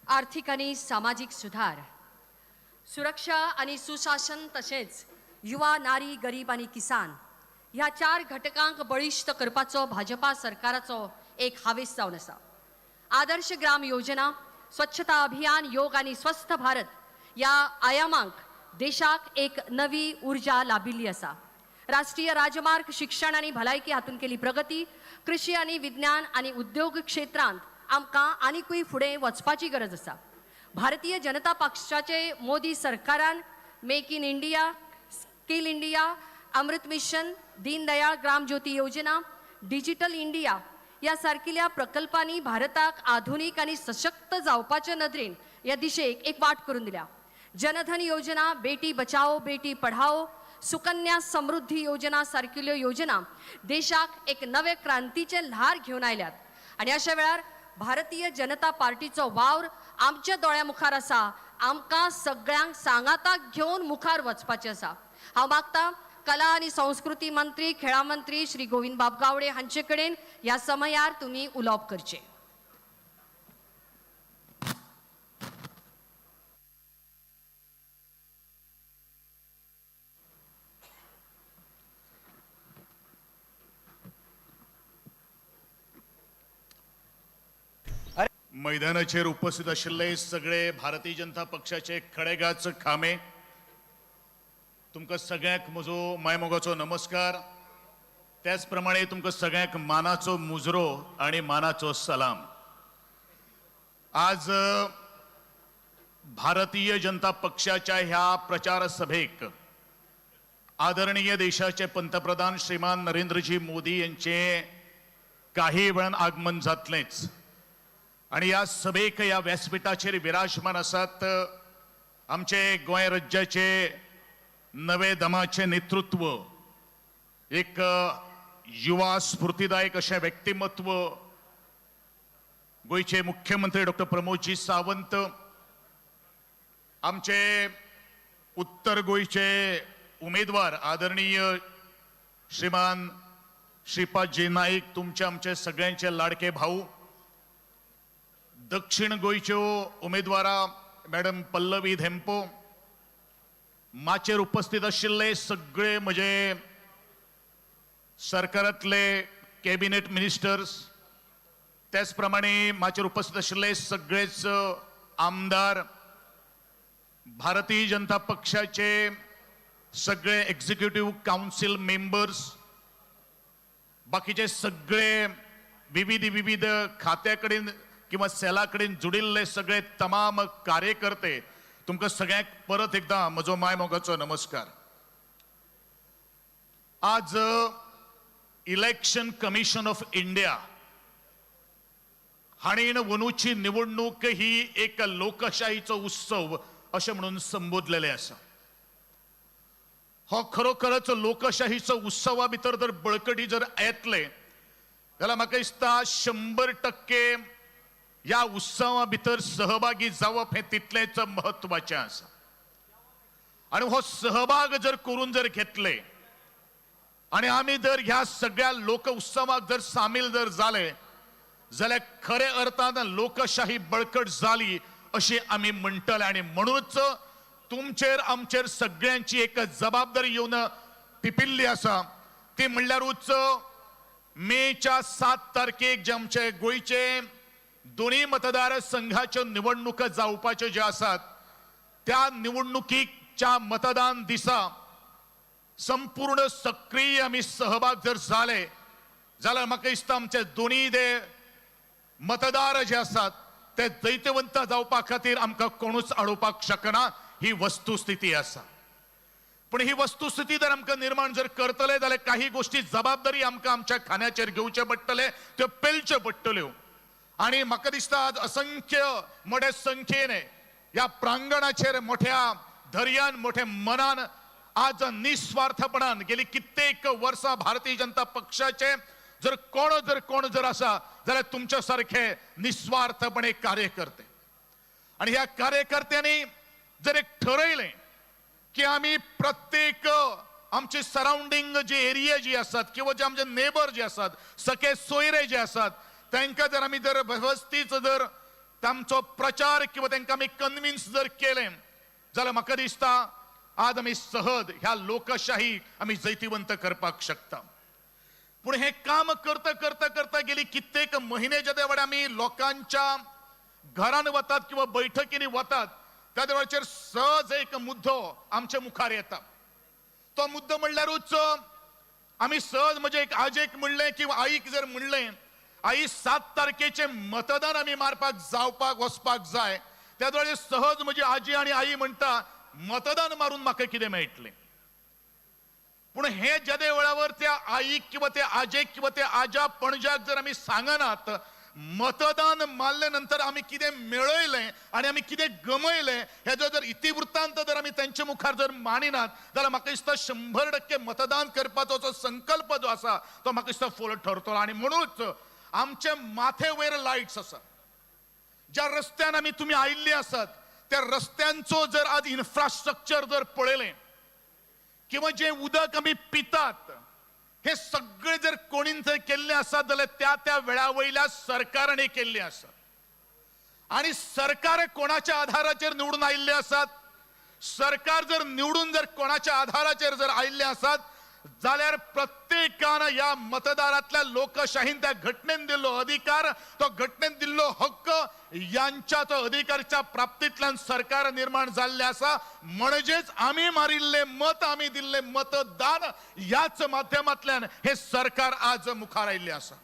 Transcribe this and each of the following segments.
आर्थिक आनी सामाजीक सुधार, सुरक्षा आनी सुशासन तशेंच युवा, नारी, गरीब आनी किसान ह्या चार घटकांक बळिश्ट करपाचो भाजपा सरकाराचो एक हावेस जावन आसा. आदर्श ग्राम योजना, स्वच्छता अभियान, योग आनी स्वस्थ भारत ह्या आयामांक देशाक एक नवी उर्जा लाभिल्ली आसा. राष्ट्रीय राजमार्ग, शिक्षण आनी भलायकी हातूंत केली प्रगती, कृशी आनी विज्ञान आनी उद्योग क्षेत्रांत आमकां आनिकूय फुडें वचपाची गरज आसा. भारतीय जनता पक्षाचे मोदी सरकारान make in India, skill India, Amrit mission, Deendayal Gram Jyoti Yojana, digital India ह्या सारकिल्या प्रकल्पांनी भारताक आधुनीक आनी सशक्त जावपाचे नदरेन ह्या दिशेक एक वाट करून दिल्या. जनधन योजना, बेटी बचाओ बेटी पढाओ, सुकन्या समृद्धी योजना सारकिल्ल्यो योजना देशाक एक नवे क्रांतीचें ल्हार घेवन आयल्यात आनी अशा वेळार भारतीय जनता पार्टीचो वावर आमच्या दोळ्या मुखार आसा. आमकां सगळ्यांक सांगाताक घेवन मुखार वचपाचें आसा. हांव मागता कला आनी संस्कृती मंत्री, खेळां मंत्री श्री गोविंद बाब गावडे हांचे कडेन ह्या समयार तुमी उलोवप करचें. मैदानाचेर उपस्थित आशिल्ले सगळे भारतीय जनता पक्षाचे खडेगाच खांबे, तुमकां सगळ्यांक म्हजो मायमोगाचो नमस्कार. त्याच प्रमाणे तुमकां सगळ्यांक मानाचो मुजरो आनी मानाचो सलाम. आज भारतीय जनता पक्षाच्या ह्या प्रचार सभेक आदरणीय देशाचे पंतप्रधान श्रीमान नरेंद्रजी मोदी यांचे काही वेळान आगमन जातलेंच आनी ह्या सभेक ह्या व्यासपीठाचेर विराजमान आसात आमचे गोंय राज्याचे नवे दमाचे नेतृत्व, एक युवा स्फूर्तिदायक अशें व्यक्तिमत्व, गोंयचे मुख्यमंत्री डॉक्टर प्रमोदजी सावंत, आमचे उत्तर गोंयचे उमेदवार आदरणीय श्रीमान श्रीपादजी नाईक, तुमचे आमचे सगळ्यांचे लाडके भाऊ, दक्षिण गोंयच्यो उमेदवारा मॅडम पल्लवी धेंपो, माचयेर उपस्थित आशिल्ले सगळे म्हजे सरकारांतले कॅबिनेट मिनिस्टर्स, त्याच प्रमाणे माचयेर उपस्थित आशिल्ले सगळेच आमदार, भारतीय जनता पक्षाचे सगळे एक्झिक्युटिव्ह कावन्सिल मेंबर्स, बाकीचे सगळे विविध विविध खात्या कडेन किंवा सेला कडेन जुडिल्ले सगळे तमाम कार्यकर्ते, तुमकां सगळ्यांक परत एकदां म्हजो मायमोगाचो नमस्कार. आज इलेक्शन कमिशन ऑफ इंडिया हांणी अंदूची निवडणूक ही एक लोकशाहीचो उत्सव अशें म्हणून संबोधलेलें आसा. हो खरोखरच लोकशाहीचो उत्सवा भितर जर बळकटी जर येतले जाल्यार म्हाका दिसता 100% ह्या उत्सवा भितर सहभागी जावप हें तितलेंच म्हत्वाचें आसा. आनी हो सहभाग जर करून जर घेतले आनी आमी जर ह्या सगळ्या लोक उत्सवाक जर सामील जर जाले जाल्यार खऱ्या अर्थान लोकशाही बळकट जाली अशी आमी म्हणटले. आनी म्हणूनच तुमचेर आमचेर सगळ्यांची एक जबाबदारी येवन टिपिल्ली आसा, ती म्हणल्यारूच मेच्या 7 तारखेक जे आमचे गोंयचे दोन्ही मतदारसंघाच्यो निवडणुका जावपाच्यो ज्यो आसात त्या निवडणुकीच्या मतदान दिसा संपूर्ण सक्रीय आमी सहभाग जर जाले जाल्यार म्हाका दिसता आमचे दोन्ही ते मतदार जे आसात ते जैतवंत जावपा खातीर आमकां कोणूच आडोवपाक शकना, ही वस्तुस्थिती आसा. पूण ही वस्तुस्थिती जर आमकां निर्माण जर करतले जाल्यार काही गोश्टी जबाबदारी आमकां आमच्या खांद्याचेर घेवचे पडटले, त्यो पेलच्यो पडटल्यो. आनी म्हाका दिसता आज असंख्य मोठ्या संख्येन ह्या प्रांगणाचेर मोठ्या धैर्यान मोठ्या मनान आज निस्वार्थपणान गेली कित्येक वर्सां भारतीय जनता पक्षाचे जर कोण जर आसा जाल्यार तुमच्या सारखे निस्वार्थपणे कार्यकर्ते. आनी ह्या कार्यकर्त्यांनी जर एक ठरयलें की आमी प्रत्येक आमची सरावंडींग जी एरिया जी आसात किंवा जे आमचे नेबर जे आसात, सखे सोयरे जे आसात, तांकां जर आमी जर वेवस्थीत जर तांचो प्रचार किंवा तांकां आमी कन्विन्स जर केलें जाल्यार म्हाका दिसता आज आमी सहज ह्या लोकशाही आमी जैतिवंत करपाक शकता. पूण हें काम करता करता करता गेली कित्येक म्हयने ज्या वेळार आमी लोकांच्या घरान वतात किंवा बैठकींनी वतात त्या वेळाचेर सहज एक मुद्दो आमच्या मुखार येता. तो मुद्दो म्हणल्यारूच आमी सहज म्हणजे एक आजेक म्हणलें किंवा आईक जर म्हणलें आई 7 तारखेचें मतदान आमी मारपाक जावपाक वचपाक जाय, त्या वेळार सहज म्हजी आजी आनी आई म्हणटा मतदान मारून म्हाका कितें मेळटलें. पूण हे जेदे वेळावर त्या आईक किंवा त्या आजेक किंवा त्या आजा पणजाक जर आमी सांगनात मतदान मारले नंतर आमी कितें मेळयलें आनी आमी कितें गमयलें हेजो जर इतिवृत्तांत जर आमी तेंचे मुखार जर मांडिनात जाल्यार म्हाका दिसता 100% मतदान करपाचो जो संकल्प जो आसा तो म्हाका दिसता फोल ठरतलो. आनी म्हणूच आमचे माथे वयर लायट्स आसा, ज्या रस्त्यान आमी तुमी आयिल्ले आसात त्या रस्त्यांचो जर आज इन्फ्रास्ट्रक्चर जर पळयलें किंवा जे उदक आमी पितात हे सगळे जर कोणीन जर केल्ले आसा जाल्यार त्या त्या वेळा वयल्या सरकारांनी केल्ले आसा. आनी सरकार कोणाच्या आधाराचेर निवडून आयिल्ले आसात, सरकार जर निवडून जर कोणाच्या आधाराचेर जर आयिल्ले आसात जाल्यार प्रत्येकान ह्या मतदारांतल्या लोकशाहीन त्या घटनेन दिल्लो अधिकार, तो घटनेन दिल्लो हक्क यांच्या तो अधिकारच्या प्राप्तींतल्यान सरकार निर्माण जाल्लें आसा. म्हणजेच आमी मारिल्ले मत, आमी दिल्ले मतदान ह्याच माध्यमांतल्यान हे सरकार आज मुखार आयिल्लें आसा.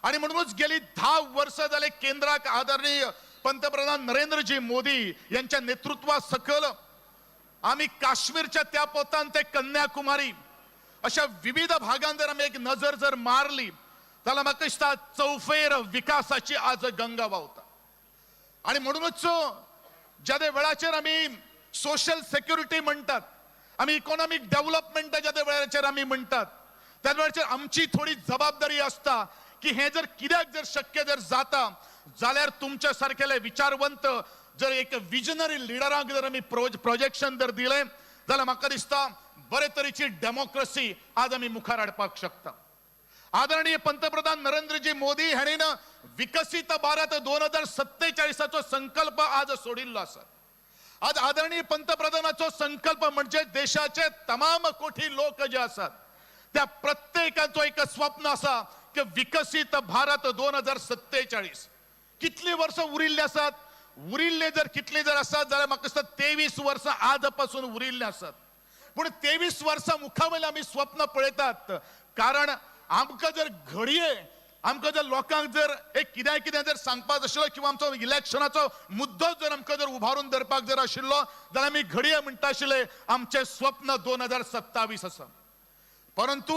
आनी म्हणूनच गेली 10 वर्सां जाले केंद्राक आदरणीय पंतप्रधान नरेंद्रजी मोदी यांच्या नेतृत्वा सकल आमी काश्मीरच्या त्या पोतान ते कन्याकुमारी अशा विविध भागांत जर आमी एक नजर जर मारली जाल्यार म्हाका दिसता चौफेर विकासाची आज गंगा व्हांवता. आनी म्हणूनच ज्या त्या वेळाचेर आमी सोशल सेक्युरिटी म्हणटात, आमी इकॉनॉमीक डेव्हलपमेंट ज्या त्या वेळाचेर आमी म्हणटात त्या वेळाचेर आमची थोडी जबाबदारी आसता की हें जर कित्याक जर शक्य जर जाता जाल्यार तुमच्या सारकेले विचारवंत जर एक विजनरी लिडरांक जर आमी प्रोजेक्शन जर दिलें जाल्यार म्हाका दिसता बरे तरेची डेमोक्रसी आज आमी मुखार हाडपाक शकता. आदरणीय पंतप्रधान नरेंद्रजी मोदी हांणी विकसीत भारत 2047 संकल्प आज सोडिल्लो आसा. आज आदरणीय पंतप्रधानाचो संकल्प म्हणजे देशाचे तमाम कोटी लोक जे आसात त्या प्रत्येकाचो एक स्वप्न आसा की विकसीत भारत 2047. कितली वर्सां उरिल्ली आसात, उरिल्ले जर कितले जर आसात जाल्यार म्हाका दिसता 23 वर्सां आज पासून उरिल्ले आसात. पूण 23 वर्सां मुखावयले आमी स्वप्न पळयतात, कारण आमकां जर घडये आमकां जर लोकांक जर एक कित्याय कितें जर सांगपाक आशिल्लो किंवा आमचो इलेक्शनाचो मुद्दो जर आमकां जर उबारून धरपाक जर आशिल्लो जाल्यार आमी घडये म्हणटा आशिल्ले आमचें स्वप्न 2027 आसा. परंतु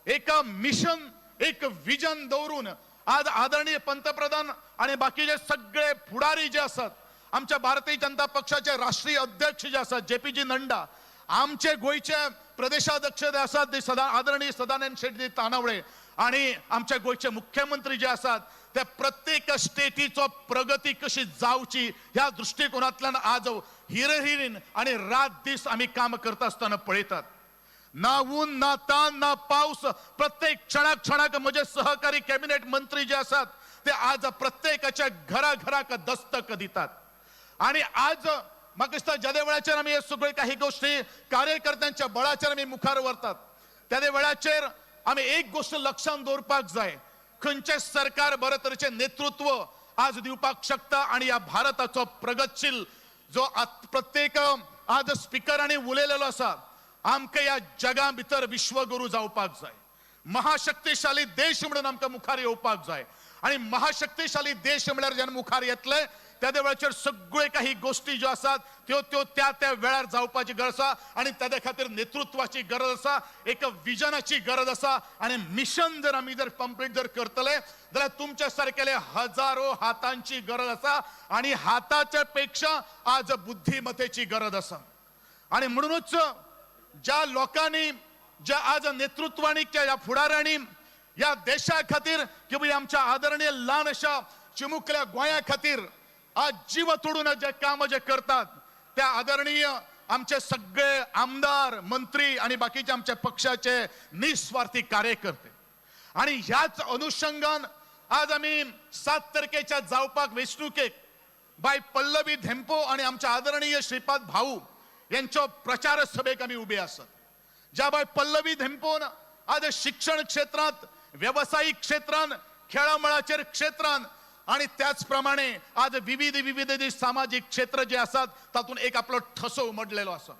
एका मिशन, एक विजन दवरून आज आदरणीय पंतप्रधान आनी बाकीचे सगळे फुडारी जे आसात, आमच्या भारतीय जनता पक्षाचे राष्ट्रीय अध्यक्ष जे आसात जे पी जी नड्डा, आमचे गोंयचे प्रदेशाध्यक्ष जे आसात ते सदा आदरणीय सदानंद शेटजी तानावडे आणि आमच्या गोंयचे मुख्यमंत्री जे आसात त्या प्रत्येक स्टेटीचो प्रगती कशी जावची ह्या दृष्टिकोनांतल्यान आज हिरहिरीन आणि रात दीस आमी काम करता आसतना पळयतात. ना ऊन ना तान ना पावस, प्रत्येक क्षणाक क्षणाक म्हजे सहकारी कॅबिनेट मंत्री जे आसात ते आज प्रत्येकाच्या घराघराक दस्तक दितात. आणि आज म्हाका दिसता ज्या वेळाचेर आमी हे सगळे काही गोष्टी कार्यकर्त्यांच्या बळाचेर आमी मुखार व्हरतात त्या वेळाचेर आमी एक गोष्ट लक्षांत दवरपाक जाय, खंयचें सरकार बरे तरेचें नेतृत्व आज दिवपाक शकता आणि ह्या भारताचो प्रगतशील जो प्रत्येक आज स्पिकरांनी उलयलेलो आसा, आमकां ह्या जगा भितर विश्वगुरू जावपाक जाय, महाशक्तिशाली देश म्हणून आमकां मुखार येवपाक जाय. आणि महाशक्तिशाली देश म्हळ्यार जेन्ना मुखार येतले त्या वेळाचेर सगळे काही गोष्टी ज्यो आसात त्यो त्यो त्या त्या वेळार जावपाची गरज आसा आणि त्या खातीर नेतृत्वाची गरज आसा, एक विजनाची गरज आसा. आणि मिशन जर आमी जर कंप्लीट जर करतले जाल्यार तुमच्या सारकेले हजारो हातांची गरज आसा आणि हाताच्या पेक्षा आज बुद्धिमत्तेची गरज आसा. आणि म्हणूनच ज्या लोकांनी, ज्या आज नेतृत्वानी, ज्या फुडाऱ्यांनी या देशा खातीर किंवा आमच्या आदरणीय ल्हान अशा चिमुकल्या गोंया खातीर आज जीव तोडून जे काम जे करतात त्या आदरणीय आमचे सगळे आमदार, मंत्री आणि बाकीचे आमच्या पक्षाचे निस्वार्थी कार्यकर्ते. आणि ह्याच अनुषंगान आज आमी 7 तारखेच्या जावपाक वेंचणुकेक बाय पल्लवी धेंपो आणि आमच्या आदरणीय श्रीपाद भाऊ यांच्या प्रचार सभेक आमी उबे आसात. ज्या बाय पल्लवी धेंपोन आज शिक्षण क्षेत्रांत, वेवसायीक क्षेत्रांत, खेळामळाचेर क्षेत्रांत आणि त्याच प्रमाणे आज विविध विविध जे सामाजीक क्षेत्र जे आसात तातूंत एक आपलो ठसो उमटलेलो आसा.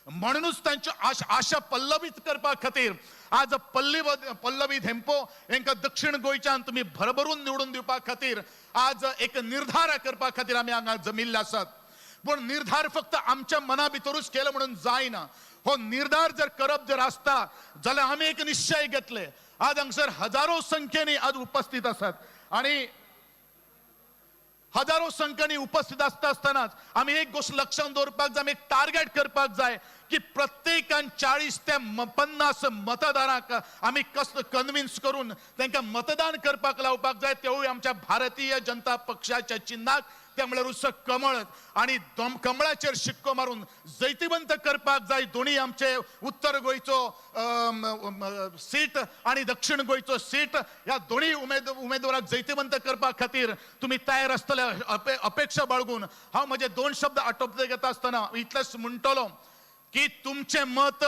म्हणूनच तांच्यो आशा पल्लवीत करपा खातीर आज पल्लवी धेंपो हांकां दक्षिण गोंयच्यान तुमी भरभरून निवडून दिवपा खातीर आज एक निर्धार करपा खातीर आमी हांगा जमिल्ले आसात. पूण निर्धार फक्त आमच्या मना भितरूच केलो म्हणून जायना. हो निर्धार जर करप जर आसता जाल्यार आमी एक निश्चय घेतले. आज हांगसर हजारो संख्येनी आज उपस्थित आसात आणि हजारो संख्येनी उपस्थित आसता आसतनाच आमी एक गोश्ट लक्षात दवरपाक जाय, आमी एक टार्गेट करपाक जाय की प्रत्येकान 40 ते 50 मतदारांक आमी कस कन्विन्स करून तांकां मतदान करपाक लावपाक जाय. तेवूय आमच्या भारतीय जनता पक्षाच्या चिन्हाक, ते म्हणल्यार कमळ आणि कमळाचेर शिक्को मारून जैतिवंत करपाक जाय. दोन्ही आमचे उत्तर गोंयचो सीट आणि दक्षिण गोंयचो सीट ह्या दोन्ही उमेदवाराक जैतिवंत करपा खातीर तुमी तयार आसतले अपेक्षा बाळगून हांव म्हजे दोन शब्द आटोपते घेता आसतना इतलेंच म्हणटलो की तुमचें मत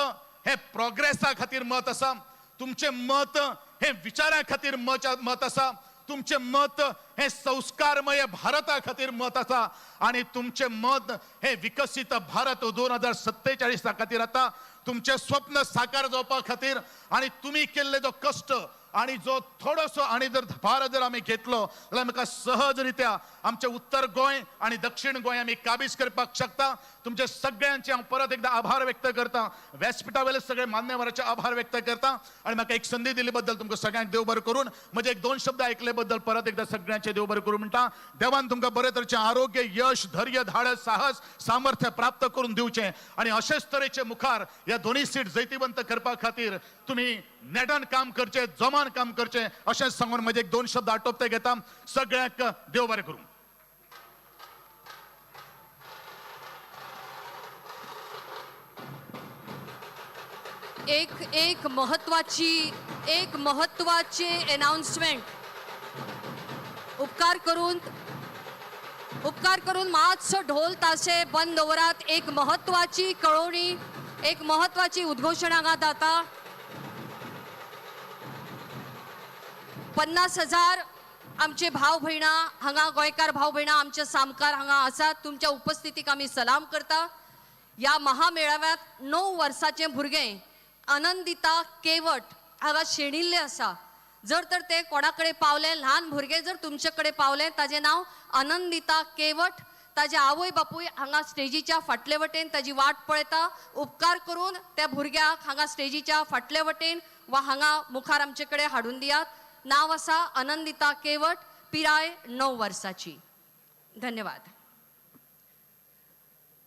हे प्रोग्रेसा खातीर मत आसा, तुमचें मत हे विचारा खातीर मत आसा, तुमचें मत हे संस्कारमय भारता खातीर मत आसा आणि तुमचें मत हे विकसीत भारत 2047 खातीर आता तुमचें स्वप्न साकार जावपा खातीर आणि तुमी केल्ले जो कश्ट आणि जो थोडोसो आणि जर भार जर आमी घेतलो जाल्यार आमकां सहज रित्या आमचें उत्तर गोंय आणि दक्षिण गोंय आमी काबीज करपाक शकता. तुमचे सगळ्यांचे हांव परत एकदा आभार व्यक्त करता. व्यासपिठा वयले सगळे मान्यवराचे आभार व्यक्त करता आणि म्हाका एक संधी दिल्ली बद्दल तुमकां सगळ्यांक देव बरें करून म्हजे एक दोन शब्द आयकले बद्दल परत एकदा सगळ्यांचे देव बरें करून म्हणटा. देवान तुमकां बरे तरेचें आरोग्य, यश, धैर्य, धाडस, साहस, सामर्थ्य प्राप्त करून दिवचें आणि अशेच तरेचे मुखार ह्या दोन्ही सीट जैतिवंत करपा खातीर तुमी नेटान काम करचे, जोमान काम करचे अशें सांगून म्हजे एक दोन शब्द आटोपते घेता. सगळ्यांक देव बरें करूं. एक एक महत्वाची अनाउन्समेंट. उपकार करून मातसो ढोल ताशे बंद दवरात. एक महत्वाची कळोवणी, एक महत्वाची उद्घोषणा हांगा जाता. 50,000 आमचे भाव भयणां हांगा, गोंयकार भाव भयणां आमच्या सामकार हांगा आसात. तुमच्या उपस्थितीक आमी सलाम करता. ह्या महामेळाव्यात 9 वर्साचें भुरगें आनंदिता केवट हांगा शेणिल्लें आसा. जर तर ते कोणा कडेन पावलें, ल्हान भुरगें जर तुमचे कडेन पावलें, ताजें नांव आनंदिता केवट. ताजे आवय बापूय हांगा स्टेजीच्या फाटले वटेन ताजी वाट पळयता. उपकार करून त्या भुरग्याक हांगा स्टेजीच्या फाटले वटेन वा हांगा मुखार आमचे कडेन हाडून दियात. नांव आसा आनंदिता केवट, पिराय 9 वर्साची. धन्यवाद.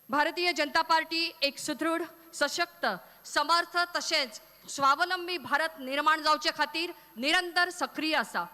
भारतीय जनता पार्टी एक सुदृढ, सशक्त, समर्थ तशेंच स्वावलंबी भारत निर्माण जावचे खातीर निरंतर सक्रीय आसा.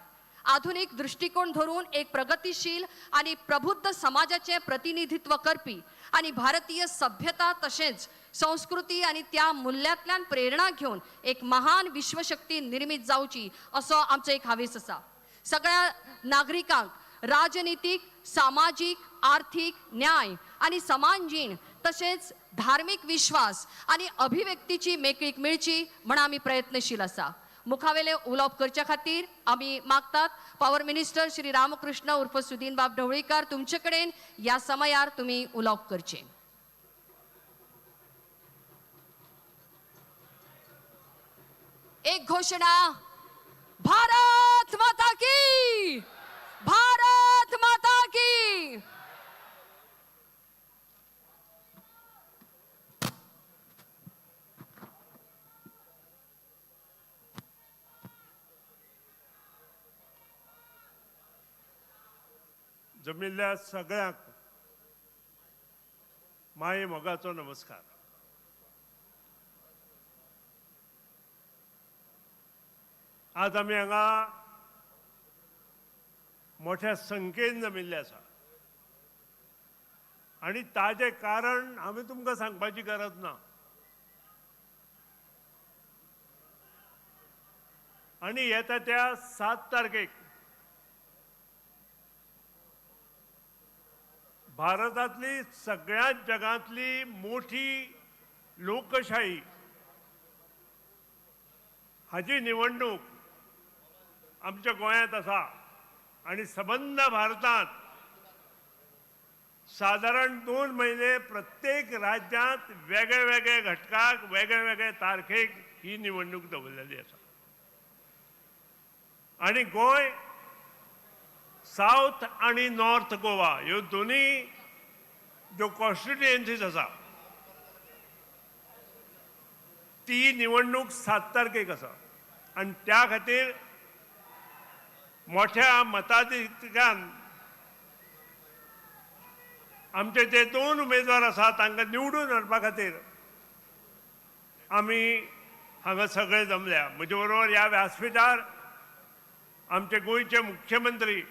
आधुनिक दृष्टिकोन धरून एक प्रगतिशील आणि प्रबुद्ध समाजाचे प्रतिनिधित्व करपी आणि भारतीय सभ्यता तशेंच संस्कृती आणि त्या मूल्यांतल्यान प्रेरणा घेवन एक महान विश्वशक्ती निर्मित जावची असो आमचो एक हावेस आसा. सगळ्या नागरिकांक राजनीतीक, सामाजीक, आर्थिक न्याय आणि समान जीण तशेंच धार्मिक विश्वास आणि अभिव्यक्तीची मेकळीक मेळची म्हण आमी प्रयत्नशील आसा. मुखावेले उलोवप करच्या खातीर आमी मागतात पॉवर मिनिस्टर श्री रामकृष्ण उर्फ सुदीन बाब ढवळीकर तुमचे कडेन ह्या समयार तुमी उलोवप करचें. एक घोषणा, भारत माता की, भारत माता की. जमिल्ल्या सगळ्यांक माये मोगाचो नमस्कार. आज आमी हांगा मोठ्या संख्येन जमिल्ले आसा आनी ताजें कारण आमी तुमकां सांगपाची गरज ना. आनी येता त्या 7 तारखेक भारतांतली सगळ्यात जगांतली मोठी लोकशाही हाजी निवडणूक आमच्या गोंयांत आसा आनी सबंद भारतांत सादारण 2 म्हयने प्रत्येक राज्यांत वेगळे वेगळे घटकाक वेगळे वेगळे तारखेक ही निवडणूक दवरलेली आसा. आनी गोंय सावथ आनी नॉर्थ गोवा ह्यो दोनूय ज्यो कॉन्स्टिट्युएन्सीज आसा ती निवडणूक 7 तारखेक आसा आनी त्या खातीर मोठ्या मताधिक्यान आमचे जे 2 उमेदवार आसा तांकां निवडून हाडपा खातीर आमी हांगा सगळे जमल्या. म्हजे बरोबर ह्या व्यासपिठार आमचे गोंयचे मुख्यमंत्री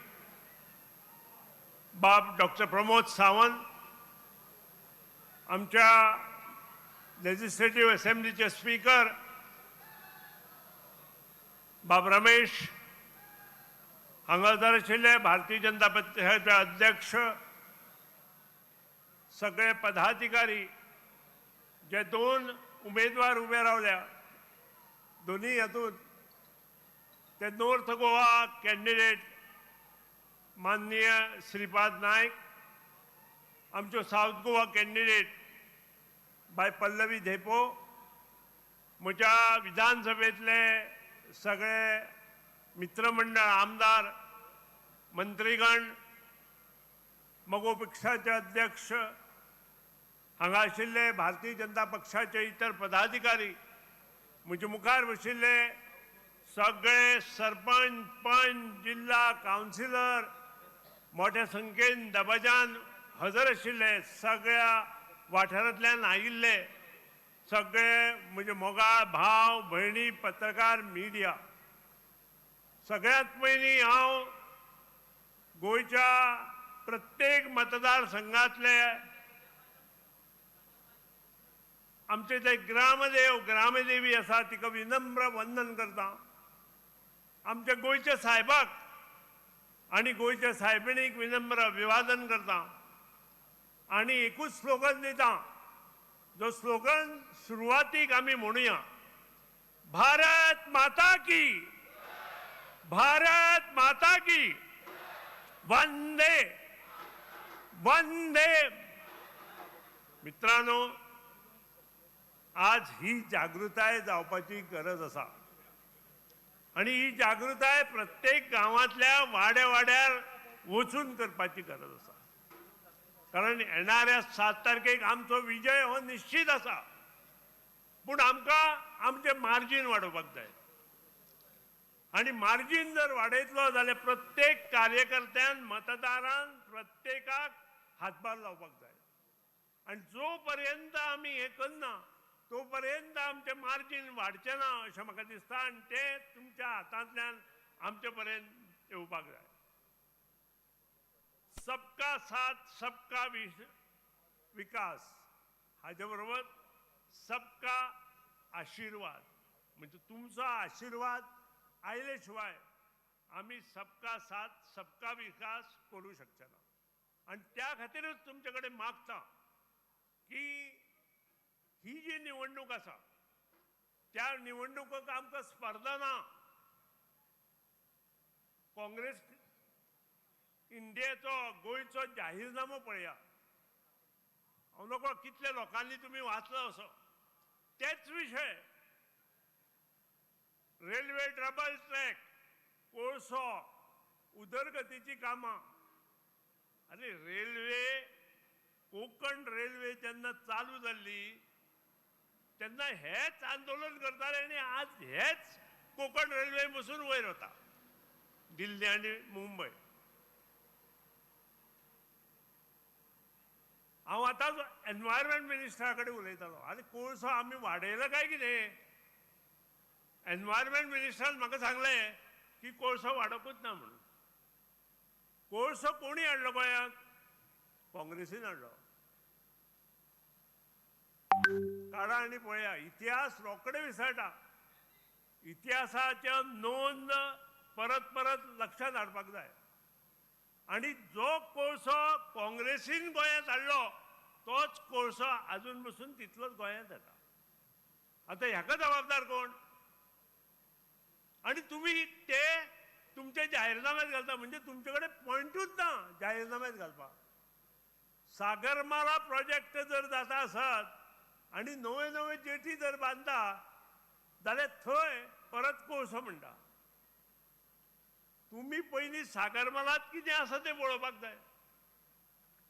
बाब डॉक्टर प्रमोद सावंत, आमच्या लेजिस्लेटीव असेंब्लीचे स्पीकर बाब रमेश, हांगा जर आशिल्ले भारतीय जनता पक्षाचे अध्यक्ष, सगळे पदाधिकारी, जे 2 उमेदवार उबे रावल्या दोन्ही हातूंत ते नॉर्थ गोवा कॅन्डिडेट माननीय श्रीपाद नायक, आमच्यो सावथ गोवा कॅन्डिडेट बाय पल्लवी धेंपो, म्हज्या विधानसभेंतले सगळे मित्रमंडळ, आमदार, मंत्रीगण, मगो पक्षाचे अध्यक्ष, हांगा आशिल्ले भारतीय जनता पक्षाचे इतर पदाधिकारी, म्हजे मुखार बशिल्ले सगळे सरपंच, पंच, जिल्हा कावन्सिलर, मोठ्या संख्येन दबाज्यान हजर आशिल्ले, सगळ्या वाठारांतल्यान आयिल्ले सगळे म्हजे मोगाळ भाव भयणी, पत्रकार, मिडिया. सगळ्यांत पयलीं हांव गोंयच्या प्रत्येक मतदारसंघातले आमचे जे ग्रामदेव ग्रामदेवी आसा तिका विनम्र वंदन करता. आमच्या गोंयच्या साहेबाक आनी गोंयच्या सायबिणीक विनम्र अभिवादन करता आनी एकूच स्लोगन दिता, जो स्लोगन सुरवातीक आमी म्हणुया, भारत माता की, भारत माता की, वंदे वंदे. मित्रांनो, आज ही जागृताय जावपाची गरज आसा आनी ही जागृताय प्रत्येक गांवांतल्या वाड्या वाड्यार वचून करपाची गरज आसा, कारण येणाऱ्या 7 तारखेक आमचो विजय हो निश्चित आसा, पूण आमकां आमचें मार्जीन वाडोवपाक जाय आनी मार्जीन जर वाडयतलो जाल्यार प्रत्येक कार्यकर्त्यान, मतदारान प्रत्येकाक हातभार लावपाक जाय आनी जो पर्यंत आमी हें करना तो पर्यंत आमचें मार्जीन वाडचें ना अशें म्हाका दिसता आनी तें तुमच्या हातांतल्यान आमचे पर्यंत येवपाक जाय. सबका साथ सबका विकास हाजे बरोबर सबका आशीर्वाद, म्हणजे तुमचो आशीर्वाद आयले शिवाय आमी सबका साथ सबका विकास करूं शकचे ना. आनी त्या खातीरूच तुमचे कडेन मागता की ही जी निवडणूक आसा त्या निवडणुकाक आमकां स्पर्धा ना. काँग्रेस इंडियेचो गोंयचो जाहीरनामो पळया, हांव नकळो कितले लोकांनी तुमी वाचलो असो, तेच विशय, रेल्वे डबल ट्रॅक, कोळसो, उदरगतीची कामां. अरे रेल्वे, कोंकण रेल्वे जेन्ना चालू जाल्ली तेन्ना हेच आंदोलन करताले आनी आज हेच कोंकण रेल्वे बसून वयर वता दिल्ली आनी मुंबय. हांव आतांच एनवायरमेंट मिनिस्टरा कडेन उलयतालो, आनी कोळसो आमी वाडयला काय कितें? एनवायरमेंट मिनिस्टरान म्हाका सांगलें की कोळसो वाडोवपूच ना म्हणून. कोळसो कोणी हाडलो गोंयांत? काँग्रेसीन हाडलो. काडा आनी पळया, इतिहास रोखडे विसरता, इतिहासाच्या नोंद परत परत लक्षांत हाडपाक जाय. आनी जो कोळसो काँग्रेसीन गोंयांत हाडलो तोच कोळसो आजून पसून तितलोच गोंयांत येता. आतां ह्याका जबाबदार कोण? आनी तुमी ते तुमच्या जाहीरनाम्यात घालता, म्हणजे तुमचे कडेन पॉयंटूच ना जाहीरनाम्यात घालपाक. सागरमाला प्रोजेक्ट जर जाता आसत आनी नवे नवे जेटी जर बांदता जाल्यार थंय परत कोळसो म्हणटा. तुमी पयलीं सागरमालात कितें आसा तें पळोवपाक जाय,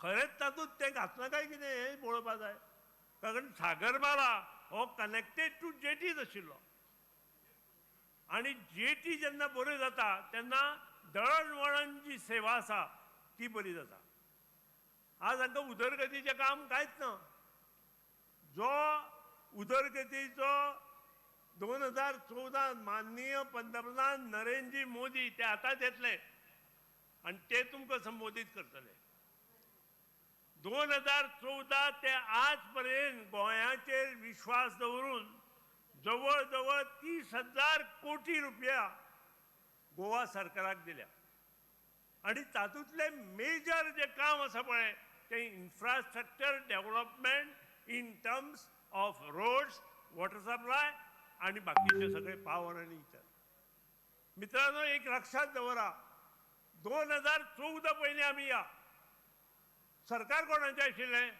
खरेंच तातूंत तें घातलां काय कितें हें पळोवपाक जाय. कारण सागरमाला हो कनेक्टेड टू जेटीज आशिल्लो आनी जेटी जेन्ना बऱ्यो जाता तेन्ना दळणवळण जी सेवा आसा ती बरी जाता. आज हांकां उदरगतीचें काम कांयच ना. जो उदरगतीचो 2014 माननीय पंतप्रधान नरेंद्र मोदी ते आतांच येतले आनी ते तुमकां संबोधीत करतले. 2014 ते आज पर्यंत गोंयाचेर विश्वास दवरून जवळ जवळ 30,000 कोटी रुपया गोवा सरकाराक दिल्या आनी तातूंतलें मेजर जें काम आसा पळय तें infrastructure development in terms of roads, water supply आनी बाकीचे सगळे पावर आनी इतर. मित्रांनो, एक लक्षात दवरा, 2014 पयलीं आमी या सरकार कोणाचें आशिल्लें?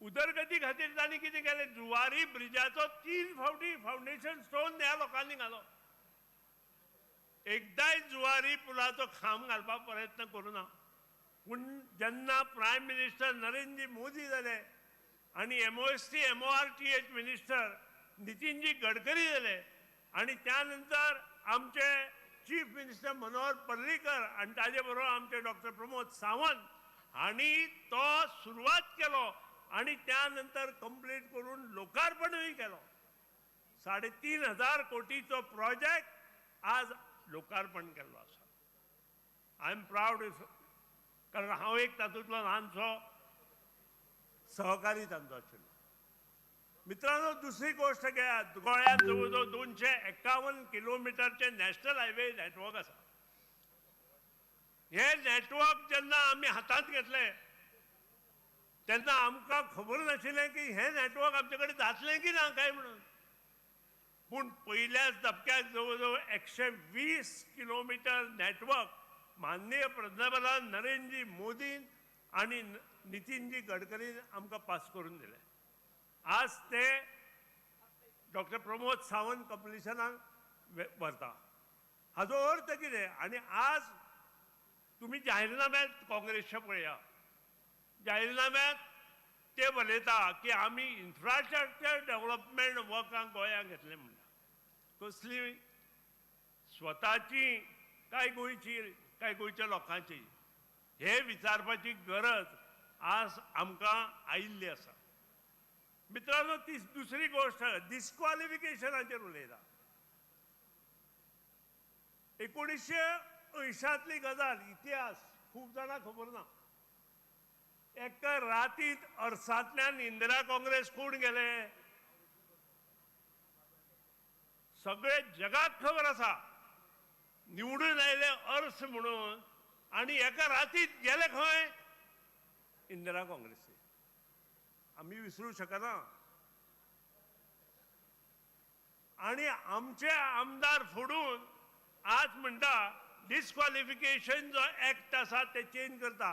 उदरगती खातीर तांणी कितें केलें? जुवारी ब्रिजाचो 3 फावटी फावंडेशन स्टोन ह्या लोकांनी घालो. एकदांय जुवारी पुलाचो खांब घालपाक प्रयत्न करूं ना. पूण जेन्ना प्रायम मिनिस्टर नरेंद्र मोदी जाले आनी MOST MORTH minister Nitinji Gadkari जाले आनी त्या नंतर आमचे चीफ मिनिस्टर मनोहर पर्रीकर आनी ताजे बरोबर आमचे डॉक्टर प्रमोद सावंत हांणी तो सुरवात केलो आनी त्या नंतर कंप्लीट करून लोकार्पणूय केलो. 3,500 कोटीचो प्रोजेक्ट आज लोकार्पण केल्लो आसा. I am proud, कारण हांव एक तातूंतलो ल्हानसो सहकारी तांचो आशिल्लो. मित्रांनो, दुसरी गोश्ट घेयात, गोंयांत जवळ जवळ 251 किलोमिटरचे नॅशनल हायवे नेटवर्क आसा. हे नेटवर्क जेन्ना आमी हातांत घेतले तेन्ना आमकां खबर नाशिल्लें की हें नेटवर्क आमचे कडेन जातलें की ना काय म्हणून. पूण पयल्याच धपक्याक जवळ जवळ 120 किलोमिटर नेटवर्क माननीय पंतप्रधान नरेंद्र मोदीन आनी नितीनजी गडकरीन आमकां पास करून दिलें. आज ते डॉक्टर प्रमोद सावंत कंप्लिशनाक व्हरता. हाजो अर्थ कितें? आनी आज तुमी जाहीरनाम्यात काँग्रेसच्या पळया, जाहीरनाम्यात ते बरयता की आमी इन्फ्रास्ट्रक्चर डेव्हलपमेंट वर्कांक गोंयांक घेतलें म्हणटा. कसली स्वताची काय गोंयची काय गोंयच्या लोकांची हे विचारपाची गरज आज आमकां आयिल्ली आसा. मित्रांनो, ती दुसरी गोश्ट डिस्क्वॉलिफिकेशनाचेर उलयता. 1980 गजाल, इतिहास खूब जाणां खबर ना. एका रातींत अर्सांतल्यान इंदिरा काँग्रेस कोण गेले सगळे जगाक खबर आसा. निवडून आयले अर्स म्हणून आनी एका रातींत गेले खंय? इंदिरा काँग्रेसी. आमी विसरूं शकना. आनी आमचे आमदार फोडून आज म्हणटा डिस्क्वॉलिफिकेशन जो एक्ट आसा ते चेंज करता.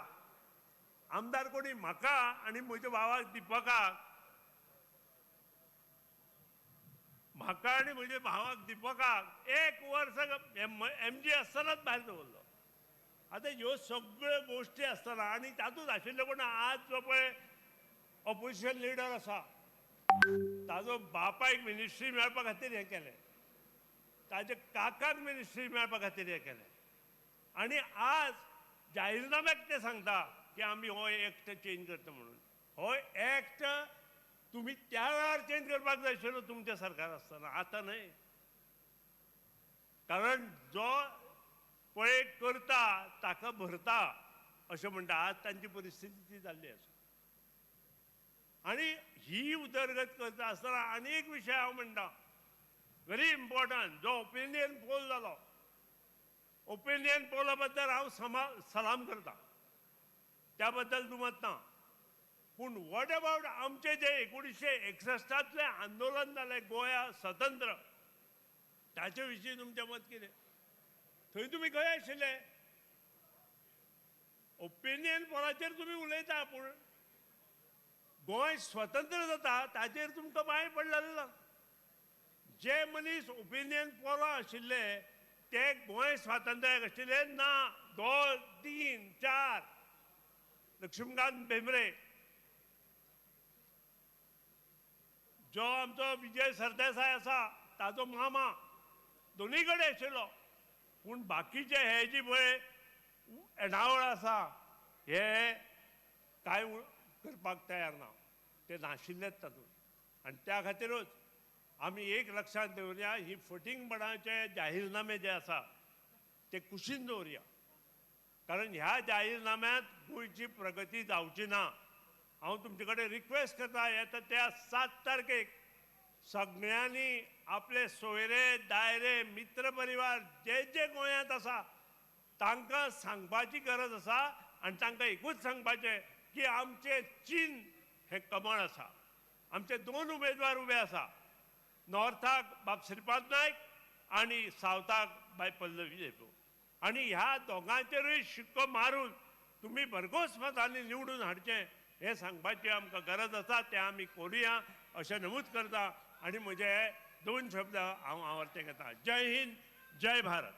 आमदार कोणी? म्हाका आनी म्हज्या भावाक दीपकाक, म्हाका आनी म्हज्या भावाक दीपकाक 1 वर्स एमजी आसतनाच भायर दवरलो. आतां ह्यो सगळ्यो गोश्टी आसतना आनी तातूंत आशिल्ले कोण? आज जो पळय ऑपोजिशन लिडर आसा ताजो बापायक मिनिस्ट्री मेळपा खातीर हें केलें, ताजे काकाक मिनिस्ट्री मेळपा खातीर हें केलें आनी आज जाहीरनाम्याक ते सांगता की आमी हो एक्ट चेंज करता म्हणून. हो एक्ट तुमी त्या वेळार चेंज करपाक जाय आशिल्लो तुमच्या सरकार आसतना, आतां न्हय. कारण जो पळय करता ताका भरता अशें म्हणटा. आज तांची परिस्थिती ती जाल्ली आसा. आनी ही उदरगत करता आसतना आनी एक विशय हांव म्हणटा व्हेरी इम्पॉर्टंट, जो ओपिनियन पोल जालो, ओपिनियन पोला बद्दल हांव सलाम करता, त्या बद्दल दुमत ना. पूण what about आमचे जे 1961 आंदोलन जालें गोंया स्वतंत्र, ताचे विशीं तुमचें मत कितें? थंय तुमी खंय आशिल्ले? ओपिनियन पोलाचेर तुमी उलयता, पूण गोंय स्वतंत्र जाता ताचेर तुमकां पांय पडलेलें ना. जे मनीस ओपिनियन पोला आशिल्ले ते गोंय स्वातंत्र्याक आशिल्ले ना. 2, 3, 4 लक्ष्मीकांत भेंब्रे, जो आमचो विजय सरदेसाय आसा ताजो मामा, दोनी कडेन आशिल्लो. पूण बाकीचे हे जी पळय येणावळ आसा हे कांय करपाक तयार ना, ते नाशिल्लेच तातूंत. आनी त्या खातीरूच आमी एक लक्षांत दवरया, ही फटींगपणाचे जाहीरनामे जे आसा ते कुशीन दवरया, कारण ह्या जाहीरनाम्यांत गोंयची प्रगती जावची ना. हांव तुमचे कडेन रिक्वेस्ट करता, येता त्या 7 तारखेक सगळ्यांनी आपले सोयरे दायरे मित्र परिवार जे जे गोंयांत आसा तांकां सांगपाची गरज आसा. आनी तांकां एकूच सांगपाचें की आमचें चीन हें कमळ आसा. आमचे 2 उमेदवार उबे आसा, नॉर्थाक बाब श्रीपाद नायक आनी सावथाक बाय पल्लवी धेंपो. आनी ह्या दोगांचेरूय शिक्को मारून तुमी भरघोस मतांनी निवडून हाडचें हें सांगपाची आमकां गरज आसा. तें आमी करुया अशें नमूद करता आनी म्हजे 2 शब्द हांव आवर्ते घेता. जय हिंद, जय भारत.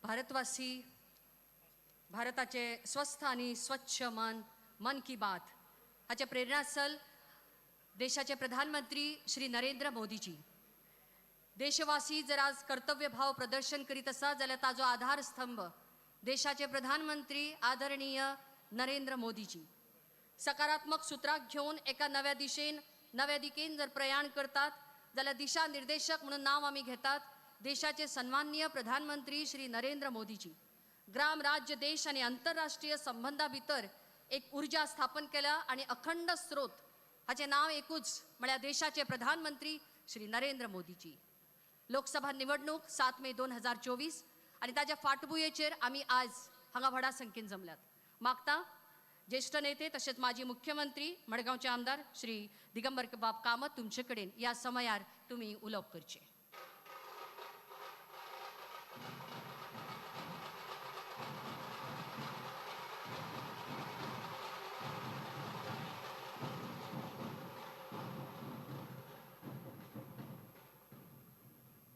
भारतवासी, भारताचे स्वस्थ आणि स्वच्छ मन, मन की बात हाचे प्रेरणास्थल देशाचे प्रधानमंत्री श्री नरेंद्र मोदीजी. देशवासी जर आज कर्तव्यभाव प्रदर्शन करीत आसा जाल्यार ताजो आधारस्तंभ देशाचे प्रधानमंत्री आदरणीय नरेंद्र मोदीजी. सकारात्मक सूत्राक घेवन एका नव्या दिशेन नव्या दिकेन जर प्रयाण करतात जाल्यार दिशा निर्देशक म्हणून नांव आमी घेतात देशाचे सन्माननीय प्रधानमंत्री श्री नरेंद्र मोदीजी. ग्राम राज्य देश आनी आंतरराष्ट्रीय संबंधा भितर एक ऊर्जा स्थापन केल्या आनी अखंड स्रोत हाचें नांव एकूच म्हळ्यार देशाचे प्रधानमंत्री श्री नरेंद्र मोदीजी. लोकसभा निवडणूक 7 मे 2024 आनी ताच्या फाटभुंयेचेर आमी आज हांगा व्हडा संख्येन जमल्यात. मागता ज्येश्ठ नेते तशेंच माजी मुख्यमंत्री मडगांवचे आमदार श्री दिगंबर बाब कामत तुमचे कडेन ह्या समयार तुमी उलोवप करचें.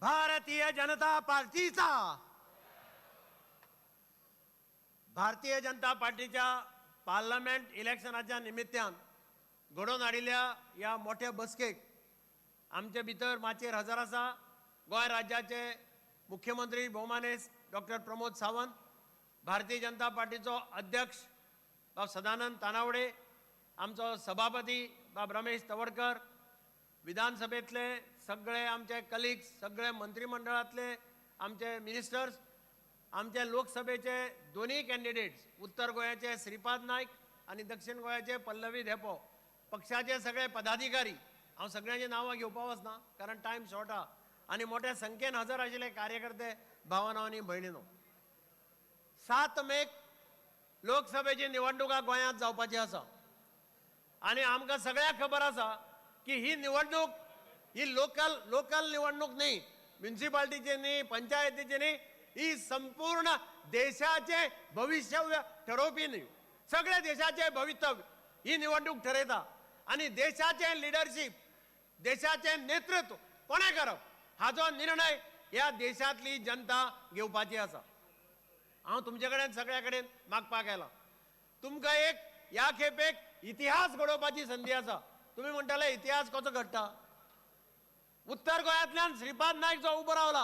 भारतीय जनता पार्टीचा भारतीय जनता पार्टीच्या पार्लमेंट इलेक्शनाच्या निमित्तान घडोवन हाडिल्ल्या ह्या मोठ्या बसकेक आमचे भितर माचयेर हजर आसा गोंय राज्याचे मुख्यमंत्री भोवमानेस्त डॉक्टर प्रमोद सावंत, भारतीय जनता पार्टीचो अध्यक्ष बाब सदानंद तानावडे, आमचो सभापती बाब रमेश तवडकर, विधानसभेतले सगळे आमचे कलिग्स, सगळे मंत्रिमंडळातले आमचे मिनिस्टर्स, आमचे लोकसभेचे दोनूय कॅन्डिडेट्स, उत्तर गोंयाचे श्रीपाद नायक आनी दक्षिण गोंयाचे पल्लवी धेंपो, पक्षाचे सगळे पदाधिकारी, हांव सगळ्यांची नांवां घेवपा वचना कारण टायम शॉर्ट आहा, आनी मोठ्या संख्येन हजर आशिल्ले कार्यकर्ते भावानो आनी भयणीनो, 7 मेक लोकसभेची निवडणुका गोंयांत जावपाची आसा आनी आमकां सगळ्यांक खबर आसा की ही निवडणूक ही लोकल लोकल निवडणूक न्ही, म्युनिसिपालिटीची न्ही, पंचायतीची न्ही, ही संपूर्ण देशाचे भविष्य ठरोवपी न्ही, सगळ्या देशाचे भवितव्य ही निवडणूक ठरयता आनी देशाचे लिडरशीप, देशाचे नेतृत्व कोणें करप हाजो निर्णय ह्या देशांतली जनता घेवपाची आसा. हांव तुमचे कडेन सगळ्या कडेन मागपाक आयला, तुमकां एक ह्या खेपेक इतिहास घडोवपाची संदी आसा. तुमी म्हणटाले इतिहास कसो घडटा, उत्तर गोंयांतल्यान श्रीपाद नायक जो उबो रावला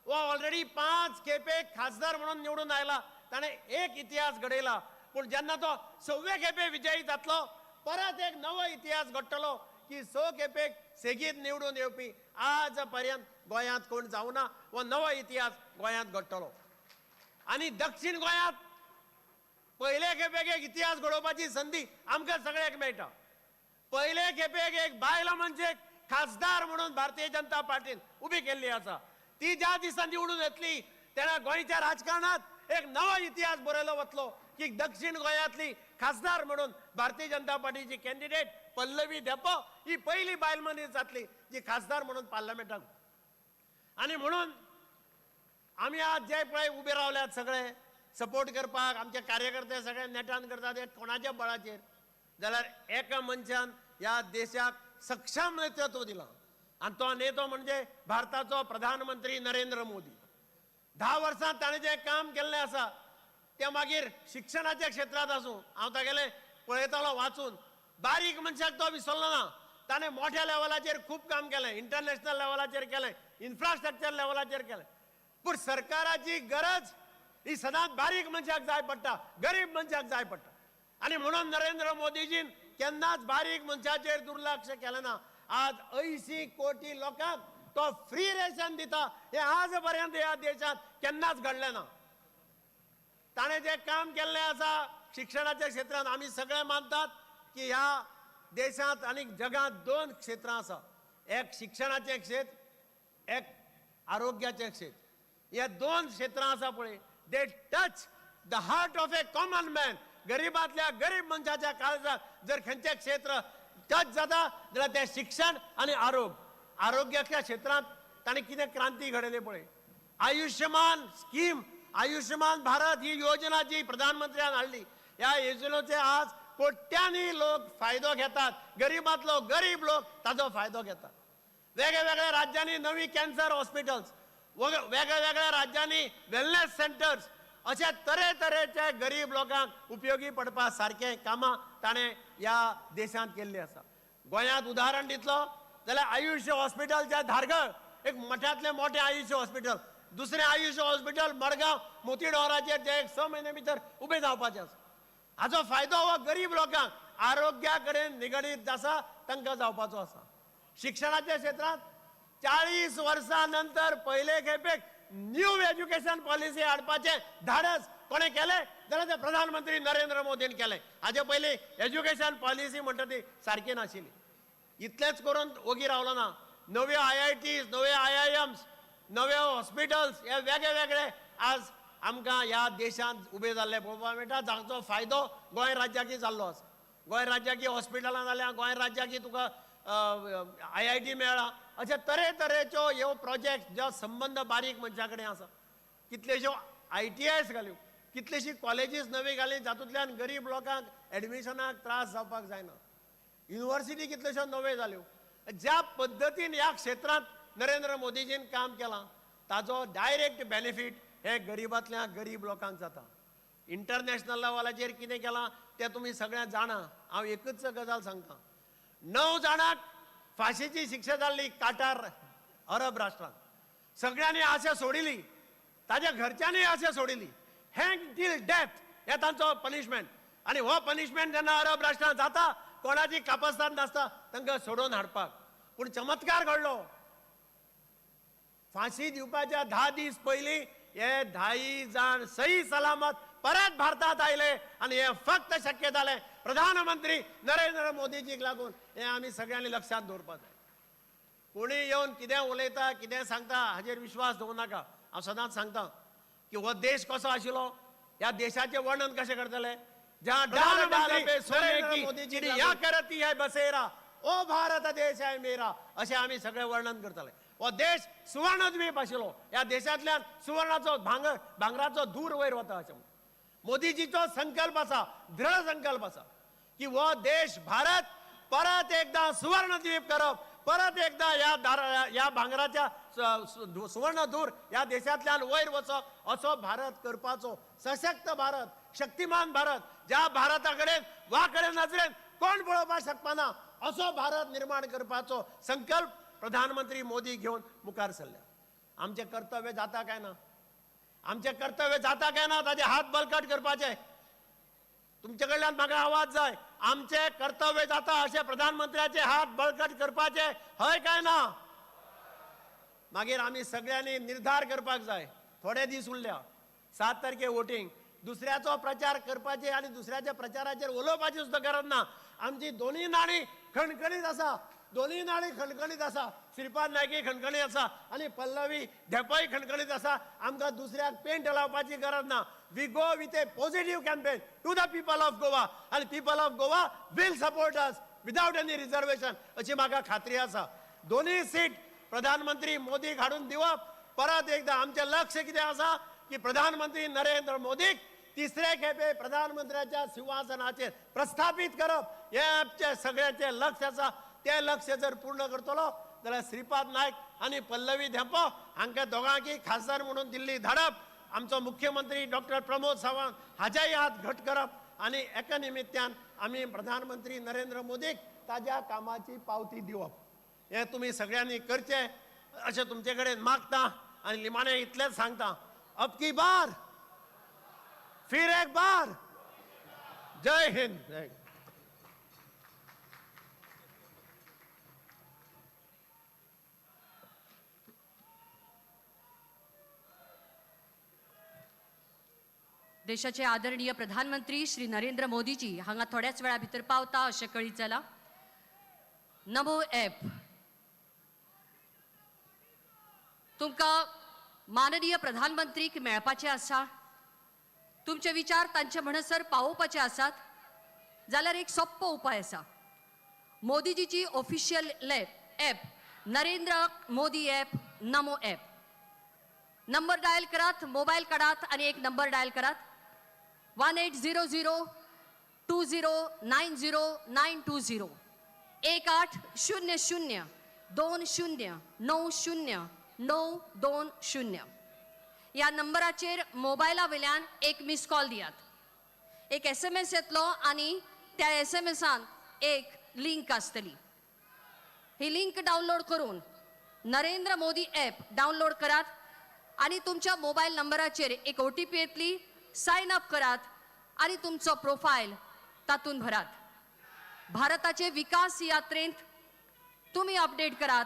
हो ऑलरेडी 5 खेपे खासदार म्हणून निवडून आयला, ताणें एक इतिहास घडयला, पूण जेन्ना तो 6वे खेपे विजयी जातलो परत एक नवो इतिहास घडटलो की 6 खेपेक सेगीत निवडून येवपी आज पर्यंत गोंयांत कोण जावना, हो नवो इतिहास गोंयांत घडटलो. आनी दक्षिण गोंयांत पयले खेपेक एक इतिहास घडोवपाची संदी आमकां सगळ्यांक मेळटा. पयले खेपेक एक बायल मनशेक खासदार म्हणून भारतीय जनता पार्टीन उबी केल्ली आसा. ती ज्या दिसा निवडून येतली तेन्ना गोंयच्या राजकारणात एक नवो इतिहास बरयलो वतलो की दक्षिण गोंयांतली खासदार म्हणून भारतीय जनता पार्टीची कॅन्डिडेट पल्लवी धेंपो ही पयली बायल मनीस जातली जी खासदार म्हणून पार्लमेंटाक. आनी म्हणून आमी आज जे पळय उबे रावल्यात सगळे सपोर्ट करपाक, आमचे कार्यकर्ते सगळे नेटान करतात, हे कोणाच्या बळाचेर जाल्यार एका मनशान ह्या देशाक सक्षम नेतृत्व दिलां आनी तो नेतो म्हणजे भारताचो प्रधानमंत्री नरेंद्र मोदी. 10 वर्सां ताणें जें काम केल्लें आसा तें मागीर शिक्षणाच्या क्षेत्रांत आसूं, हांव तागेलें पळयतालो वाचून, बारीक मनशाक तो विसरलो ना. ताणें मोठ्या लेवलाचेर खूब काम केलें, इंटरनॅशनल लेवलाचेर केलें, इन्फ्रास्ट्रक्चर लेवलाचेर केलें. पूण सरकाराची गरज ही सदांच बारीक मनशाक जाय पडटा, गरीब मनशाक जाय पडटा. आनी म्हणून नरेंद्र मोदीजीन केन्नाच बारीक मनशाचेर दुर्लक्ष केलें ना. आज 80 कोटी लोकांक तो फ्री रेशन दिता, हें आज पर्यंत ह्या देशांत केन्नाच घडलें ना. ताणें जें काम केल्लें आसा शिक्षणाच्या क्षेत्रांत, आमी सगळे मानतात की ह्या देशांत आनी जगांत 2 क्षेत्रां आसा, एक शिक्षणाचें क्षेत्र, एक आरोग्याचें क्षेत्र. ह्या 2 क्षेत्रां आसा पळय, they touch the heart of a common man. गरीबांतल्या गरीब मनशाच्या काळजाक जर खंयचें क्षेत्र टच जाता जाल्यार तें शिक्षण आनी आरोग्य. आरोग्याच्या क्षेत्रांत ताणें कितें क्रांती घडयली पळय, आयुष्यमान स्कीम, आयुष्यमान भारत ही योजना जी प्रधानमंत्र्यान हाडली, ह्या योजनेचे आज कोट्यांनी लोक फायदो घेतात, गरीबांतलो गरीब लोक ताजो फायदो घेतात. वेगळ्या राज्यांनी नवी कॅन्सर हॉस्पिटल्स, वेगळ्या राज्यांनी वेलनेस सेंटर्स, अशा तरेतरेचे गरीब लोकांक उपयोगी पडपा सारके कामां ताणें ह्या देशांत केल्ली आसा. गोंयांत उदाहरण दितलो जाल्यार आयुष्य हॉस्पिटल जे धारगळ एक मठांतलें मोठें आयुष्य हॉस्पिटल, दुसरें आयुष्य हॉस्पिटल मडगांव मोतीडोंगराचेर जे एक 6 म्हयने भितर उबें जावपाचें आसा. हाचो फायदो हो गरीब लोकांक आरोग्या कडेन निगडीत आसा तांकां जावपाचो आसा. शिक्षणाच्या क्षेत्रांत 40 वर्सां नंतर पयले खेपेक न्यू एज्युकेशन पॉलिसी हाडपाचें धाडस कोणें केलें जाल्यार तें प्रधानमंत्री नरेंद्र मोदीन केलें. हाजे पयलीं एज्युकेशन पॉलिसी म्हणटा ती सारकी नाशिल्ली. इतलेंच करून ओगी रावलो ना, नव्यो IITs, नव्यो IIMs, नव्यो हॉस्पिटल्स हे वेगळे वेगळे आज आमकां ह्या देशांत उबे जाल्ले पळोवपाक मेळटा, जाचो फायदो गोंय राज्याकय जाल्लो आसा. गोंय राज्याकी हॉस्पिटलां जाल्या, गोंय राज्याकी तुका IIT मेळ्ळा. अशे तरेतरेच्यो ह्यो प्रोजेक्ट ज्यो संबंद बारीक मनशा कडेन आसा. कितलेश्यो ITIs घाल्यो, कितलेशी कॉलेजीस नवी घाली जातूंतल्यान गरीब लोकांक एडमिशनाक त्रास जावपाक जायना. युनिवर्सिटी कितल्योश्यो नव्यो जाल्यो. ज्या पद्दतीन ह्या क्षेत्रांत नरेंद्र मोदीजीन काम केलां ताजो डायरेक्ट बेनिफीट हे गरिबांतल्या गरीब लोकांक जाता. इंटरनॅशनल लेवलाचेर कितें केलां तें तुमी सगळ्यां जाणा. हांव एकूच गजाल सांगता, 9 जाणांक फांशीची शिक्षा जाल्ली काटार अरब राष्ट्रांत, सगळ्यांनी आशा सोडिली, ताज्या घरच्यांनी आशा सोडिली. हँग टील डेथ हे तांचो पनिशमेंट. आनी हो पनिशमेंट जेन्ना अरब राष्ट्रांत जाता कोणाची कापस्तान नासता तांकां सोडोवन हाडपाक. पूण चमत्कार घडलो, फांशी दिवपाच्या 10 दीस पयलीं हे 10 जाण सही सलामत परत भारतात आयले आनी हे फक्त शक्य जालें प्रधानमंत्री नरेंद्र मोदीजीक लागून. हें आमी सगळ्यांनी लक्षांत दवरपाक जाय. कोणी येवन कितें उलयता कितें सांगता हाजेर विश्वास दवरूं नाका. हांव सदांच सांगता की हो देश कसो आशिल्लो, ह्या देशाचें वर्णन कशें करतले. ज्या डाल डाल पे सोने की चिडिया करती है बसेरा, ओ भारत देश है मेरा, अशें आमी सगळें वर्णन करतले. हो देश सुवर्णद्वीप आशिल्लो, ह्या देशांतल्यान सुवर्णाचो भांगर भांगराचो धूर वयर वता अशें मोदीजीचो संकल्प आसा, दृढ संकल्प आसा की हो देश भारत परत एकदां सुवर्णद्वीप करप, परत एकदां ह्या भांगराच्या सुवर्ण धूर ह्या देशांतल्यान वयर वचप असो भारत करपाचो, सशक्त भारत, शक्तिमान भारत, ज्या भारता कडेन वाकडे नजरेन कोण पळोवपाक शकपाना असो भारत निर्माण करपाचो संकल्प प्रधानमंत्री मोदी घेवन मुखार सरल्या. आमचें कर्तव्य जाता काय ना, आमचें कर्तव्य जाता काय ना ताजे हात बळकट करपाचे. तुमचे कडल्यान म्हाका आवाज जाय, आमचें कर्तव्य जाता अशें प्रधानमंत्र्याचे हात बळकट करपाचे हय काय ना? मागीर आमी सगळ्यांनी निर्धार करपाक जाय. थोडे दीस उरल्या, 7 तारखे वोटींग, दुसऱ्याचो प्रचार करपाची आनी दुसऱ्याच्या प्रचाराचेर उलोवपाची सुद्दां गरज ना. आमची दोनूय नाणी खणखणीत आसा, दोनूय नाणी खणखणीत आसा. श्रीपाद नायकय खणखणीत आसा आनी पल्लवी धेंपोय खणखणीत आसा. आमकां दुसऱ्याक पेंट लावपाची गरज ना. We go with a positive campaign to the people of Goa आनी people of Goa will support us without any reservation अशी म्हाका खात्री आसा. दोनूय सीट प्रधानमंत्री मोदीक हाडून दिवप. परत एकदां आमचें लक्ष कितें आसा की प्रधानमंत्री नरेंद्र मोदीक तिसरे खेपे प्रधानमंत्र्याच्या सिंहासनाचेर प्रस्थापीत करप हें आमचें सगळ्यांचें लक्ष आसा. तें लक्ष जर पूर्ण करतलो जाल्यार श्रीपाद नायक आनी पल्लवी धेंपो हांकां दोगांकय खासदार म्हणून दिल्ली धाडप, आमचो मुख्यमंत्री डॉक्टर प्रमोद सावंत हाज्याय हात घट करप आनी एका निमित्यान आमी प्रधानमंत्री नरेंद्र मोदीक ताज्या कामाची पावती दिवप हें तुमी सगळ्यांनी करचें अशें तुमचे कडेन मागता. आनी निमाणें इतलेंच सांगता, अब की बार फिर एक बार, जय हिंद. जय. देशाचे आदरणीय प्रधानमंत्री श्री नरेंद्र मोदीजी हांगा थोड्याच वेळा भितर पावता अशें कळीत जालां. नमो ॲप तुमकां माननीय प्रधानमंत्रीक मेळपाचें आसा, तुमचे विचार तांचे म्हणसर पावोवपाचे आसात जाल्यार एक सोप्पो उपाय आसा. मोदीजीची official app Narendra Modi app, Namo app, number dial करात, मोबायल काडात आनी एक नंबर डायल करात 1800 2090 920 1800 20 90 920 ह्या नंबराचेर मोबायला वयल्यान एक मिस कॉल दियात. एक SMS येतलो आनी त्या SMSान एक लिंक आसतली. ही लिंक डावनलोड करून नरेंद्र मोदी ॲप डावनलोड करात आनी तुमच्या मोबायल नंबराचेर एक OTP येतली, सायन अप करात आनी तुमचो प्रोफायल तातूंत भरात. भारताचे विकास यात्रेंत तुमी अपडेट करात,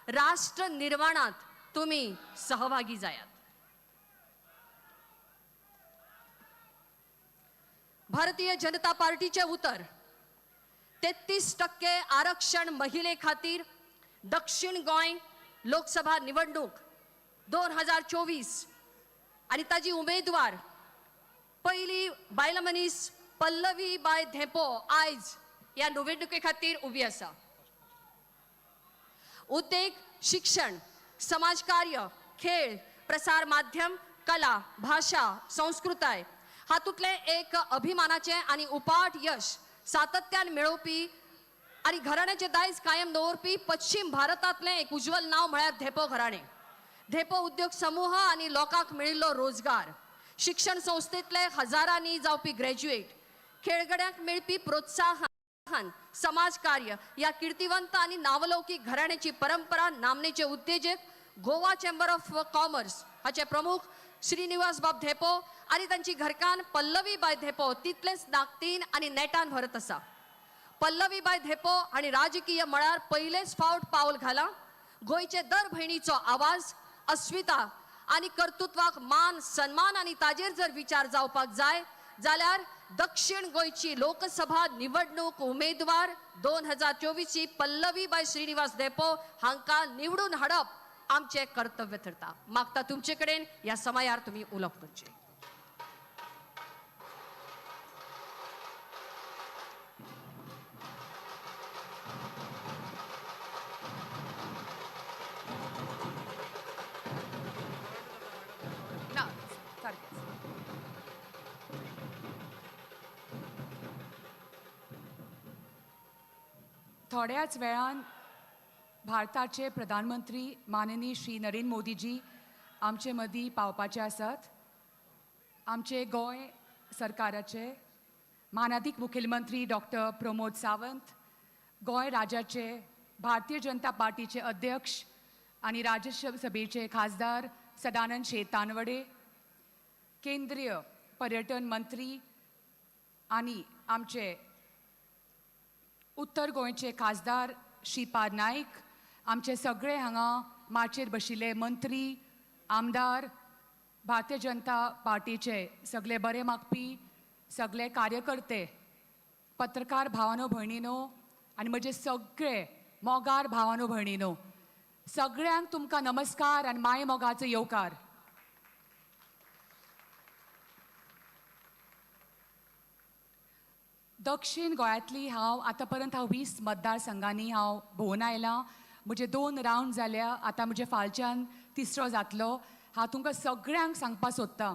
राष्ट्र निर्माणांत तुमी सहभागी जायात. भारतीय जनता पार्टीचे उतर 33% आरक्षण महिले खातीर दक्षिण गोंय लोकसभा निवडणूक 2024 आनी ताजी उमेदवार पयली बायल मनीस पल्लवी बाय धेंपो आयज ह्या निवडणुके खातीर उबी आसा. उद्देग, शिक्षण, समाजकार्य, खेळ, प्रसार माध्यम, कला, भाशा, संस्कृताय हातूंतलें एक अभिमानाचें आनी उपाट यश सातत्यान मेळोवपी आनी घराण्याचें दायज कायम दवरपी पश्चिम भारतांतलें एक उज्ज्वल नांव म्हळ्यार धेंपो घराणें. धेंपो उद्योग समूह आनी लोकांक मेळिल्लो रोजगार, शिक्षण संस्थेंतले हजारांनी जावपी ग्रॅज्युएट, खेळगड्यांक मेळपी प्रोत्साहन, समाजकार्य ह्या किर्तिवंत आनी नावलौकीक घराण्याची परंपरा नामनेचे उद्देजक गोवा चेंबर ऑफ कॉमर्स हाचे प्रमुख श्रीनिवास बाब धेंपो आनी तांची घरकान्न पल्लवी बाय धेंपो तितलेच नाकतीन आनी नेटान भरत आसा. पल्लवी बाय धेंपो आनी राजकीय मळार पयलेच फावट पावल घालां. गोंयचे दर भयणीचो आवाज, अस्मिता आनी कर्तृत्वाक मान सन्मान आनी ताजेर जर विचार जावपाक जाय जाल्यार दक्षिण गोंयची लोकसभा निवडणूक उमेदवार 2024 पल्लवी बाय श्रीनिवास धेंपो हांकां निवडून हाडप आमचें कर्तव्य थरता. मागता तुमचे कडेन ह्या समयार तुमी उलोवप करचें. ना, सारकेंच. थोड्याच वेळान भारताचे प्रधानमंत्री माननीय श्री नरेंद्र मोदीजी आमचे मदीं पावपाचे आसात. आमचे गोंय सरकाराचे मानादीक मुखेलमंत्री डॉक्टर प्रमोद सावंत, गोंय राज्याचे भारतीय जनता पार्टीचे अध्यक्ष आनी राज्यसभेचे खासदार सदानंद शेट तानवडे, केंद्रीय पर्यटन मंत्री आनी आमचे उत्तर गोंयचे खासदार श्रीपाद नायक, आमचे सगळे हांगा माचयेर बशिल्ले मंत्री, आमदार, भारतीय जनता पार्टीचे सगळे बरे मागपी सगळे कार्यकर्ते, पत्रकार भावानो भयणीनो आनी म्हजे सगळे मोगार भावानो भयणीनो, सगळ्यांक तुमकां नमस्कार आनी माय मोगाचो येवकार. दक्षिण गोंयांतली हांव आतां पर्यंत हांव 20 मतदारसंघांनी हांव भोंवून आयलां. म्हजे 2 रावंड जाल्या, आतां म्हजे फालच्यान तिसरो जातलो. हांव तुमकां सगळ्यांक सांगपाक सोदतां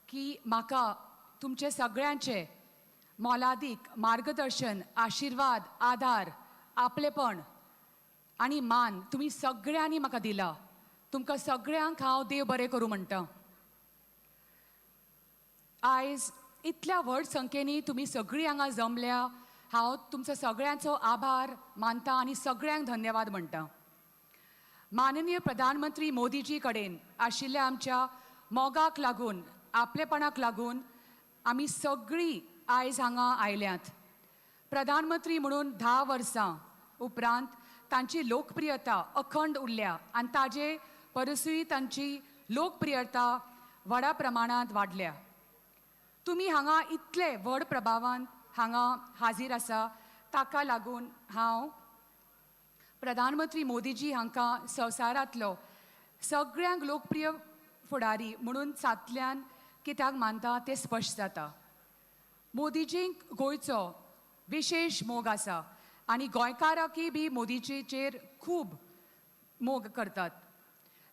की म्हाका तुमचे सगळ्यांचे मोलादीक मार्गदर्शन, आशिर्वाद, आदार, आपलेपण आनी मान तुमी सगळ्यांनी म्हाका दिला. तुमकां सगळ्यांक हांव देव बरें करूं म्हणटा. आयज इतल्या व्हड संख्येनी तुमी सगळीं हांगा जमल्या, हांव तुमचो सगळ्यांचो आभार मानता आनी सगळ्यांक धन्यवाद म्हणटा. माननीय प्रधानमंत्री मोदीजी कडेन आशिल्ल्या आमच्या मोगाक लागून, आपलेपणाक लागून आमी सगळीं आयज हांगा आयल्यात. प्रधानमंत्री म्हणून 10 वर्सां उपरांत तांची लोकप्रियता अखंड उरल्या आनी ताजे परसूय तांची लोकप्रियता व्हडा प्रमाणांत वाडल्या. तुमी हांगा इतले व्हड प्रभावान हांगा हाजीर आसा, ताका लागून हांव प्रधानमंत्री मोदीजी हांकां संवसारांतलो सगळ्यांक लोकप्रिय फुडारी म्हणून सातल्यान कित्याक मानता तें स्पश्ट जाता. मोदीजींक गोंयचो विशेश मोग आसा आनी गोंयकारांकय बी मोदीजीचेर खूब मोग करतात.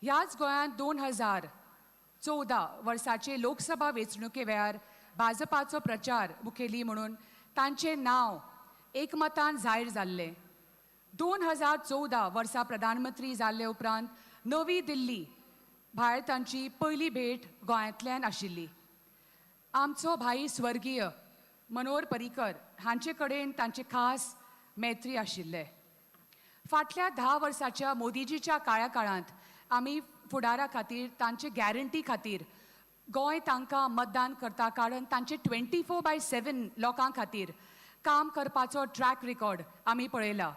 ह्याच गोंयांत 2014 वर्साचे लोकसभा वेंचणुके वेळार भाजपाचो प्रचार मुखेली म्हणून तांचें नांव एकमतान जाहीर जाल्लें. 2014 वर्सा प्रधानमंत्री जाल्ले उपरांत नवी दिल्ली भायर तांची पयली भेट गोंयांतल्यान आशिल्ली. आमचो भाई स्वर्गीय मनोहर पर्रीकर हांचे कडेन तांचे खास मैत्री आशिल्ले. फाटल्या 10 वर्साच्या मोदीजीच्या काळाकाळांत आमी फुडारा खातीर, तांचे गॅरंटी खातीर गोंय तांकां मतदान करता, कारण तांचे 24/7 लोकां खातीर काम करपाचो ट्रॅक रिकॉर्ड आमी पळयला.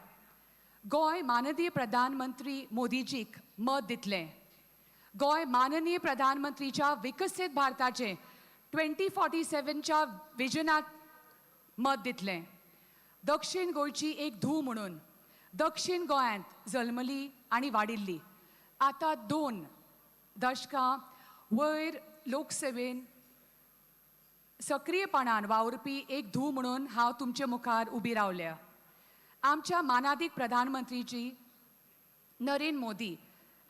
गोंय माननीय प्रधानमंत्री मोदीजीक मत दितलें. गोंय माननीय प्रधानमंत्रीच्या विकसीत भारताचें 2047च्या विजनाक मत दितलें. दक्षिण गोंयची एक धूव म्हणून दक्षिण गोंयांत जल्मली आनी वाडिल्ली, आतां 2 दशकां वयर लोकसेवेन सक्रियपणान वावुरपी एक धूव म्हणून हांव तुमचे मुखार उबी रावल्या. आमच्या मानादीक प्रधानमंत्रीजी नरेंद्र मोदी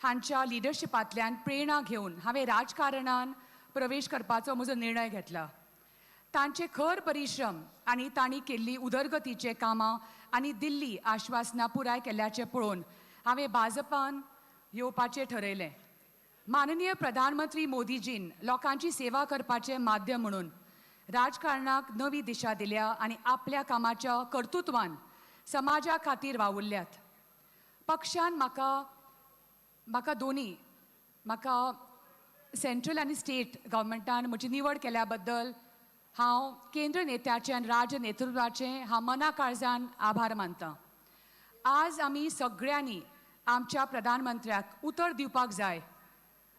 हांच्या लिडरशिपांतल्यान प्रेरणा घेवन हांवें राजकारणान प्रवेश करपाचो म्हजो निर्णय घेतला. तांचे खर परिश्रम आनी तांणी केल्ली उदरगतीचे कामां आनी दिल्ली आश्वासनां पुराय केल्ल्याचें पळोवन हांवें भाजपान येवपाचें ठरयलें. माननीय प्रधानमंत्री मोदीजीन लोकांची सेवा करपाचें माध्यम म्हणून राजकारणाक नवी दिशा दिल्या आनी आपल्या कामाच्या कर्तृत्वान समाजा खातीर वावुरल्यात. पक्षान म्हाका म्हाका दोनी म्हाका सेंट्रल आनी स्टेट गव्हर्मेंटान म्हजी निवड केल्या बद्दल हांव केंद्र नेत्याचें आनी राज्य नेतृत्वाचें हांव मना काळजान आभार मानतां. आज आमी सगळ्यांनी आमच्या प्रधानमंत्र्याक उतर दिवपाक जाय.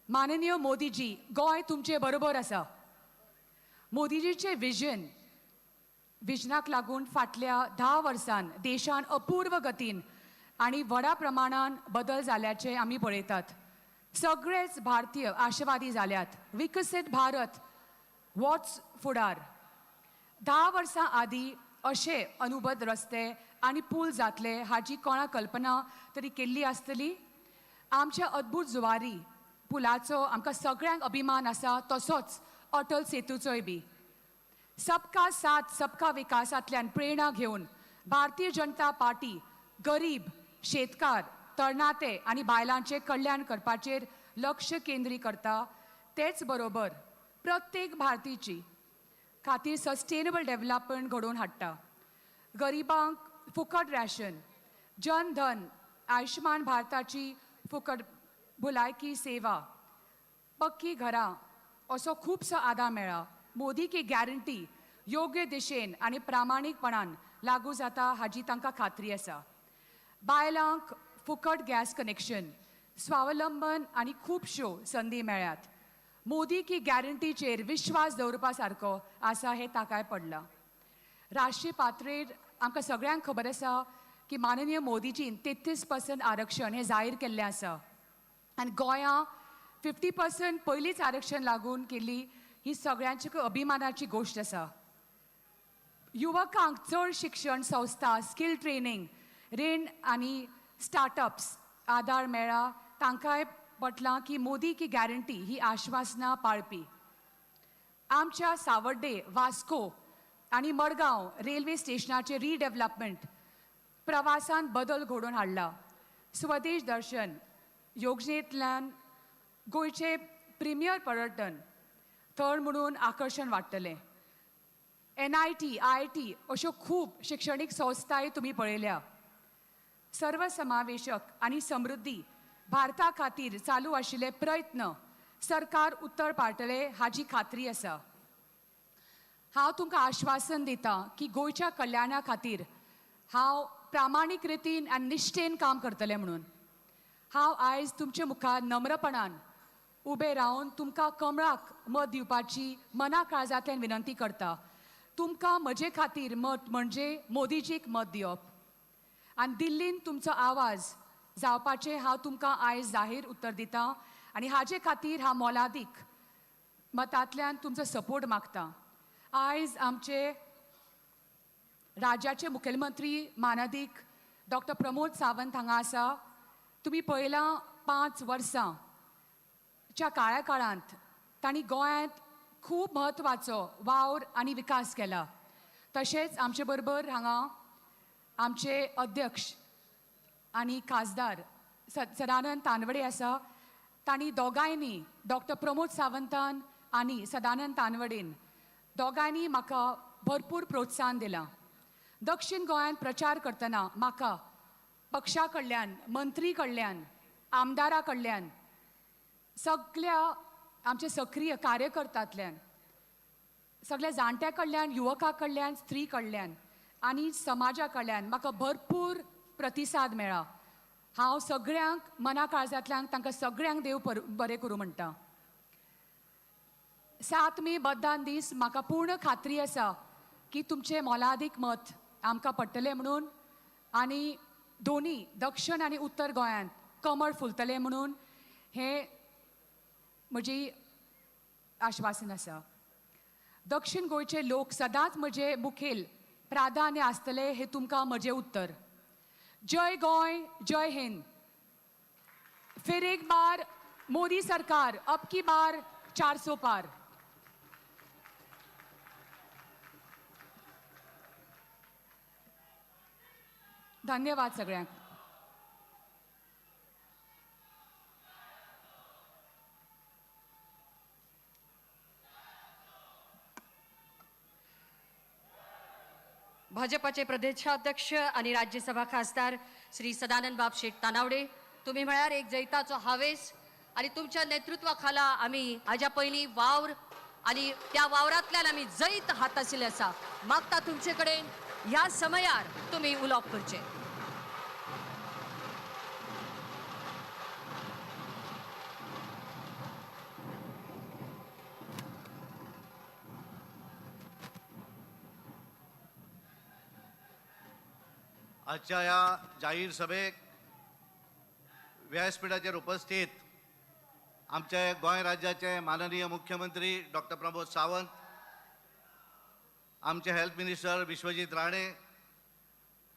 माननीय मोदीजी, गोंय तुमचे बरोबर आसा. मोदीजीचें विजनाक लागून फाटल्या 10 वर्सान देशान अपूर्व गतीन आनी व्हडा प्रमाणान बदल जाल्याचे आमी पळयतात. सगळेच भारतीय आशावादी जाल्यात. विकसीत भारत वोच फुडार. 10 वर्सां आदीं अशे अनुबद रस्ते आनी पूल जातले हाजी कोणा कल्पना तरी केल्ली आसतली. आमच्या अद्भुत जुवारी पुलाचो आमकां सगळ्यांक अभिमान आसा, तसोच अटल सेतूचोय बी. सबका साथ सबका विकासांतल्यान प्रेरणा घेवन भारतीय जनता पार्टी गरीब, शेतकार, तरणाटे आनी बायलांचें कल्याण करपाचेर लक्ष केंद्रीत करता. तेच बरोबर प्रत्येक भारतीची खातीर सस्टेनेबल डेव्हलपमेंट घडोवन हाडटा. गरिबांक फुकट रॅशन, जन धन, आयुश्मान भारताची फुकट भलायकी सेवा, पक्की घरां असो खुबसो आदार मेळ्ळा. मोदी की गॅरंटी योग्य दिशेन आनी प्रामाणीकपणान लागू जाता हाजी तांकां खात्री आसा. बायलांक फुकट गॅस कनेक्शन, स्वावलंबन आनी खुबश्यो संदी मेळ्ळ्यात. मोदी की गॅरंटीचेर विश्वास दवरपा सारको आसा हें ताकाय पडलां. राष्ट्रीय पातळेर आमकां सगळ्यांक खबर आसा की माननीय मोदीजीन 33% आरक्षण हें जाहीर केल्लें आसा आनी गोंया 50% पयलींच आरक्षण लागून केल्ली ही सगळ्यांची अभिमानाची गोश्ट आसा. युवकांक चड शिक्षण संस्था, स्कील ट्रेनींग, रीण आनी स्टार्टअप्स आदार मेळ्ळा. तांकांय पटलां की मोदी की गॅरंटी ही आश्वासनां पाळपी. आमच्या सावड्डे, वास्को आनी मडगांव रेल्वे स्टेशनाचें रिडेवलपमेंट प्रवासान बदल घडोवन हाडला. स्वदेश दर्शन योजनेंतल्यान गोंयचें प्रिमियर पर्यटन थळ म्हणून आकर्शण वाडटलें. NIT, IIT अश्यो खूब शिक्षणीक संस्थाय तुमी पळयल्या. सर्वसमावेशक आनी समृद्धी भारता खातीर चालू आशिल्ले प्रयत्न सरकार उत्तर पाडटले हाजी खात्री आसा. हांव तुमकां आश्वासन दिता की गोंयच्या कल्याणा खातीर हांव प्रामाणीक रितीन आनी निश्ठेन काम करतलें म्हणून. हांव आयज तुमचे मुखार नम्रपणान उबें रावन तुमकां कमळाक मत दिवपाची मना काळजांतल्यान विनंती करता. तुमकां म्हजे खातीर मत म्हणजे मोदीजीक मत दिवप आनी दिल्लीन तुमचो आवाज जावपाचें हांव तुमकां आयज जाहीर उत्तर दितां आनी हाजे खातीर हांव मोलादीक मतांतल्यान तुमचो सपोर्ट मागता. आयज आमचे राज्याचे मुखेलमंत्री मानादीक डॉक्टर प्रमोद सावंत हांगा आसा. तुमी पळयलां 5 वर्सां च्या काळ्या काळांत तांणी गोंयांत खूब म्हत्वाचो वावर आनी विकास केला. तशेंच आमचे बरोबर हांगा आमचे अध्यक्ष आनी खासदार सदानंद तानवडे आसा. तांणी दोगांयनी, डॉक्टर प्रमोद सावंतान आनी सदानंद तानवडेन दोगांयनी म्हाका भरपूर प्रोत्साहन दिलां. दक्षिण गोंयांत प्रचार करतना म्हाका पक्षा कडल्यान, मंत्री कडल्यान, आमदारा कडल्यान, सगल्या आमचे सक्रीय कार्यकर्त्यांतल्यान, सगल्या जाणट्या कडल्यान, युवका कडल्यान, स्त्री कडल्यान आनी समाजा कडल्यान म्हाका भरपूर प्रतिसाद मेळ्ळा. हांव सगळ्यांक मना काळजांतल्यान तांकां सगळ्यांक देव बरें करूं म्हणटा. 7 मे मतदान दीस म्हाका पूर्ण खात्री आसा की तुमचें मोलादीक मत आमकां पडटलें म्हणून आनी दोनी दक्षिण आनी उत्तर गोंयांत कमळ फुलतलें म्हणून हें म्हजी आश्वासन आसा. दक्षिण गोंयचे लोक सदांच म्हजे मुखेल प्राधान्य आसतले हें तुमकां म्हजें उत्तर. जय गोंय, जय हिंद. फिर एक बार मोदी सरकार, अब की बार 400 पार. धन्यवाद सगळ्यांक. भाजपाचे प्रदेशाध्यक्ष आणि राज्यसभा खासदार श्री सदानंद बाब शेट तानावडे, तुम्ही म्हळ्यार एक जैताचो हावेस आणि तुमच्या नेतृत्वाखाला आम्ही हाज्या पयलीं वावर आणि त्या वावरांतल्यान आमी जैत हाताशिल्लें आसा. मागता तुमचे कडेन ह्या समयार तुमी उलोवप करचें. आजच्या ह्या जाहीर सभेक व्यासपीठाचेर उपस्थित आमचे गोंय राज्याचे माननीय मुख्यमंत्री डॉक्टर प्रमोद सावंत, आमचे हेल्थ मिनिस्टर विश्वजीत राणे,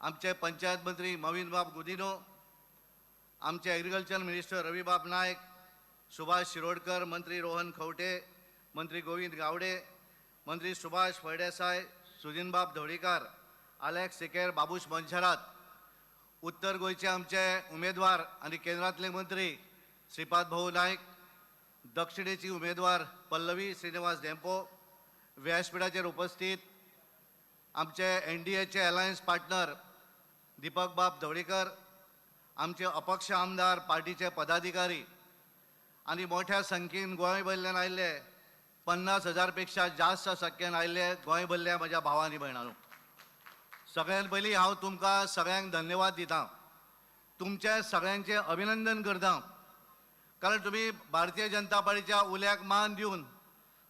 आमचे पंचायत मंत्री मवीनबाब गुदिनो, आमचे एग्रीकल्चर मिनिस्टर रवीबाब नायक, सुभाष शिरोडकर, मंत्री रोहन खंवटे, मंत्री गोविंद गावडे, मंत्री सुभाष फळदेसाय, सुदिनबाब धवळीकार, आलेक्स सिकेर, बाबूश मनशरात, उत्तर गोंयचे आमचे उमेदवार आनी केंद्रांतले मंत्री श्रीपाद भाऊ नायक, दक्षिणेची उमेदवार पल्लवी श्रीनिवास धेंपो, व्यासपीठाचेर उपस्थित आमचे एनडीएचे अलायन्स पार्टनर दीपक बाब धवळीकर, आमचे अपक्ष आमदार, पार्टीचे पदाधिकारी आनी मोठ्या संख्येन गोंय भरल्यान आयिल्ले 50,000 पेक्षा जास्त संख्येन आयिल्ले गोंय भरल्या म्हज्या भाव आनी भयणांनो, सगळ्यात पयलीं हांव तुमकां सगळ्यांक धन्यवाद दिता, तुमचे सगळ्यांचें अभिनंदन करता. कारण तुमी भारतीय जनता पार्टीच्या उल्याक मान दिवन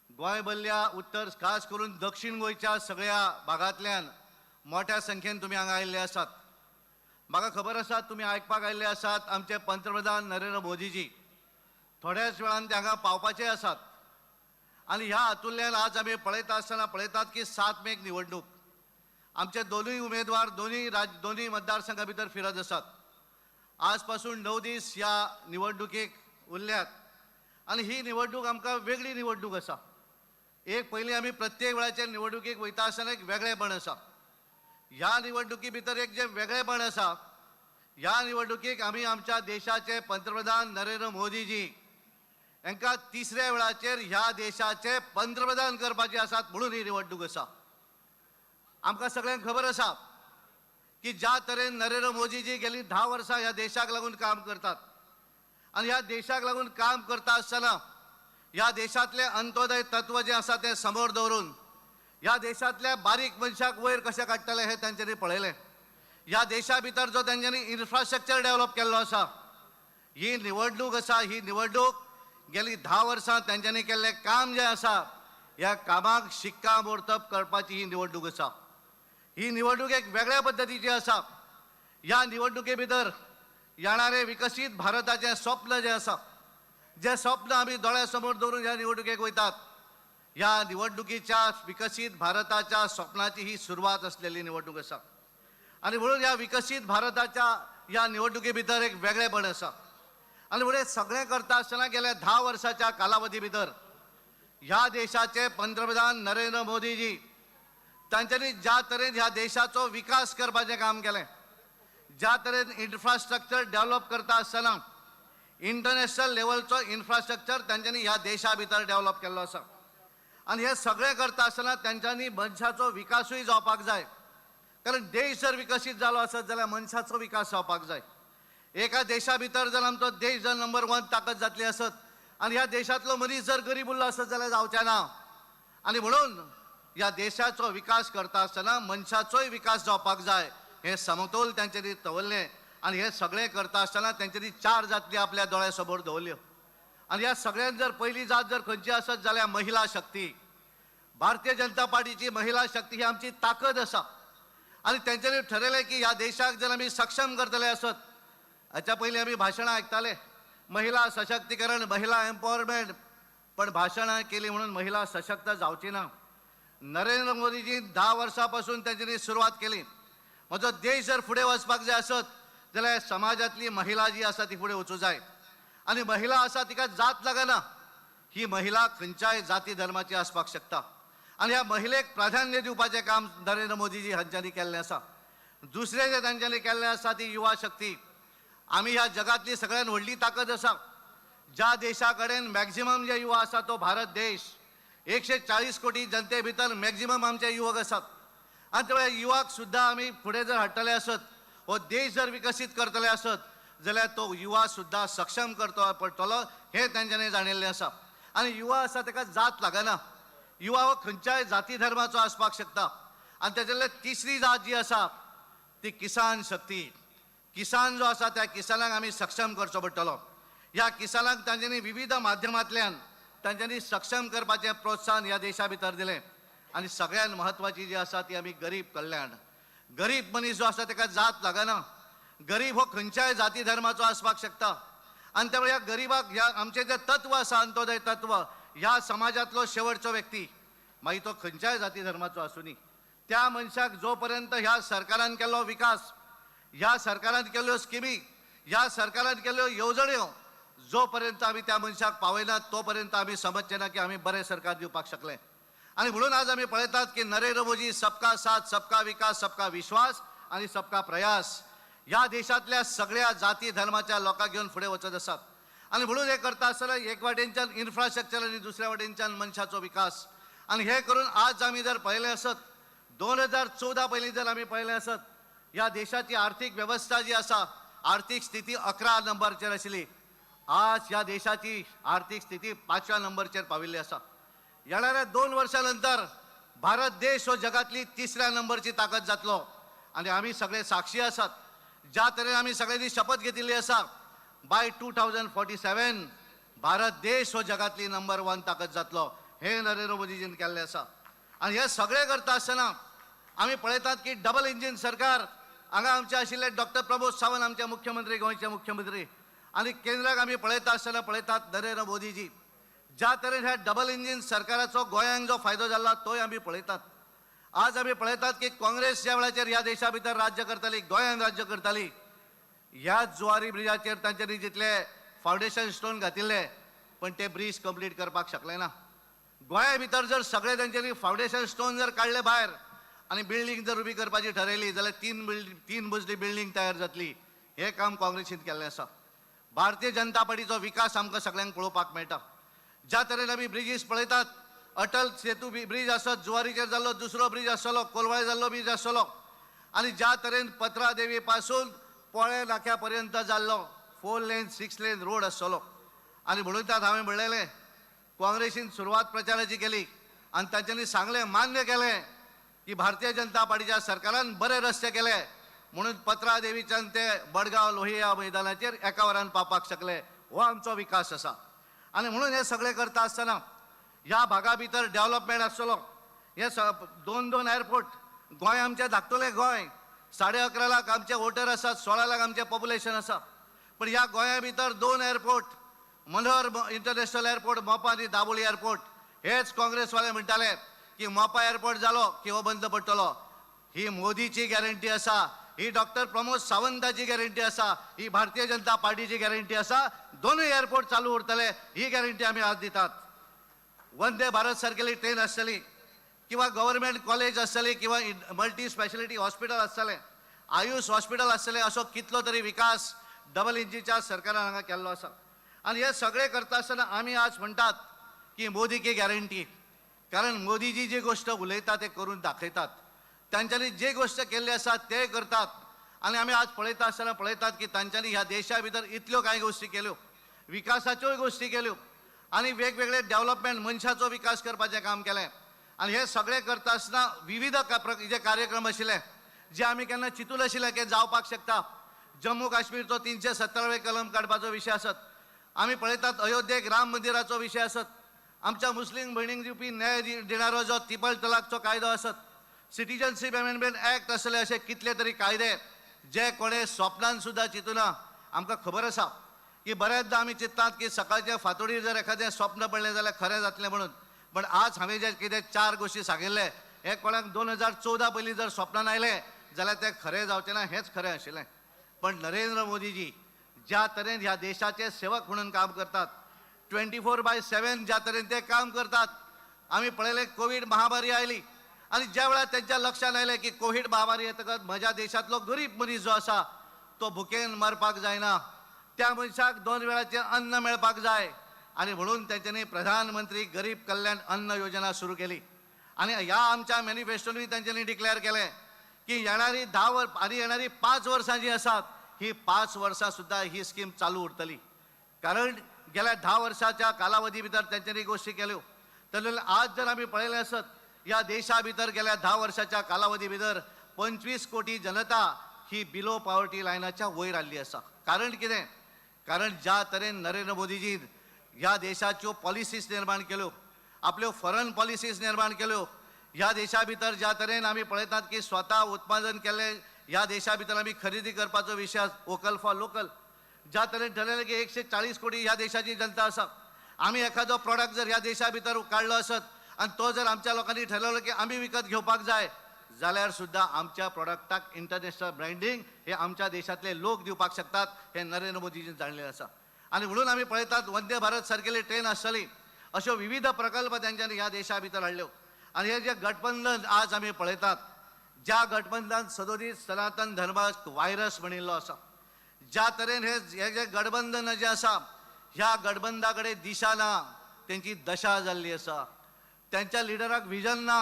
गोंय भरल्या उत्तर खास करून दक्षिण गोंयच्या सगळ्या भागांतल्यान मोठ्या संख्येन तुमी हांगा आयिल्ले आसात. म्हाका खबर आसा तुमी आयकपाक आयिल्ले आसात आमचे पंतप्रधान नरेंद्र मोदीजी थोड्याच वेळान ते हांगा पावपाचे आसात. आनी ह्या हातूंतल्यान आज आमी पळयता आसतना पळयतात की 7 मेक निवडणूक, आमचे दोनूय उमेदवार दोनूय मतदारसंघा भितर फिरत आसात. आज पासून 9 दीस ह्या निवडणुकेक उरल्यात आनी ही निवडणूक आमकां वेगळी निवडणूक आसा. एक पयलीं आमी प्रत्येक वेळाचेर निवडणुकेक वयता आसतना एक वेगळेपण आसा. ह्या निवडणुकी भितर एक जें वेगळेपण आसा, ह्या निवडणुकेक आमी आमच्या देशाचे पंतप्रधान नरेंद्र मोदीजी हांकां तिसऱ्या वेळाचेर ह्या देशाचे पंतप्रधान करपाचे आसात म्हणून ही निवडणूक आसा. आमकां सगळ्यांक खबर आसा की ज्या तरेन नरेंद्र मोदीजी गेली 10 वर्सां ह्या देशाक लागून काम करतात आनी ह्या देशाक लागून काम करता आसतना ह्या देशांतलें अंत्योदय तत्व जें आसा तें समोर दवरून ह्या देशांतल्या बारीक मनशाक वयर कशें काडटलें हें तांच्यांनी पळयलें. ह्या देशा भितर जो तांच्यांनी इन्फ्रास्ट्रक्चर डेव्हलप केल्लो आसा, ही निवडणूक आसा, ही निवडणूक गेली 10 वर्सां तांच्यांनी केल्लें काम जें आसा ह्या कामाक शिक्कामोर्तब करपाची ही निवडणूक आसा. ही निवडणूक एक वेगळ्या पद्दतीची आसा. ह्या निवडणुके भितर येणारे विकसीत भारताचें स्वप्न जें आसा, जें स्वप्न आमी दोळ्या समोर दवरून ह्या निवडणुकेक वयतात, ह्या निवडणुकीच्या विकसीत भारताच्या स्वप्नाची ही सुरवात आसलेली निवडणूक आसा. आनी म्हणून ह्या विकसीत भारताच्या ह्या निवडणुके भितर एक वेगळेपण आसा. आनी म्हणून सगळें करता आसतना गेल्या 10 वर्साच्या कालावधी भितर ह्या देशाचे पंतप्रधान नरेंद्र मोदीजी तांच्यांनी ज्या तरेन ह्या देशाचो विकास करपाचें काम केलें, ज्या तरेन इन्फ्रास्ट्रक्चर डेव्हलप करता आसतना इंटरनॅशनल लेवलचो इन्फ्रास्ट्रक्चर तांच्यांनी ह्या देशा भितर डेव्हलप केल्लो आसा. आनी हें सगळें करता आसतना तांच्यांनी मनशाचो विकासूय जावपाक जाय, कारण देश जर विकसीत जालो आसत जाल्यार मनशाचो विकास जावपाक जाय. एका देशा भितर जर आमचो देश जर नंबर 1 ताकद जातली आसत आनी ह्या देशांतलो मनीस जर गरीब उरलो आसत जाल्यार जावचें ना. आनी म्हणून ह्या देशाचो विकास करता आसतना मनशाचोय विकास जावपाक जाय हें समतोल तांच्यांनी दवरलें. आनी हें सगळें करता आसतना तांच्यांनी 4 जाती आपल्या दोळ्या समोर दवरल्यो. आनी ह्या सगळ्यांत जर पयली जात जर खंयची आसत जाल्यार महिला शक्ती. भारतीय जनता पार्टीची महिला शक्ती ही आमची ताकद आसा. आनी तांच्यांनी ठरयलें की ह्या देशाक जर आमी सक्षम करतले आसत, हाच्या पयलीं आमी भाशणां आयकताले महिला सशक्तीकरण, महिला एम्पावरमेंट, पण भाशणां केली म्हणून महिला सशक्त जावची ना. नरेंद्र मोदीजी 10 वर्सां पासून तांच्यांनी सुरवात केली. म्हजो देश जर फुडें वचपाक जाय आसत जाल्यार समाजांतली महिला जी आसा ती फुडें वचूं जाय. आनी महिला आसा तिका जात लागना, ही महिला खंयच्याय जाती धर्माची आसपाक शकता. आनी ह्या महिलेक प्राधान्य दिवपाचें काम नरेंद्र मोदीजी हांच्यांनी केल्लें आसा. दुसरें जें तांच्यांनी केल्लें आसा ती युवा शक्ती. आमी ह्या जगांतली सगळ्यांत व्हडली ताकद आसा. ज्या देशा कडेन मॅक्झिमम जे युवा आसा तो भारत देश. 140 कोटी जनते भितर मॅक्झिमम आमचे युवक आसात. आनी त्या युवाक सुद्दां आमी फुडें जर हाडटले आसत, हो देश जर विकसीत करतले आसत जाल्यार तो युवा सुद्दां सक्षम करतो पडटलो हें तांच्यांनी जाणिल्लें आसा. आनी युवा आसा ताका जात लागना, युवा हो खंयच्याय जाती धर्माचो आसपाक शकता. आनी ताच्यातली तिसरी जात जी आसा ती किसान शक्ती. किसान जो आसा त्या किसानाक आमी सक्षम करचो पडटलो. ह्या किसानाक तांच्यांनी विविध माध्यमांतल्यान तांच्यांनी सक्षम करपाचें प्रोत्साहन ह्या देशा भितर दिलें. आनी सगळ्यांत म्हत्वाची जी आसा ती आमी गरीब कल्याण. गरीब मनीस जो आसा ताका जात लागना, गरीब हो खंयच्याय जाती धर्माचो आसपाक शकता. आनी त्यामुळे ह्या गरिबाक ह्या आमचें जें तत्व आसा अंत्योदय तत्व, ह्या समाजांतलो शेवटचो व्यक्ती मागीर तो खंयच्याय जाती धर्माचो आसुनी, त्या मनशाक जो पर्यंत ह्या सरकारान केल्लो विकास, ह्या सरकारान केल्ल्यो स्किमी, ह्या सरकारान केल्ल्यो येवजण्यो जो पर्यंत आमी त्या मनशाक पावयनात तो पर्यंत आमी समजचे ना की आमी बरें सरकार दिवपाक शकले. आनी म्हणून आज आमी पळयतात की नरेंद्र मोदी सबका साथ, सबका विकास, सबका विश्वास आनी सबका प्रयास ह्या देशांतल्या सगळ्या जाती धर्माच्या लोकांक घेवन फुडें वचत आसात. आनी म्हणून हें करता आसतना एक वाटेनच्यान इन्फ्रास्ट्रक्चर आनी दुसऱ्या वाटेनच्यान मनशाचो विकास. आनी हें करून आज आमी जर पळयलें आसत 2014 पयलीं जर आमी पळयलें आसत ह्या देशाची आर्थीक वेवस्था जी आसा, आर्थीक स्थिती 11 नंबरचेर आशिल्ली, आज ह्या देशाची आर्थीक स्थिती 5व्या नंबरचेर पाविल्ली आसा. येणाऱ्या 2 वर्सां नंतर भारत देश हो जगातली 3ऱ्या नंबरची ताकद जातलो. आनी आमी सगळे साक्षी आसात. ज्या तरेन आमी सगळ्यांनी शपथ घेतिल्ली आसा बाय 2047 भारत देश हो जगांतली नंबर 1 ताकद जातलो हें नरेंद्र मोदीजीन केल्लें आसा. आनी हें सगळें करता आसतना आमी पळयतात की डबल इंजीन सरकार हांगा आमचे आशिल्ले डॉक्टर प्रमोद सावंत आमचे मुख्यमंत्री, गोंयचे मुख्यमंत्री, आनी केंद्राक आमी पळयता आसतना पळयतात नरेंद्र मोदीजी ज्या तरेन ह्या डबल इंजीन सरकाराचो गोंयांक जो फायदो जाला तोय आमी पळयतात. आज आमी पळयतात की काँग्रेस ज्या वेळाचेर ह्या देशा भितर राज्य करताली, गोंयांत राज्य करताली, ह्या जुवारी ब्रिजाचेर तांच्यांनी जितले फावंडेशन स्टोन घातिल्ले पण ते ब्रीज कंप्लीट करपाक शकले ना. गोंया भितर जर सगळे तांच्यांनी फावंडेशन स्टोन जर काडले भायर आनी बिल्डींग जर उबी करपाची ठरयली जाल्यार तीन मजली बिल्डींग तयार जातली. हें काम काँग्रेसीन केल्लें आसा. भारतीय जनता पार्टीचो विकास आमकां सगळ्यांक पळोवपाक मेळटा. ज्या तरेन आमी ब्रिजीस पळयतात, अटल सेतू ब्रीज आसत, जुवारीचेर जाल्लो दुसरो ब्रीज आसतलो, कोलवाळे जाल्लो ब्रीज आसतलो, आनी ज्या तरेन पत्रादेवी पासून पोळे नाक्या पर्यंत जाल्लो 4 लेन 6 लेन रोड आसतलो. आनी म्हणून त्यात हांवें म्हणलेलें काँग्रेसीन सुरवात प्रचाराची केली आनी तांच्यांनी सांगलें, मान्य केलें की भारतीय जनता पार्टीच्या सरकारान बरे रस्ते केले म्हणून पत्रादेवीच्यान ते बडगांव लोहिया मैदानाचेर एका वरान पावपाक शकले. हो आमचो विकास आसा. आनी म्हणून हें सगळें करता आसतना ह्या भागा भितर डेव्हलपमेंट आसतलो. हे 2-2 एअरपोर्ट, गोंय आमचें धाकटुलें गोंय, 11.5 लाख आमचे वोटर आसात, 16 लाख आमचें पॉप्युलेशन आसा, पण ह्या गोंया भितर 2 airport, Manohar international airport Mopa आनी दाबोळी एअरपोर्ट. हेच काँग्रेसवाले म्हणटाले की मोपा एअरपोर्ट जालो की हो बंद पडटलो. ही मोदीची गॅरंटी आसा, ही डॉक्टर प्रमोद सावंताची गॅरंटी आसा, ही भारतीय जनता पार्टीची गॅरंटी आसा. दोनूय एअरपोर्ट चालू उरतले ही गॅरंटी आमी आज दितात. वंदे भारत सारकेली ट्रेन आसतली किंवा गव्हर्मेंट कॉलेज आसतली किंवा मल्टी स्पेशलिटी हॉस्पिटल आसतलें, आयुष हॉस्पिटल आसतलें, असो कितलो तरी विकास डबल इंजीच्या सरकारान हांगा केल्लो आसा. आनी हे सगळें करता आसतना आमी आज म्हणटात की मोदी की गॅरंटी, कारण मोदीजी जी गोश्ट उलयता ते करून दाखयतात, तांच्यांनी जे गोश्ट केल्ली आसा ते करतात. आनी आमी आज पळयता आसतना पळयतात की तांच्यांनी ह्या देशा भितर इतल्यो कांय गोश्टी केल्यो, विकासाच्योय गोश्टी केल्यो आनी वेगवेगळे डेव्हलपमेंट, मनशाचो विकास करपाचें काम केलें. आनी हे सगळें करता आसतना विविध जे कार्यक्रम आशिल्ले जे आमी केन्ना चिंतून आशिल्ले की जावपाक शकता. जम्मू काश्मीरचो 370 कलम काडपाचो विशय आसत, आमी पळयतात अयोध्येक राम मंदिराचो विशय आसत, आमच्या मुस्लीम भयणींक दिवपी न्याय दिणारो जो ट्रिपल तलाकचो कायदो आसत, सिटीजनशीप अमेंडमेंट एक्ट आसले, अशे कितले तरी कायदे जे कोणें स्वप्नान सुद्दां चिंतूना. आमकां खबर आसा की बऱ्याचदा आमी चिंततात की सकाळचे फांतोडीर जर एखादें स्वप्न पडलें जाल्यार खरें जातलें म्हणून, पण आज हांवें जे कितें 4 गोश्टी सांगिल्ले हे कोणाक 2014 पयलीं जर स्वप्नान आयलें जाल्यार तें खरें जावचें ना, हेंच खरें आशिल्लें. पण नरेंद्र मोदीजी ज्या तरेन ह्या देशाचे सेवक म्हणून काम करतात, 24/7 ज्या तरेन ते काम करतात, आमी पळयलें कोवीड महामारी आयली आनी ज्या वेळार तेंच्या लक्षांत आयलें की कोवीड महामारी येतकच म्हज्या देशांतलो गरीब मनीस जो आसा तो भुकेन मरपाक जायना, त्या मनशाक 2 वेळाचें अन्न मेळपाक जाय, आनी म्हणून तेंच्यांनी प्रधानमंत्री गरीब कल्याण अन्न योजना सुरू केली. आनी ह्या आमच्या मॅनिफेस्टोनूय तेंच्यांनी डिक्लेअर केलें की येणारी 10 वर्स आनी येणारी 5 वर्सां जी आसात ही 5 वर्सां सुद्दां ही स्कीम चालू उरतली. कारण गेल्या 10 वर्साच्या कालावधी भितर तेंच्यांनी गोश्टी केल्यो. तर आज जर आमी पळयलें आसत ह्या देशा भितर गेल्या 10 वर्साच्या कालावधी भितर 25 कोटी जनता ही बिलो पॉवर्टी लायनाच्या वयर आयिल्ली आसा. कारण कितें? कारण ज्या तरेन नरेंद्र मोदीजीन ह्या देशाच्यो पॉलिसीज निर्माण केल्यो, आपल्यो फॉरन पॉलिसीज निर्माण केल्यो, ह्या देशा भितर ज्या तरेन आमी पळयतात की स्वता उत्पादन केल्लें ह्या देशा भितर आमी खरेदी करपाचो विशय, वोकल फॉर लोकल, ज्या तरेन ठरयलें की 140 कोटी ह्या देशाची जनता आसा, आमी एखादो प्रॉडक्ट जर ह्या देशा भितर काडलो आसत आनी तो जर आमच्या लोकांनी ठरवलं की आमी विकत घेवपाक जाय जाल्यार सुद्दां आमच्या प्रॉडक्टाक इंटरनॅशनल ब्रँडींग हे आमच्या देशांतले लोक दिवपाक शकतात हे नरेंद्र मोदीजीन जाणलें आसा. आनी म्हणून आमी पळयतात वंदे भारत सारकेली ट्रेन आसतली, अश्यो विविध प्रकल्प तेंच्यांनी ह्या देशा भितर हाडल्यो. आनी हे जे गठबंधन आज आमी पळयतात, ज्या गठबंधन सदोदीत सनातन धर्माक व्हायरस म्हणिल्लो आसा, ज्या तरेन हे जे गठबंधन जें आसा ह्या गठबंधा कडेन दिशा ना, तेंची दशा जाल्ली आसा, तेंच्या लिडराक विजन ना.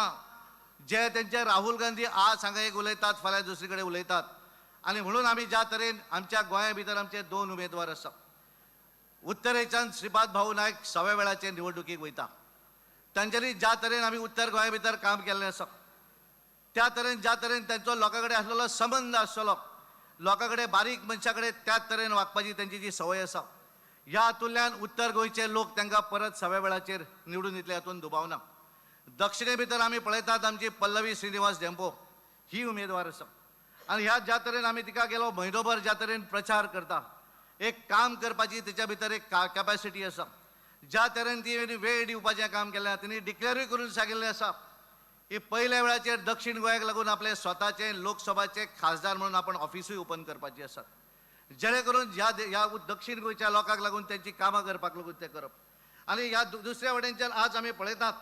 जे तेंचे राहुल गांधी आज हांगा एक उलयतात, फाल्यां दुसरे कडेन उलयतात. आनी म्हणून आमी ज्या तरेन आमच्या गोंया भितर आमचे 2 उमेदवार आसा, उत्तरेच्यान श्रीपाद भाऊ नायक सव्या वेळाचे निवडणुकीक वयता, तांच्यांनी ज्या तरेन आमी उत्तर गोंया भितर काम केल्लें आसा त्या तरेन ज्या तरेन तेंचो लोकां कडेन आसलेलो संबंद आसतलो, लोकां कडेन बारीक मनशा कडेन त्याच तरेन वागपाची तेंची जी संवय आसा, ह्या हातूंतल्यान उत्तर गोंयचे लोक तांकां परत सव्या वेळाचेर निवडून दितले हातूंत दुबाव ना. दक्षिणे भितर आमी पळयतात आमची पल्लवी श्रीनिवास धेंपो ही उमेदवार आसा आनी ह्या ज्या तरेन आमी तिका गेलो म्हयनोभर ज्या तरेन प्रचार करता, एक काम करपाची तिच्या भितर एक कॅपॅसिटी आसा. ज्या तरेन ती वेळ दिवपाचें काम केलें, तिणी डिक्लेरूय करून सांगिल्लें आसा की पयल्या वेळाचेर दक्षिण गोंयाक लागून आपले स्वताचे लोकसभाचे खासदार म्हणून आपण ऑफिसूय ओपन करपाची आसात, जेणे करून ह्या दक्षिण गोंयच्या लोकांक लागून तेंची कामां करपाक लागून तें करप. आनी ह्या दुसऱ्या वटेनच्यान आज आमी पळयतात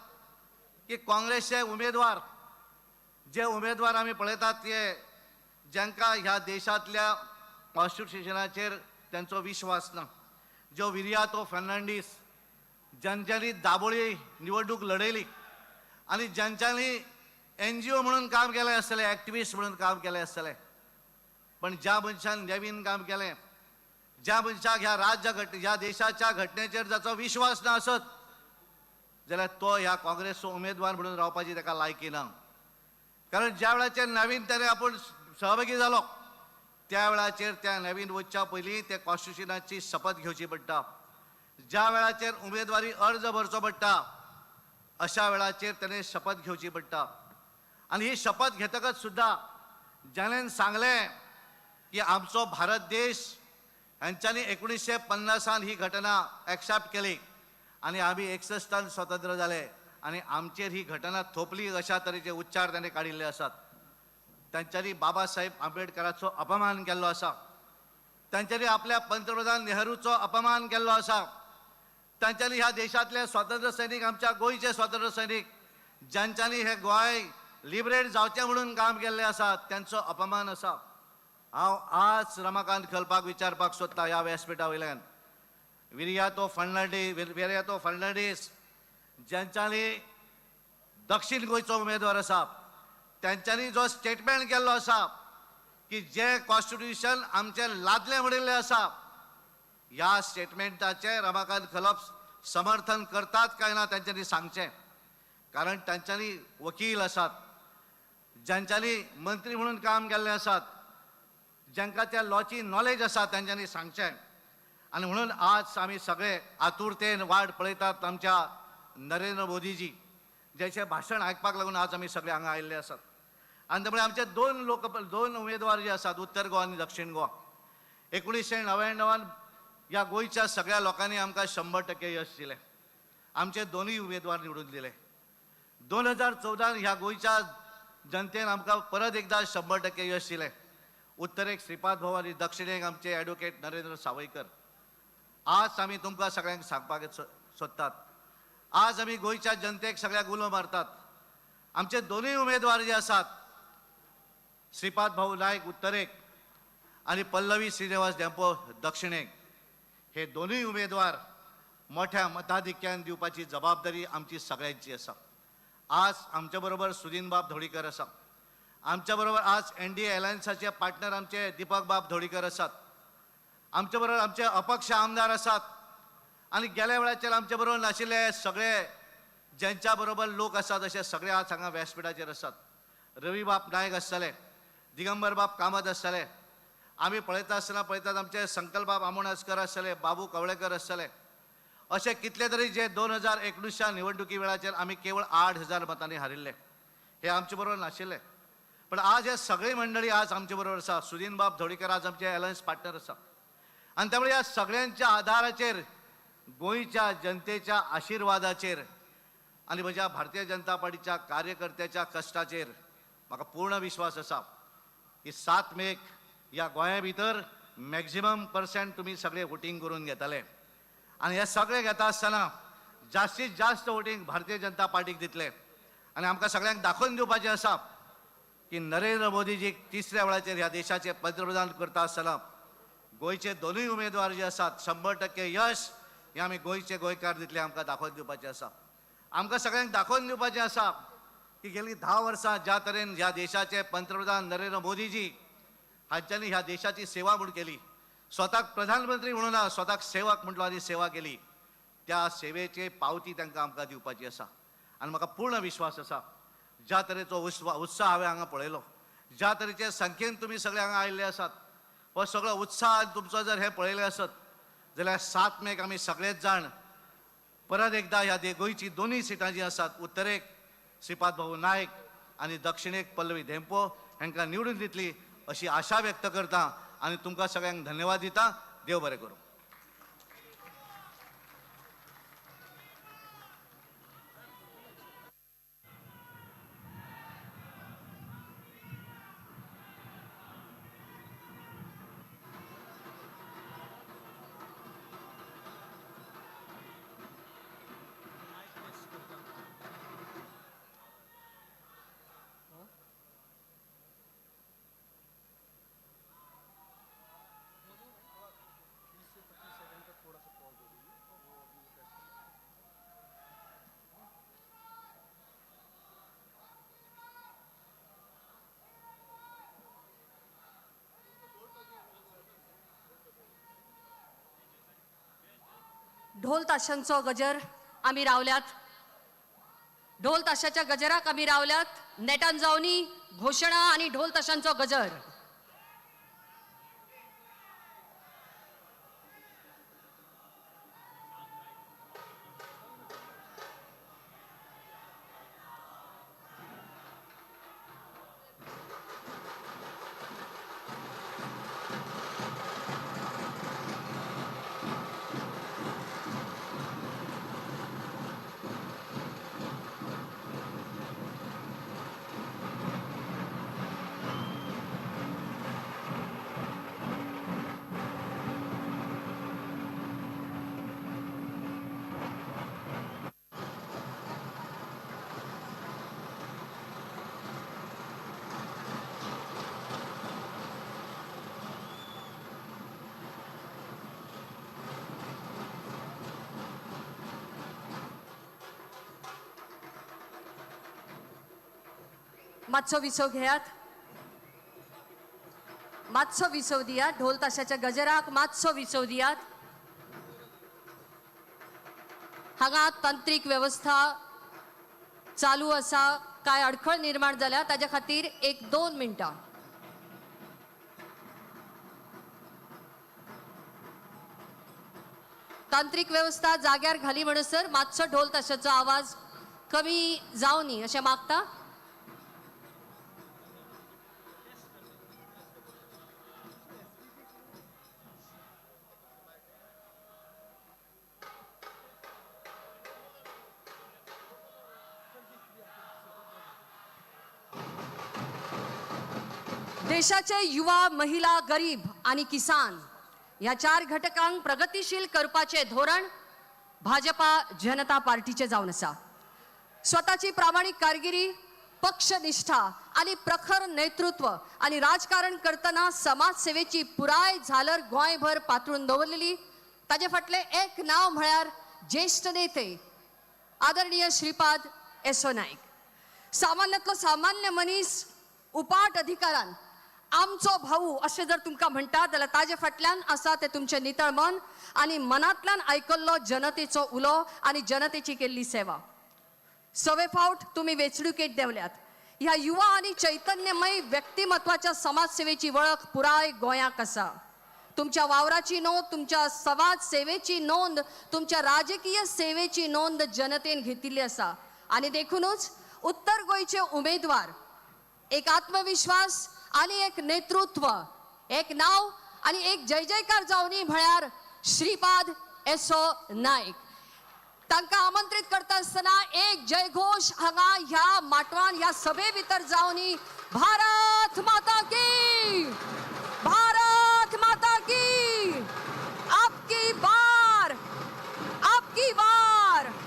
की काँग्रेसचे उमेदवार, जे उमेदवार आमी पळयतात ते जांकां ह्या देशांतल्या कॉन्स्टिट्युशनाचेर तेंचो विश्वास ना, ज्यो विरियातो फर्नांडीस ज्यांच्यांनी दाबोळी निवडणूक लढयली आनी ज्यांच्यांनी एनजीओ म्हणून काम केलें आसतलें, एक्टिविस्ट म्हणून काम केलें आसतलें, पण ज्या मनशान नवीन काम केलें, ज्या मनशाक ह्या राज्य ह्या देशाच्या घटनेचेर जाचो विश्वास ना आसत जाल्यार तो ह्या काँग्रेसचो उमेदवार म्हणून रावपाची ताका लायकी ना. कारण ज्या वेळाचेर नवीन ताणें आपूण सहभागी जालो त्या वेळाचेर त्या नवीन वचच्या पयलीं ते कॉन्स्टिट्युशनाची शपथ घेवची पडटा, ज्या वेळाचेर उमेदवारी अर्ज भरचो पडटा अशा वेळाचेर ताणें शपथ घेवची पडटा. आनी ही शपथ घेतकच सुद्दां जाणें सांगलें की आमचो भारत देश हांच्यांनी 1950 ही घटना एक्सेप्ट केली आनी आमी 61 स्वतंत्र जाले आनी आमचेर ही घटना थोपली अशा तरेचे उच्चार ताणें काडिल्ले आसात. तांच्यांनी बाबासाहेब आंबेडकराचो अपमान केल्लो आसा, तांच्यांनी आपल्या पंतप्रधान नेहरूचो अपमान केल्लो आसा, तांच्यांनी ह्या देशांतले स्वातंत्र्य सैनीक, आमच्या गोंयचे स्वातंत्र्य सैनीक ज्यांच्यांनी हे गोंय लिबरेट जावचें म्हणून काम केल्लें आसा तांचो अपमान आसा. हांव आज रमाकांत खलपाक विचारपाक सोदता ह्या व्यासपिठा वयल्यान, विरियातो फर्नांडीस ज्यांच्यांनी दक्षिण गोंयचो उमेदवार आसा तांच्यांनी जो स्टेटमेंट केल्लो आसा की जे कॉन्स्टिट्युशन आमचें लादलें म्हणिल्लें आसा ह्या स्टेटमेंटाचें रमाकांत खलप समर्थन करतात काय ना तांच्यांनी सांगचें. कारण तांच्यांनी वकील आसात, ज्यांच्यांनी मंत्री म्हणून काम केल्लें आसात, जांकां त्या लॉची नॉलेज आसा तांच्यांनी सांगचें. आनी म्हणून आज आमी सगळे आतुरतेन वाट पळयतात आमच्या नरेंद्र मोदीजी ज्याचें भाशण आयकपाक लागून आज आमी सगळे हांगा आयिल्ले आसात. आनी त्यामुळे आमचे दोन उमेदवार जे आसात उत्तर गोवा आनी दक्षिण गोवा, 1999 ह्या गोंयच्या सगळ्या लोकांनी आमकां 100% यश दिलें, आमचे दोनूय उमेदवार निवडून दिले. 2014 ह्या गोंयच्या जनतेन आमकां परत एकदां 100% यश दिलें. उत्तरेक श्रीपाद भाऊ आनी दक्षिणेक आमचे एडवोकेट नरेंद्र सावयकर. आज आमी तुमकां सगळ्यांक सांगपाक सोदतात, आज आमी गोंयच्या जनतेक सगळ्याक उलो मारतात, आमचे दोनूय उमेदवार जे आसात श्रीपाद भाऊ नायक उत्तरेक आनी पल्लवी श्रीनिवास धेंपो दक्षिणेक, हे दोनूय उमेदवार मोठ्या मताधिक्यान दिवपाची जबाबदारी आमची सगळ्यांची आसा. आज आमच्या बरोबर सुदीनबाब धवळीकर आसा, आमच्या बरोबर आज एनडीए अलायन्साचे पार्टनर आमचे दीपक बाब धवळीकर आसात, आमच्या बरोबर आमचे अपक्ष आमदार आसात आनी गेल्या वेळाचेर आमच्या बरोबर नाशिल्ले सगळे ज्यांच्या बरोबर लोक आसात अशे सगळे आज हांगा व्यासपिठाचेर आसात. रवीबाब नायक आसतले, दिगंबरबाब कामत आसतले, आमी पळयता आसतना पळयतात आमचे संकल्पबाब आमोणकर आसतले, बाबू कवळेकर आसतले, अशे कितले तरी जे 2019 निवडणुकी वेळाचेर आमी केवळ 8000 मतांनी हारिल्ले, हे आमचे बरोबर नाशिल्ले. पण आज हे सगळी मंडळी आज आमचे बरोबर आसा. सुदीनबाब धवळीकर आज आमचे अलायन्स पार्टनर आसा आनी त्यामुळे ह्या सगळ्यांच्या आधाराचेर, गोंयच्या जनतेच्या आशिर्वादाचेर आनी म्हज्या भारतीय जनता पार्टीच्या कार्यकर्त्याच्या कश्टाचेर म्हाका पूर्ण विश्वास आसा की 7 मेक ह्या गोंया भितर मॅक्झिमम पर्सेंट तुमी सगळे वोटींग करून घेतले आनी हे सगळे घेता आसतना जास्तीत जास्त वोटींग भारतीय जनता पार्टीक दितले. आनी आमकां सगळ्यांक दाखोवन दिवपाचें आसा की नरेंद्र मोदीजी तिसऱ्या वेळाचेर ह्या देशाचे पंतप्रधान करता आसतना गोंयचे दोनूय उमेदवार जे आसात 100% यश हे आमी गोंयचे गोंयकार दितले, आमकां दाखोवन दिवपाचें आसा. आमकां सगळ्यांक दाखोवन दिवपाचें आसा की गेलीं 10 वर्सां ज्या तरेन ह्या देशाचे पंतप्रधान नरेंद्र मोदीजी हांच्यांनी ह्या देशाची सेवा म्हूण केली, स्वताक प्रधानमंत्री म्हणून ना, स्वताक सेवक म्हटलो आनी सेवा केली, त्या सेवेचे पावती तांकां आमकां दिवपाची आसा. आनी म्हाका पूर्ण विश्वास आसा ज्या तरेचो उत्साह हांवें हांगा पळयलो, ज्या तरेचे संख्येन तुमी सगळे हांगा आयिल्ले आसात, हो सगळो उत्साह तुमचो जर हें पळयलें आसत जाल्यार 7 मेक आमी सगळेच जाण परत एकदा ह्या गोंयची दोनूय सिटां जीं आसात, उत्तरेक श्रीपाद भाऊ नायक आनी दक्षिणेक पल्लवी धेंपो हांकां निवडून दितली अशी आशा व्यक्त करता आनी तुमकां सगळ्यांक धन्यवाद दिता. देव बरें करूं. ढोल ताशांचो गजर आमी रावल्यात, ढोल ताशाच्या गजराक आमी रावल्यात. नेटान जावनी घोशणा आनी ढोल ताशांचो गजर. मातसो विसव घेयात, मातसो विसव दियात. ढोल ताशाच्या गजराक मातसो विसव दियात. हांगा तांत्रीक वेवस्था चालू आसा, कांय अडखळ निर्माण जाल्या ताज्या खातीर 1-2 मिनटां. तांत्रीक वेवस्था जाग्यार घाली म्हणसर मातसो ढोल ताशाचो आवाज कमी जावनी अशें मागता. देशाचे युवा, महिला, गरीब आणि किसान ह्या 4 घटकांक प्रगतिशील करपाचे धोरण भाजपा जनता पार्टीचे जावन आसा. स्वताची प्रामाणिक कारगिरी, पक्षनिष्ठा आणि प्रखर नेतृत्व आणि राजकारण करतना समाजसेवेची पुराय झालर गोंयभर पातळून दवरलेली. ताजे फाटले एक नाव म्हळ्यार ज्येष्ठ नेते आदरणीय श्रीपाद येसो नायक. सामान्यांतलो सामान्य मनीस उपाट अधिकारान आमचो भाऊ अशें जर तुमकां म्हणटा जाल्यार ताजे फाटल्यान आसा तें तुमचें नितळ मन आनी मनांतल्यान आयकल्लो जनतेचो उलो आनी जनतेची केल्ली सेवा. सवे फावट तुमी वेंचणुकेंत देंवल्यात. ह्या युवा आनी चैतन्यमय व्यक्तिमत्वाच्या समाजसेवेची वळख पुराय गोंयाक आसा. तुमच्या वावराची नोंद, तुमच्या समाज सेवेची नोंद, तुमच्या राजकीय सेवेची नोंद जनतेन घेतिल्ली आसा आनी देखूनच उत्तर गोंयचे उमेदवार एक आत्मविश्वास आनी एक नेतृत्व, एक नाव आनी एक जय जयकार जावनी म्हळ्यार श्रीपाद येसो नायक. तांकां आमंत्रीत करता आसतना एक जयघोश हांगा ह्या माटवान ह्या सभे भितर जावनी. भारत माता की, भारत माता की, आपकी बार, आपकी बार.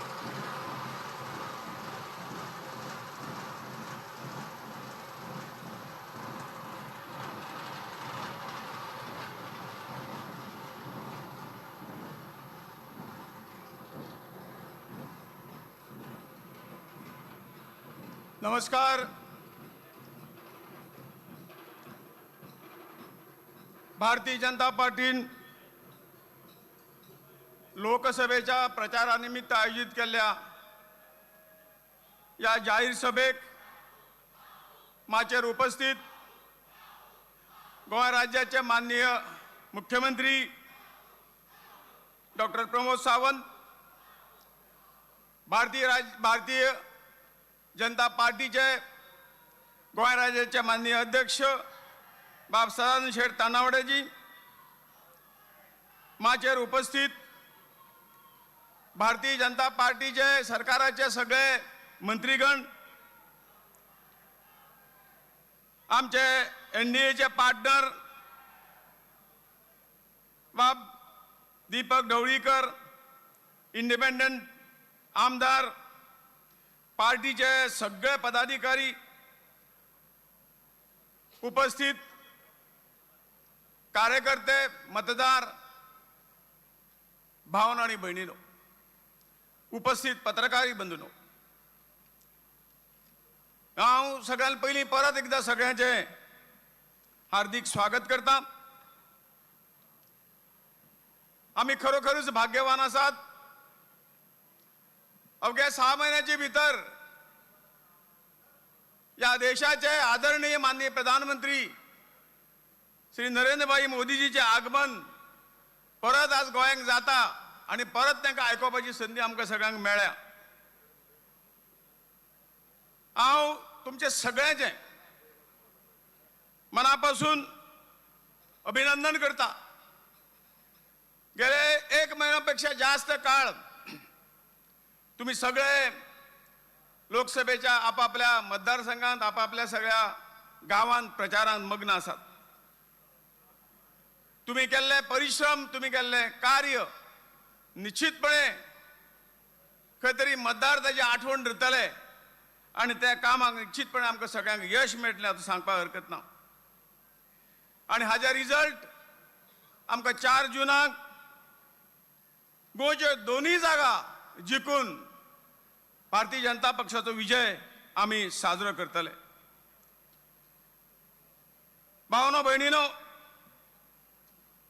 नमस्कार. भारतीय जनता पार्टीन लोकसभेच्या प्रचारानिमित्त आयोजित केल्ल्या या जाहीर सभेक माचयेर उपस्थित गोंय राज्याचे माननीय मुख्यमंत्री डॉक्टर प्रमोद सावंत, भारतीय जनता पार्टीचे गोंय राज्याचे माननीय अध्यक्ष बाब सदानंद शेठ तानावडेजी, माचयेर उपस्थित भारतीय जनता पार्टीचे सरकाराचे सगळे मंत्रीगण, आमचे एनडीएचे पार्टनर बाब दीपक ढवळीकर, इंडिपेंडंट आमदार, पार्टीचे सगळे पदाधिकारी उपस्थित कार्यकर्ते, मतदार भावना आणि बहिणीनो, उपस्थित पत्रकारी बंधूनो, हांव सगळ्यात पयलीं परत एकदां सगळ्यांचें हार्दिक स्वागत करता। आमी खरोखरूच भाग्यवान आसात। अवघ्या 6 म्हयन्याचे भितर ह्या देशाचे आदरणीय माननीय प्रधानमंत्री श्री नरेंद्रभाई मोदीजीचे आगमन परत आज गोंयांक जाता आनी परत तांकां आयकुपाची संदी आमकां सगळ्यांक मेळ्ळ्या। हांव तुमचे सगळ्यांचें मनापासून अभिनंदन करता। गेले 1 महिन्यापेक्षा जास्त काळ तुम्ही सगळे लोकसभेच्या आपापल्या मतदारसंघात, आपापल्या सगळ्या गांवांत प्रचारांत मग्न आसात। तुम्ही केल्ले परिश्रम, तुम्ही केल्ले कार्य निश्चितपणे खंय तरी मतदार ताची आठवण धरतले आनी त्या कामाक निश्चितपणे आमकां सगळ्यांक यश मेळटलें आतां सांगपाक हरकत ना। आनी हाजे रिजल्ट आमकां 4 जूनाक गोंयच्यो दोनूय जागा जिखून भारतीय जनता पक्षाचो विजय आमी साजरो करतले। भावनो भयणीनो,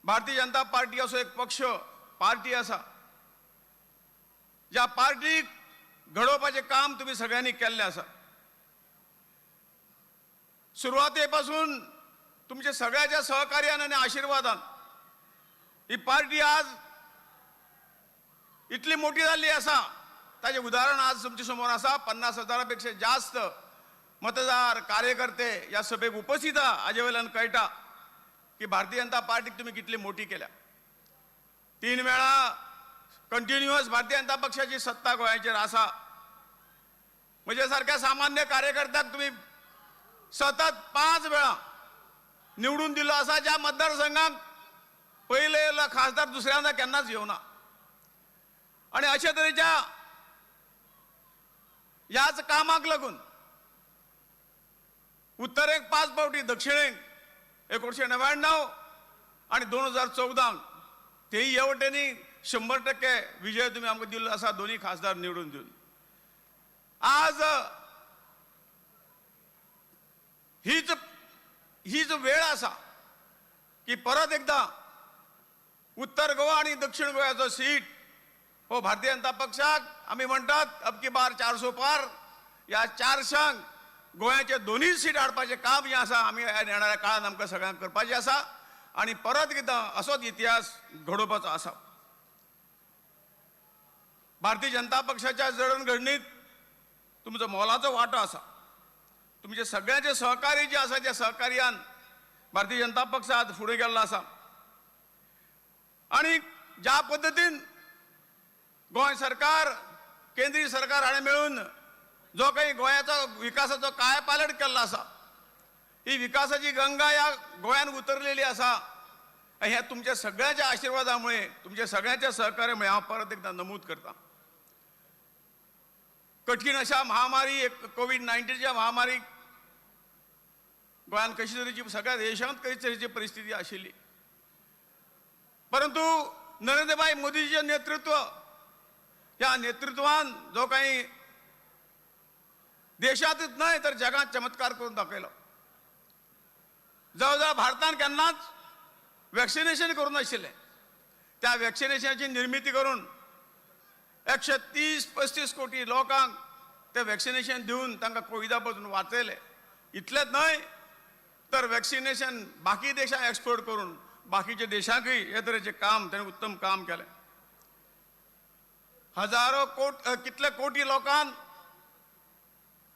भारतीय जनता पार्टी असो एक पक्ष, पार्टी आसा ज्या पार्टीक घडोवपाचें काम तुमी सगळ्यांनी केल्लें आसा। सुरवाते पासून तुमच्या सगळ्याच्या सहकार्यान आनी आशिर्वादान ही पार्टी आज इतली मोठी जाल्ली आसा। ताजें उदाहरण आज तुमच्या समोर आसा। 50,000 पेक्षा जास्त मतदार कार्यकर्ते ह्या सभेक उपस्थित आहा। हाजे वयल्यान कळटा की भारतीय जनता पार्टीक तुमी कितली मोठी केल्या। 3 वेळा कंटिन्युअस भारतीय जनता पक्षाची सत्ता गोंयाचेर आसा। म्हज्या सारक्या सामान्य कार्यकर्त्याक तुमी सतत 5 वेळा निवडून दिलो आसा, ज्या मतदारसंघाक पयले येयलो खासदार दुसऱ्यांदा केन्नाच येवना। आनी अशे तरेच्या ह्याच कामाक लागून उत्तरेक 5 फावटी, दक्षिणेक 1999 आनी 2014 तेय हे वटेनी 100% विजय तुमी आमकां दिल्लो आसा, दोनूय खासदार निवडून दिवन। आज हीच वेळ आसा की परत एकदां उत्तर गोवा आनी दक्षिण गोव्याचो सीट हो भारतीय जनता पक्षाक आमी म्हणटात अब की बार 400 पार, ह्या 400 गोंयाचे दोनूय सीट हाडपाचें काम हें आसा। आमी येणाऱ्या काळांत आमकां सगळ्यांक करपाचें आसा आनी परत एकदां असोच इतिहास घडोवपाचो आसा। भारतीय जनता पक्षाच्या जडणघडणीत तुमचो मोलाचो वांटो आसा। तुमचे सगळ्यांचे सहकार्य जे आसा त्या सहकार्यान भारतीय जनता पक्ष आज फुडें गेल्लो आसा। आनी ज्या पद्दतीन गोंय सरकार, केंद्रीय सरकार हाणें मेळून जो काही गोंयाचो विकासाचो कायापालट केल्लो आसा, ही विकासाची गंगा ह्या गोंयान उतरलेली आसा। ह्या तुमच्या सगळ्यांच्या आशिर्वादामुळे, तुमच्या सगळ्यांच्या सहकार्यामुळे हांव परत एकदां नमूद करता। कठीण अशा महामारी, एक कोवीड-19च्या महामारीक गोंयांत कशी तरेची, सगळ्या देशांत कशी तरेची परिस्थिती आशिल्ली, परंतु नरेंद्रभाई मोदीजीचें नेतृत्व, ह्या नेतृत्वान जो काही देशांतच न्हय तर जगांत चमत्कार करून दाखयलो। जवळ जवळ भारतान केन्नाच वॅक्सिनेशन करूं नाशिल्लें, त्या वॅक्सिनेशनाची निर्मिती करून 130-35 कोटी लोकांक ते वॅक्सिनेशन दिवन तांकां कोविडा पासून वाचयले। इतलेंच न्हय तर वॅक्सिनेशन बाकी देशांक एक्सपोर्ट करून बाकीच्या देशांकय हे तरेचें काम ताणें उत्तम काम केलें। हजारो कोट कितले कोटी लोकांक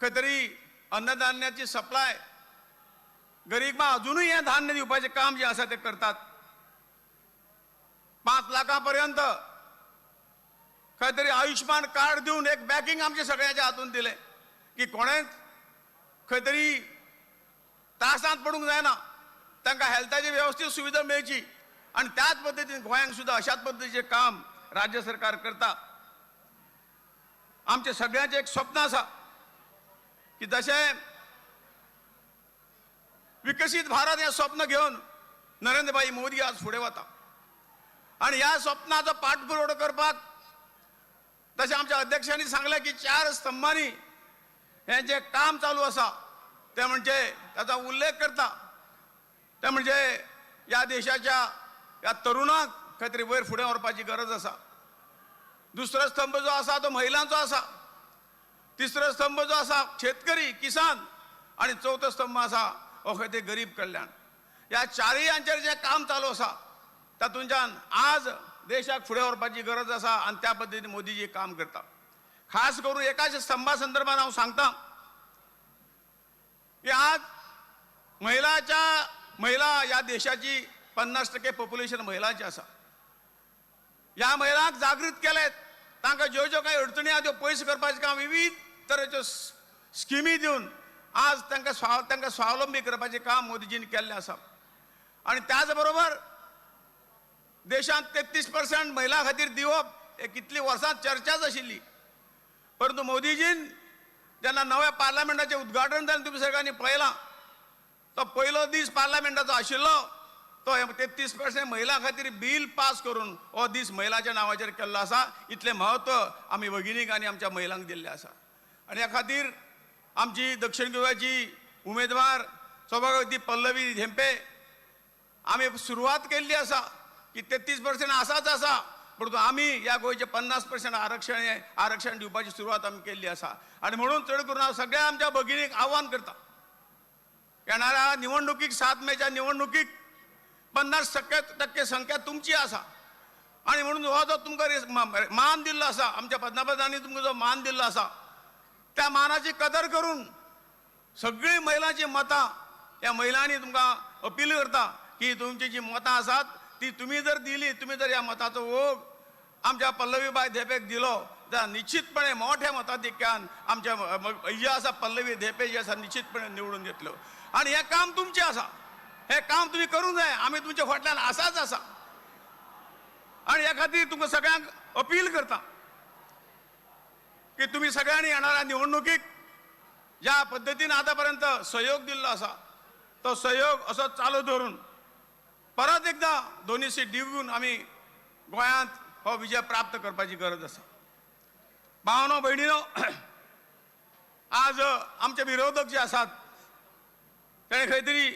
खंय तरी अन्नधान्याची सप्लाय गरीबां अजुनूय हें धान्य दिवपाचें काम जें आसा तें करतात. 5 लाखां पर्यंत खंय तरी आयुष्मान कार्ड दिवन एक बॅकिंग आमच्या सगळ्यांच्या हातून दिलें की कोणेंच खंय तरी त्रासांत पडूंक जायना, तांकां हेल्थाची वेवस्थीत सुविधा मेळची. आनी त्याच पद्दतीन गोंयांक सुद्दां अशाच पद्दतीचें काम राज्य सरकार करता. आमचें सगळ्यांचें एक स्वप्न आसा की जशें विकसीत भारत हें स्वप्न घेवन नरेंद्रभाई मोदी आज फुडें वता आनी ह्या स्वप्नाचो पाठपुरवठो करपाक तशें आमच्या अध्यक्षांनी सांगलें की 4 स्तंभांनी हें जें काम चालू आसा तें म्हणजे ताचो उल्लेख करता, तें म्हणजे ह्या देशाच्या ह्या तरुणांक खंय तरी वयर फुडें व्हरपाची गरज आसा. दुसरो स्तंभ जो आसा तो महिलांचो आसा, तिसरो स्तंभ जो आसा शेतकरी किसान, आनी चवथो स्तंभ आसा हो खंय ते गरीब कल्याण. ह्या चारय हांचेर जें काम चालू आसा तातूंतल्यान आज देशाक फुडें व्हरपाची गरज आसा आनी त्या पद्दतीन मोदीजी काम करता. खास करून एकाच स्तंभा संदर्भात हांव सांगता की आज महिला ह्या देशाची 50% पॉप्युलेशन महिलांची आसा. ह्या महिलांक जागृत केलेत, तांकां ज्यो ज्यो कांय अडचणी आहा त्यो पयस करपाचें काम विविध तरेच्यो स्किमी दिवन आज तांकां स्वावलंबी करपाचें काम मोदीजीन केल्लें आसा. आनी त्याच बरोबर देशांत 33% महिलां खातीर दिवप हे कितलीं वर्सां चर्चाच आशिल्ली, परंतु मोदीजीन जेन्ना नव्या पार्लमेंटाचें उद्घाटन जालें तुमी सगळ्यांनी पळयलां, तो पयलो दीस पार्लमेंटाचो आशिल्लो तो 33% महिलां खातीर बील पास करून हो दीस महिलांच्या नांवाचेर केल्लो आसा. इतलें म्हत्व आमी भगिनीक आनी आमच्या महिलांक दिल्लें आसा. आनी ह्या खातीर आमची दक्षिण गोव्याची उमेदवार सौभाग्यवती पल्लवी धेंपे आमी सुरवात केल्ली आसा की 33% आसाच आसा, परंतु आमी ह्या गोंयचें 50% आरक्षण हें आरक्षण दिवपाची सुरवात आमी केल्ली आसा. आनी म्हणून चड करून हांव सगळ्या आमच्या भगिनीक आव्हान करता, येणाऱ्या निवडणुकीक 7 मेच्या निवडणुकीक 50% संख्या तुमची आसा आनी म्हणून हो जो तुमकां मान दिल्लो आसा आमच्या पद्मनाभांनी तुमकां जो मान दिल्लो आसा त्या मानाची कदर करून सगळीं महिलांची मतां ह्या महिलांनी तुमकां अपील करता की तुमची जी मतां आसात ती तुमी जर दिली, तुमी जर ह्या मताचो ओघ आमच्या पल्लवीबाय धेंपेक दिलो जाल्यार निश्चितपणे मोठ्या मताधिक्यान आमच्या जे आसा पल्लवी धेंपे जे आसा निश्चितपणे निवडून येतलो. आनी हें काम तुमचें आसा, हें काम तुमी करूंक जाय, आमी तुमच्या फाटल्यान आसाच आसा. आनी ह्या खातीर तुमकां सगळ्यांक अपील करता की तुमी सगळ्यांनी येणाऱ्या निवडणुकीक ज्या पद्दतीन आतां पर्यंत सहयोग दिल्लो आसा तो सहयोग असो चालू दवरून परत एकदां दोनी सीट दिवन आमी गोंयांत हो विजय प्राप्त करपाची गरज आसा. भावनो भयणीनो, आज आमचे विरोधक जे आसात तेणे खंय तरी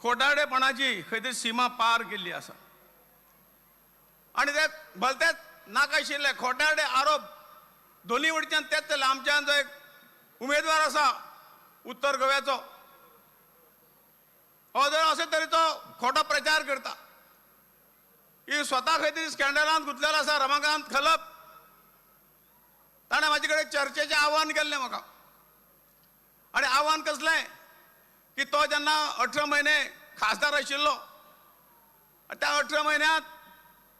खोटारडेपणाची खंय तरी सीमा पार केल्ली आसा आनी ते भलतेच नाका आशिल्ले खोटारडे आरोप दोनी वटच्यान तेच जाले. आमच्यान जो एक उमेदवार आसा उत्तर गोव्याचो हो जर अशे तरेचो खोटो प्रचार करता की स्वता खंय तरी स्कँडलांत गुंतलेलो आसा रमाकांत खलप, ताणें म्हाजे कडेन चर्चेचें आव्हान केल्लें म्हाका. आनी आव्हान कसलें की तो जेन्ना 18 म्हयने खासदार आशिल्लो त्या 18 म्हयन्यांत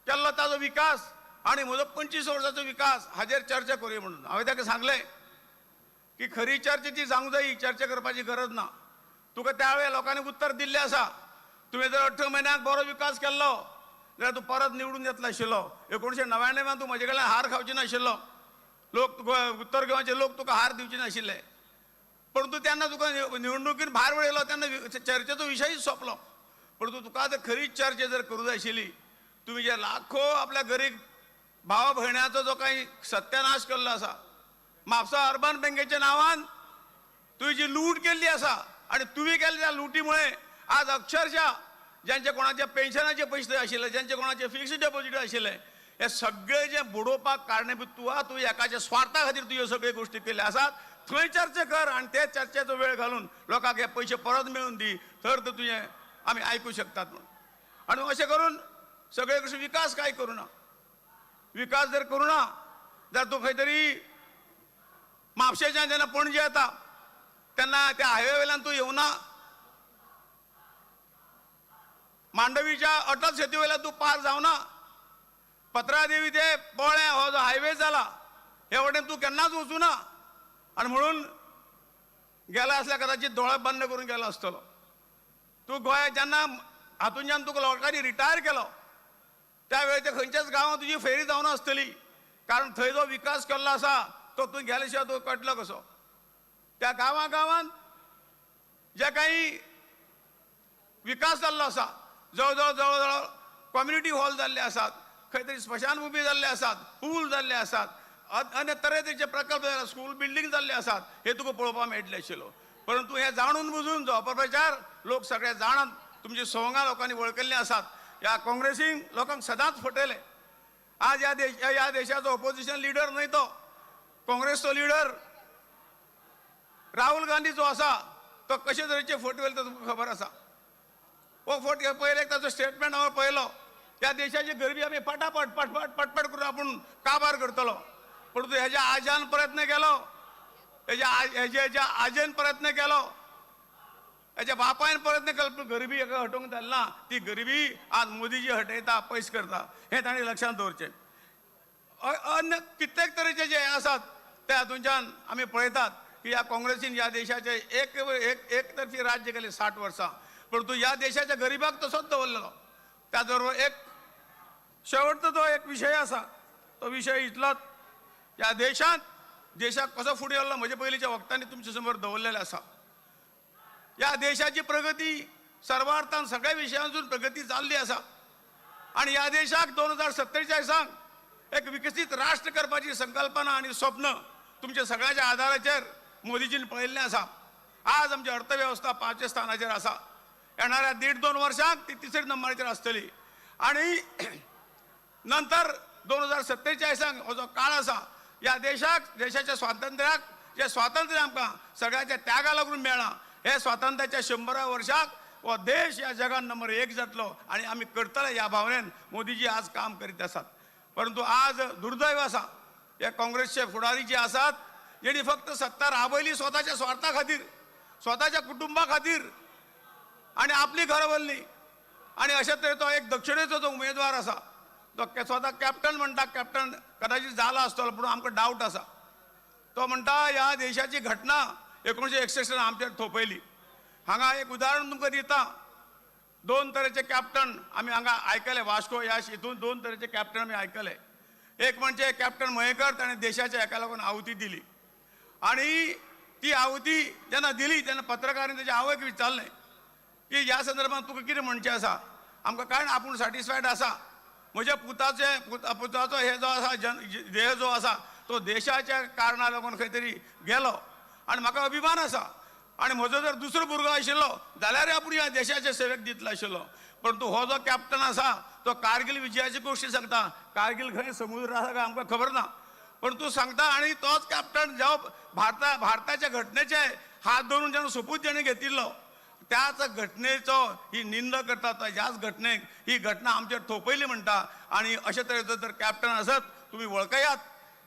केल्लो ताजो विकास आनी म्हजो 25 वर्साचो विकास हाजेर चर्चा करुया म्हणून हांवें ताका सांगलें की खरी चर्चा ती जावंक जाय, चर्चा करपाची गरज ना. तुका त्या वेळार लोकांनी उत्तर दिल्लें आसा, तुवें जर 18 म्हयन्यांक बरो विकास केल्लो जाल्यार तूं परत निवडून येतलो आशिल्लो. 1999 तूं म्हजे कडल्यान हार खावची नाशिल्लो, लोक उत्तर गोंयचे लोक तुका हार दिवचे नाशिल्ले, परंतु तेन्ना तुका निवडणुकीन भायर वडयलो तेन्ना चर्चेचो विशयूच सोंपलो. परंतु तुका जर खरी चर्चा जर करूं जाय आशिल्ली, तुमी जे लाखो आपल्या गरीब भावा भयणाचो जो कांय सत्यानाश केल्लो आसा, म्हापसा अर्बन बँकेच्या नांवान तुवें जी लूट केल्ली आसा आनी तुवें केल्ल्या त्या लुटीमुळे आज अक्षरशः ज्यांचे कोणाचे पेन्शनाचे पयशे आशिल्ले, ज्यांचे कोणाचे फिक्स्ड डेपॉझीट आशिल्ले, हे सगळे जे बुडोवपाक कारणीभूत तूं आहा. तूं एकाच्या स्वार्था खातीर तूं ह्यो सगळ्यो गोश्टी केल्ल्यो आसात. थंय चर्चा कर आनी ते चर्चेचो वेळ घालून लोकांक हे पयशे परत मेळून दी, तर तुजें आमी आयकूं शकतात म्हणून. आनी अशें करून सगळे कशें विकास काय करूं ना, विकास जर करूं ना जर तूं खंय तरी म्हापशेच्यान जेन्ना पणजे येता तेन्ना त्या हायवे वयल्यान तूं येवना, मांडवीच्या अटल सेतू वयल्यान तूं पार जावना, पत्रादेवी ते पोळें हो जो हायवे जाला हे वटेन तूं केन्नाच वचूना. आनी म्हणून गेला आसल्यार कदाचित दोळे बंद करून गेलो आसतलो. तूं गोंया जेन्ना हातूंतल्यान तुका लोकांनी रिटायर केलो त्या वेळार खंयच्याच गांवांत तुजी फेरी जावना आसतली, कारण थंय जो विकास केल्लो आसा तो तूं गेले शिवाय तूं कळटलो कसो. त्या गांवां गांवांत जे काही विकास जाल्लो आसा, जवळ जवळ जवळ जवळ कम्युनिटी हॉल जाल्ले आसात, खंय तरी स्मशानभूमी जाल्ले आसात, पूल जाल्ले आसात, अन्य तरेतरेचे प्रकल्प जाले, स्कूल बिल्डींग जाल्ले आसात, हे तुका पळोवपाक मेळटलें आशिल्लो. परंतु हे जाणून बुजून जो अपप्रचार लोक सगळे जाणात, तुमची सवंगां लोकांनी वळखल्लीं आसात. ह्या काँग्रेसीन लोकांक सदांच फटयले. आज ह्या देशाचो ऑपोजिशन लिडर न्हय तो, काँग्रेसचो लिडर राहुल गांधी जो आसा तो कशे तरेचे फट वयले तो तुमकां खबर आसा. हो फट पयले ताचो स्टेटमेंट हांवें पळयलो, ह्या देशाची गरिबी आमी पटापट पटपट पटपट करून आपूण काबार करतलो. परंतु हेज्या आज्यान प्रयत्न केलो, हेज्या आजेन प्रयत्न केलो, हेज्या बापायन प्रयत्न केलो, पूण गरिबी हेका हटोवंक जाली ना. ती गरिबी आज मोदीजी हटयता, पयस करता, हें तांणी लक्षांत दवरचें. अन्य कित्येक तरेचे जे आसात ते हातूंच्यान आमी पळयतात की ह्या काँग्रेसीन ह्या देशाचे एक एक एकतर्फी राज्य केलें 60 वर्सां, परंतु ह्या देशाच्या गरिबाक तसोच दवरलेलो. त्याच बरोबर एक शेवटचो जो एक विशय आसा तो विशय इतलोच, ह्या देशांत देशाक कसो फुडें व्हरलो म्हजे पयलींच्या वक्तांनी तुमचे समोर दवरलेलें आसा. ह्या देशाची प्रगती सर्वार्थान सगळ्या विशयांतून प्रगती जाल्ली आसा आनी ह्या देशाक 2047 एक विकसीत राष्ट्र करपाची संकल्पना आनी स्वप्न तुमच्या सगळ्यांच्या आदाराचेर मोदीजीन पळयल्लें आसा. आज आमची अर्थवेवस्था 5व्या स्थानाचेर आसा, येणाऱ्या 1.5-2 वर्सांक ती 3ऱ्या नंबराचेर आसतली आनी नंतर 2047 हो जो काळ आसा ह्या देशाक देशाच्या स्वातंत्र्याक जें स्वातंत्र्य आमकां सगळ्यांच्या त्यागा लागून मेळ्ळां, हे स्वातंत्र्याच्या 100 वर्साक हो देश ह्या जगान नंबर 1 जातलो आनी आमी करतले ह्या भावनेन मोदीजी आज काम करीत आसात. परंतु आज दुर्दैव आसा हे काँग्रेसचे फुडारी जे आसात जेणी फक्त सत्ता राबयली स्वताच्या स्वार्था खातीर, स्वताच्या कुटुंबा खातीर आनी आपली घरां भरली. आनी अशे तरेचो एक दक्षिणेचो जो उमेदवार आसा तो स्वता कॅप्टन म्हणटा, कॅप्टन कदाचित जाला आसतलो पूण आमकां डावट आसा. तो म्हणटा ह्या देशाची घटना 1961 आमचेर थोपयली. हांगा एक उदाहरण तुमकां दिता, 2 तरेचे कॅप्टन आमी हांगा आयकले, वास्को ह्या हितून 2 तरेचे कॅप्टन आमी आयकले. एक म्हणजे कॅप्टन मयेकर, ताणें देशाच्या हेका लागून आहुती दिली आनी ती आहुती जेन्ना दिली तेन्ना पत्रकारांनी तेच्या आवयक विचारलें की ह्या संदर्भात तुका कितें म्हणचें आसा, आमकां कारण आपूण सॅटिस्फायड आसा, म्हज्या पुताचो हे जो आसा देह जो आसा तो देशाच्या कारणा लागून खंय तरी गेलो आनी म्हाका अभिमान आसा आनी म्हजो जर दुसरो भुरगो आशिल्लो जाल्यारय आपूण ह्या देशाचे सेवेक दितलो आशिल्लो. परंतु हो जो कॅप्टन आसा तो कारगील विजयाची गोश्टी सांगता, कारगील खंय समुद्र आसा काय आमकां खबर ना, पण तूं सांगता. आनी तोच कॅप्टन जेव्हा भारताच्या घटनेचे हात धरून जेन्ना सोपूत जेणे घेतिल्लो त्याच घटनेचो ही निंदा करता, ह्याच घटनेक ही घटना आमचेर थोपयली म्हणटा. आनी अशे तरेचो जर कॅप्टन आसत तुमी वळखयात,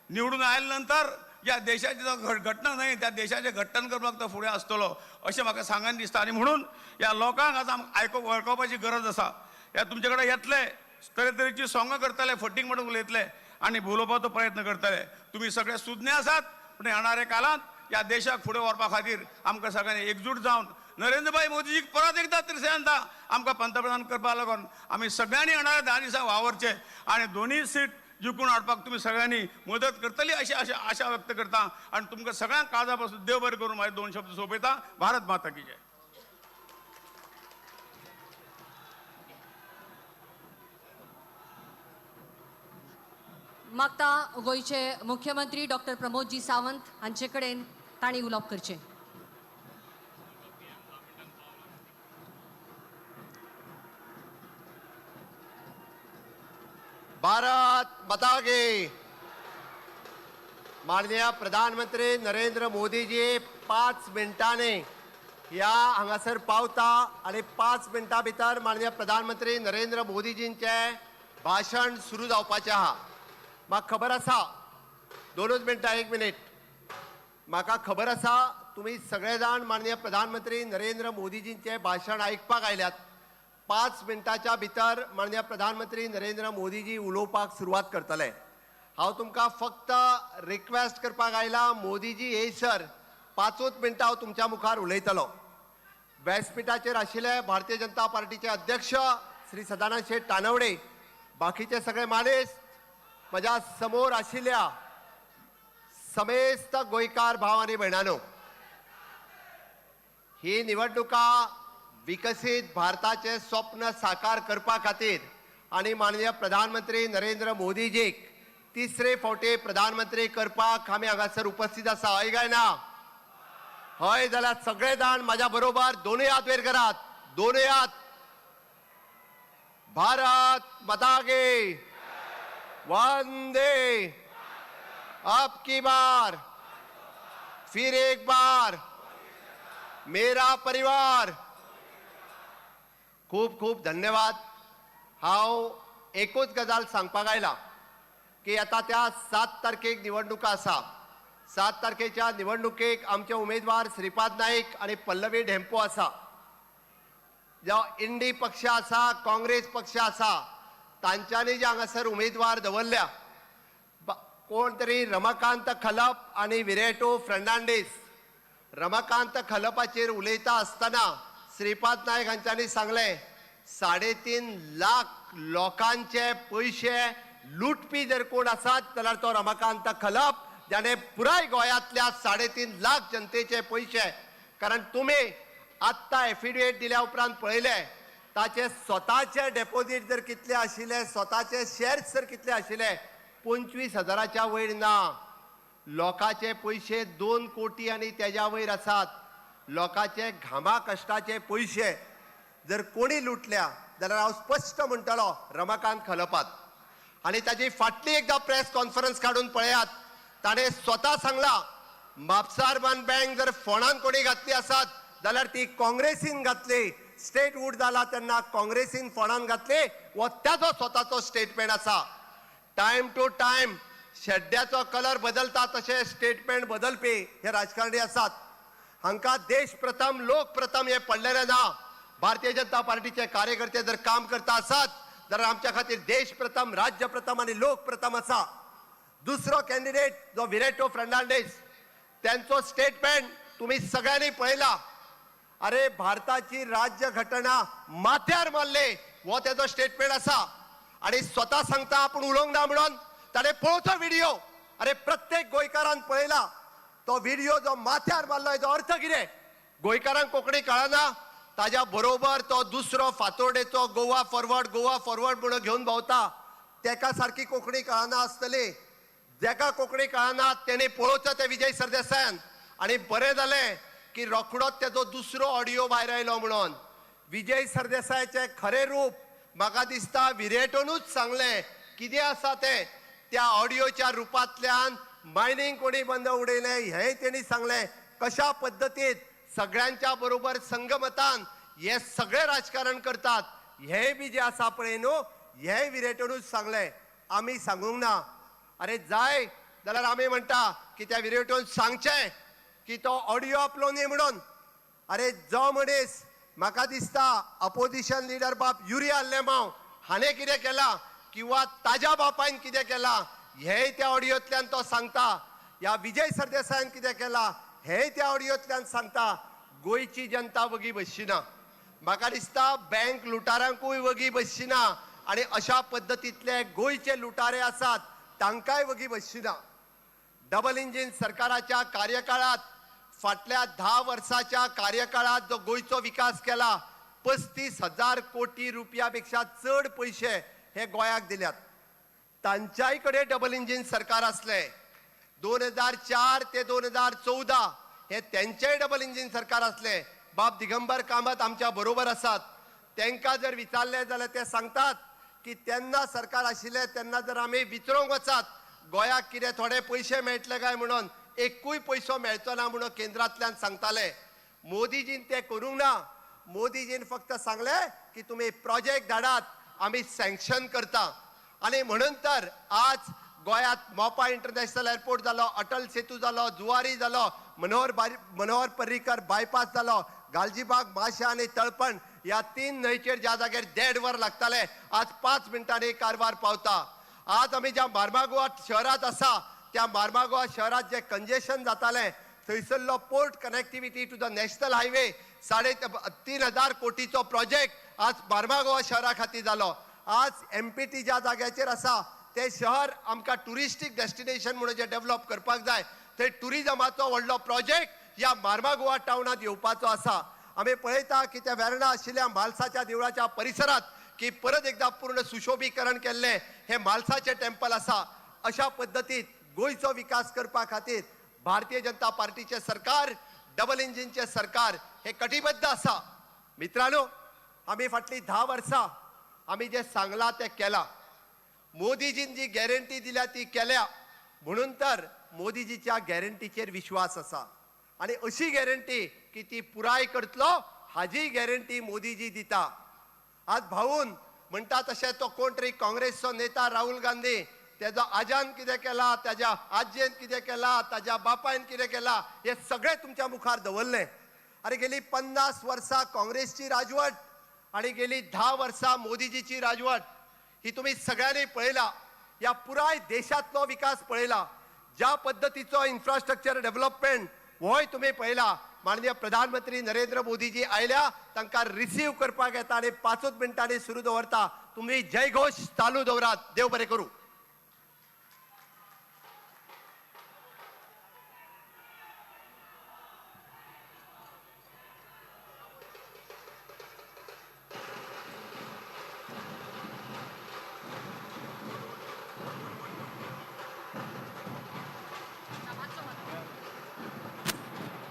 निवडून आयले नंतर ह्या देशाची जो घटना न्हय त्या देशाचें घट्टन करपाक तो फुडें आसतलो अशें म्हाका सांगन दिसता. आनी म्हणून ह्या लोकांक आज आमकां वळखुपाची गरज आसा. ह्या तुमचे कडेन येतले तरेतरेची सोंगां करतले, फटींग म्हणून उलयतले आनी भुलोवपाचो प्रयत्न करतले. तुमी सगळे सुज्ञ आसात, पूण येणाऱ्या काळांत ह्या देशाक फुडें व्हरपा खातीर आमकां सगळ्यांनी एकजूट जावन नरेंद्रभाई मोदीजीक परत एकदां तिसऱ्यांदा आमकां पंतप्रधान करपाक लागून आमी सगळ्यांनी येणाऱ्या 10 दिसांक वावरचें आनी 2 सीट जिखून हाडपाक तुमी सगळ्यांनी मदत करतली अशी आशा व्यक्त करता आनी तुमकां सगळ्यांक काळजा पासून देव बरें करून म्हाजे 2 शब्द सोंपयता. भारत माता की जय. मागता गोंयचे मुख्यमंत्री डॉक्टर प्रमोदजी सावंत हांचे कडेन तांणी उलोवप करचें. भारत माता की. माननीय प्रधानमंत्री नरेंद्र मोदीजी 5 मिनटांनी ह्या हांगासर पावता आनी 5 मिनटां भितर माननीय प्रधानमंत्री नरेंद्र मोदीजींचें भाशण सुरू जावपाचें आहा. म्हाका खबर आसा दोनूच मिनटां, एक मिनीट. म्हाका खबर आसा तुमी सगळे जाण माननीय प्रधानमंत्री नरेंद्र मोदीजींचें भाशण आयकपाक आयल्यात. 5 मिनटांच्या भितर माननीय प्रधानमंत्री नरेंद्र मोदीजी उलोवपाक सुरवात करतले. हांव तुमकां फक्त रिक्वेस्ट करपाक आयला, मोदीजी येयसर 5 मिनटां हांव तुमच्या मुखार उलयतलो. व्यासपीठाचेर आशिल्ले भारतीय जनता पार्टीचे अध्यक्ष श्री सदानंद शेट तानवडे, बाकीचे सगळे मानेस्त, म्हज्या समोर आशिल्ल्या समेस्त गोंयकार भाव आनी भयणांनो, ही निवडणुका विकसीत भारताचें स्वप्न साकार करपा खातीर आनी माननीय प्रधानमंत्री नरेंद्र मोदीजीक तिसरे फावटी प्रधानमंत्री करपाक आमी हांगासर उपस्थित आसा. हय काय ना? हय जाल्यार सगळे जाण म्हाज्या बरोबर दोनूय हात वयर करात, दोनूय हात. भारत माता की, वंदे, अब की बार फिर एक बार मेरा परिवार. खूब खूब धन्यवाद. हांव एकूच गजाल सांगपाक आयला की आतां त्या 7 तारखेक निवडणुका आसा. 7 तारखेच्या निवडणुकेक आमचे उमेदवार श्रीपाद नाईक आनी पल्लवी ढेंपो आसा. जो इंडी पक्ष आसा, काँग्रेस पक्ष आसा, तांच्यांनी जे हांगासर उमेदवार दवरल्या, कोण तरी रमाकांत खलप आनी विरेटो फर्नांडीस. रमाकांत खलपाचेर उलयता आसतना श्रीपाद नायक हांच्यांनी सांगलें, 3.5 लाख लोकांचे पयशे लुटपी जर कोण आसात जाल्यार तो रमाकांत खलप, जाणें पुराय गोंयांतल्या 3.5 लाख जनतेचे पयशे, कारण तुमी आत्तां एफिडेवीट दिल्या उपरांत पळयलें ताचे स्वताचे डेपोजीट जर कितले आशिल्ले, स्वताचे शेर्स जर कितले आशिल्ले, 25,000 वयर ना. लोकांचे पयशे 2 कोटी आनी तेज्या वयर आसात. लोकांचे घामा कश्टाचे पयशे जर कोणी लुटल्या जाल्यार हांव स्पश्ट म्हणटलो रमाकांत खलपात. आनी ताजी फाटली एकदां प्रेस कॉन्फरन्स काडून पळयात, ताणें स्वता सांगलां म्हापसा अर्बन बँक जर फोंडान कोणी घातली आसात जाल्यार ती काँग्रेसीन घातली. स्टेट वूड जाला तेन्ना काँग्रेसीन फोंडान घातली, हो ताजो स्वताचो स्टेटमेंट आसा. टायम टू टायम शेड्ड्याचो कलर बदलता तशें स्टेटमेंट बदलपी हे राजकारणी आसात. हांकां देश प्रथम लोक प्रथम हे पडलेलें ना. भारतीय जनता पार्टीचे कार्यकर्ते जर काम करता आसात जाल्यार आमच्या खातीर देश प्रथम, राज्य प्रथम आनी लोक प्रथम आसा. दुसरो कॅन्डिडेट जो विरेटो फर्नांडीस, त्यांचो स्टेटमेंट तुम्ही सगळ्यांनी पळयला. अरे भारताची राज्य घटना माथ्यार मारले हो तेजो स्टेटमेंट आसा. आनी स्वता सांगता आपूण उलोवंक ना म्हणून, ताणें पळोवचो व्हिडिओ. अरे प्रत्येक गोंयकारान पळयला तो व्हिडिओ जो माथ्यार मारलो, हेजो अर्थ कितें? गोंयकारांक कोंकणी कळना. ताज्या बरोबर तो दुसरो फातोर्डेचो गोवा फॉरवर्ड, गोवा फॉरवर्ड म्हणून घेवन भोंवता, तेका सारकी कोंकणी कळना आसतली. जेका कोंकणी कळना तेणे पळोवचो ते विजय सरदेसायान. आनी बरें जालें की रोखडोच तेजो दुसरो ऑडियो भायर आयलो म्हणून. विजय सरदेसायाचें खरें रूप म्हाका दिसता विरेटोनूच सांगलें कितें आसा तें. त्या ऑडियोच्या रुपांतल्यान मायनींग कोणी बंद उडयलें हेंय तेणी सांगलें. कशा पद्दतीन सगळ्यांच्या बरोबर संगमतान हे सगळे राजकारण करतात हेंय बी जें आसा पळय न्हू, हेंय विरेटोनूच सांगलें, आमी सांगूंक ना. अरे जाय जाल्यार आमी म्हणटा की त्या विरेटोन सांगचें की तो ऑडियो आपलो न्ही म्हणून. अरे जो मनीस म्हाका दिसता अपोजिशन लिडर बाब युरी आल्लेमाव हाणें कितें केलां किंवा ताज्या बापायन कितें केलां हेंय त्या ऑडियोंतल्यान तो सांगता. ह्या विजय सरदेसायान कितें केलां हेंय त्या ऑडियोंतल्यान सांगता. गोंयची जनता वगी बसची ना. म्हाका दिसता बँक लुटारांकूय वगी बसची ना आनी अशा पद्दतींतले गोंयचे लुटारे आसात तांकांय वगी बसची ना. डबल इंजीन सरकाराच्या कार्यकाळात फाटल्या 10 वर्साच्या कार्यकाळात जो गोंयचो विकास केला, 35,000 कोटी रुपया पेक्षा चड पयशे हे गोंयाक दिल्यात. तांच्याय कडेन डबल इंजीन सरकार आसलें. 2004 ते 2014 हे तेंचेय डबल इंजीन सरकार आसलें. बाब दिगंबर कामत आमच्या बरोबर आसात, तेंकां जर विचारलें जाल्यार ते सांगतात की तेन्ना सरकार आशिल्लें तेन्ना जर आमी विचारूंक वचात गोंयाक कितें थोडे पयशे मेळटले काय म्हणून, एकूय पयसो मेळचो ना म्हणून केंद्रांतल्यान सांगताले. मोदीजीन तें करूंक ना. मोदीजीन फक्त सांगलें की तुमी प्रोजेक्ट धाडात, आमी सँक्शन करता. आनी म्हणून तर आज गोंयांत मोपा इंटरनॅशनल एअरपोर्ट जालो, अटल सेतू जालो, जुवारी जालो, मनोहर पर्रीकर बायपास जालो, गालजीबाग, माशा आनी तळपण ह्या 3 न्हंयचेर ज्या जाग्यार 1.5 वर लागताले आज 5 मिनटांनी कारवार पावता। आज आमी ज्या मार्मागोवा शहरांत आसा त्या मार्मागोवा शहरांत जे कंजेशन जातालें थंयसरलो port connectivity to the national highway 3,500 कोटीचो प्रोजेक्ट आज मार्मागोवा शहरा खातीर जालो। आज एमपीटी ज्या जाग्याचेर आसा ते शहर आमकां ट्युरिस्टीक डेस्टिनेशन म्हणून जे डेव्हलप करपाक जाय थंय ट्युरिजमाचो व्हडलो प्रोजेक्ट ह्या मार्मागोवा टावनांत येवपाचो आसा। आमी पळयता की त्या वेर्णा आशिल्ल्या म्हालसाच्या देवळाच्या परिसरांत की परत एकदा पूर्ण सुशोभीकरण केल्लें हें म्हालसाचें टेम्पल आसा। अशा पद्दतीत गोंयचो विकास करपा खातीर भारतीय जनता पार्टीचें सरकार, डबल इंजिनचें सरकार हे कटिबद्ध आसा। मित्रांनो, आमी फाटलीं 10 वर्सां आमी जें सांगलां तें केलां। मोदीजीन जी गॅरंटी दिल्या ती केल्या, म्हणून तर मोदीजीच्या गॅरंटीचेर विश्वास आसा आनी अशी गॅरंटी की ती पुराय करतलो हाजी गॅरंटी मोदीजी दिता। आज भाऊन म्हणटा तशें तो कोण तरी काँग्रेसचो नेता राहुल गांधी तेजो आजान कितें केला, ताज्या आजयेन कितें केला, ताज्या बापायन कितें केला हें सगळें तुमच्या मुखार दवरलें। आनी गेली 50 वर्सां काँग्रेसची राजवट आनी गेली 10 वर्सां मोदीजीची राजवट ही तुमी सगळ्यांनी पळयला। ह्या पुराय देशांतलो विकास पळयला, ज्या पद्दतीचो इन्फ्रास्ट्रक्चर डेव्हलपमेंट होय तुमी पळयला। माननीय प्रधानमंत्री नरेंद्र मोदीजी आयल्या तांकां रिसीव करपाक येता आनी 5 मिनटांनी सुरू दवरता। तुमी जयघोश चालू दवरात। देव बरें करूं।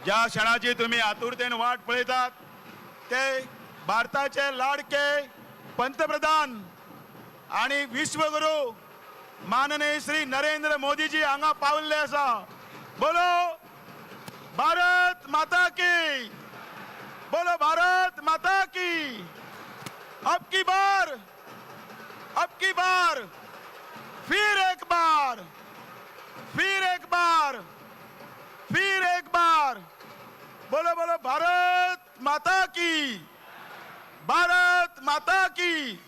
ज्या क्षणाची तुम्ही आतुरतेन वाट पळयतात ते भारताचे लाडके पंतप्रधान आणि विश्वगुरू माननीय श्री नरेंद्र मोदीजी हांगा पावल्ले आसा। बोलो भारत माता की, बोलो भारत माता की। अब की बार, अब की बार, फिर एक बार, फिर एक बार, फिर एक बार, बोलो बोलो भारत माता की, भारत माता की।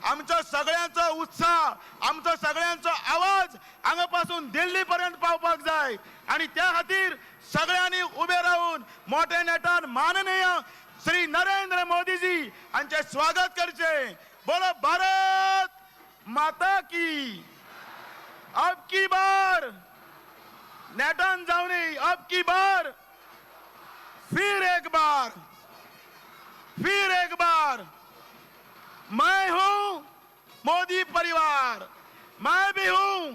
आमचो सगळ्यांचो उत्साह, आमचो सगळ्यांचो आवाज हांगा पासून दिल्ली पर्यंत पावपाक जाय आनी त्या खातीर सगळ्यांनी उबे रावून मोठ्या नेटान माननीय श्री नरेंद्र मोदीजी हांचे स्वागत करचे। बोलो भारत माता की। अब की बार नेटान जावनी, अब की बार, फिर एक बार, फिर एक बार। मैं हूं मोदी परिवार, मैं भी हूं,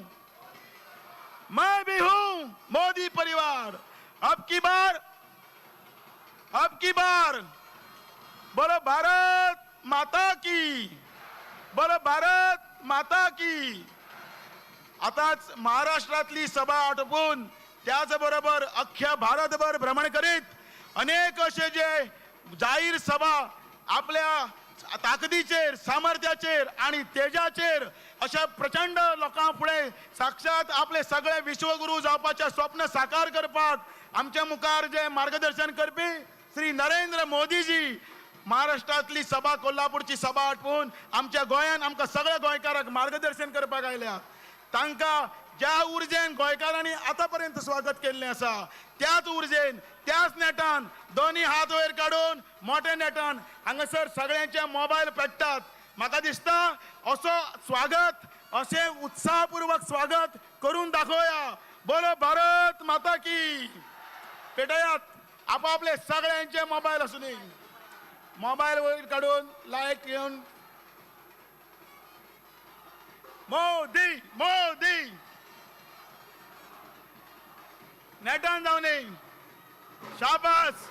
मैं भी हूं मोदी परिवार। अब की बार, अब की बार, बोलो भारत माता की, बोलो भारत माता की। आताच महाराष्ट्रातली सभा आटोपून त्याचबरोबर अख्ख्या भारतभर भ्रमण करीत अनेक असे जे जाहीर सभा आपल्या ताकदीचेर, सामर्थ्याचेर आणि तेजाचेर अशा प्रचंड लोकां फुडें साक्षात आपले सगळे विश्वगुरू जावपाचें स्वप्न साकार करपाक आमच्या मुखार जे मार्गदर्शन करपी श्री नरेंद्र मोदीजी महाराष्ट्रातली सभा, कोल्हापूरची सभा आटपून आमच्या गोंयान आमकां सगळ्या गोंयकारांक मार्गदर्शन करपाक आयल्या। तांकां ज्या उर्जेन गोंयकारांनी आतां पर्यंत स्वागत केल्लें आसा त्याच उर्जेन, त्याच नेटान दोनी हात वयर काडून मोठ्या नेटान हांगासर सगळ्यांचे मोबायल पेट्टात। म्हाका दिसता असो स्वागत, अशें उत्साहपूर्वक स्वागत करून दाखोवया। बोलो भारत माता की। पेटयात आपापले सगळ्यांचे मोबायल आसूनी, मोबायल वयर काडून लायट घेवन मोदी मोदी नेटान जावनी। शाबास।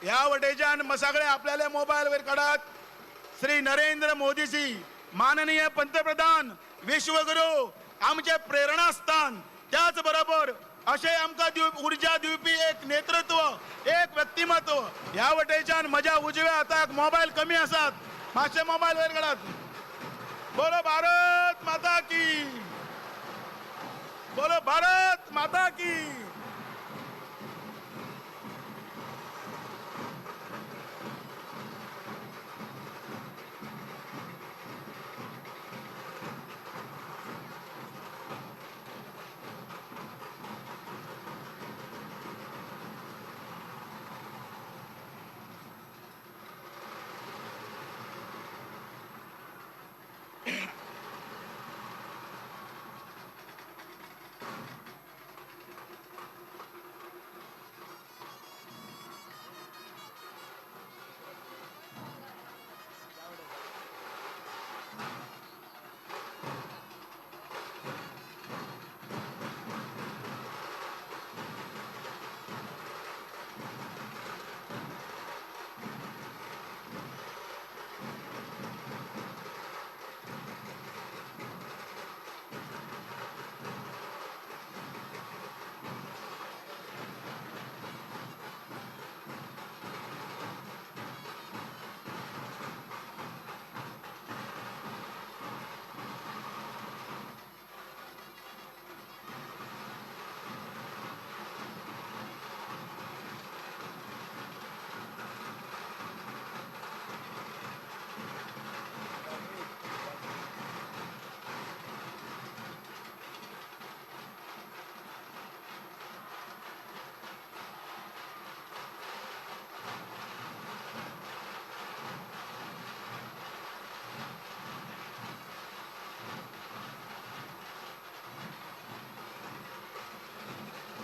ह्या वटेच्यान सगळे आपल्याले मोबायल वयर काडात. श्री नरेंद्र मोदीजी माननीय पंतप्रधान, विश्वगुरू, आमचे प्रेरणास्थान, त्याच बरोबर अशें आमकां उर्जा दिवपी एक नेतृत्व, एक व्यक्तिमत्व. ह्या वटेच्यान म्हज्या उजव्या हाताक मोबायल कमी आसात, मातशे मोबायल वयर काडात. बोलो भारत माता की, बोलो भारत माता की.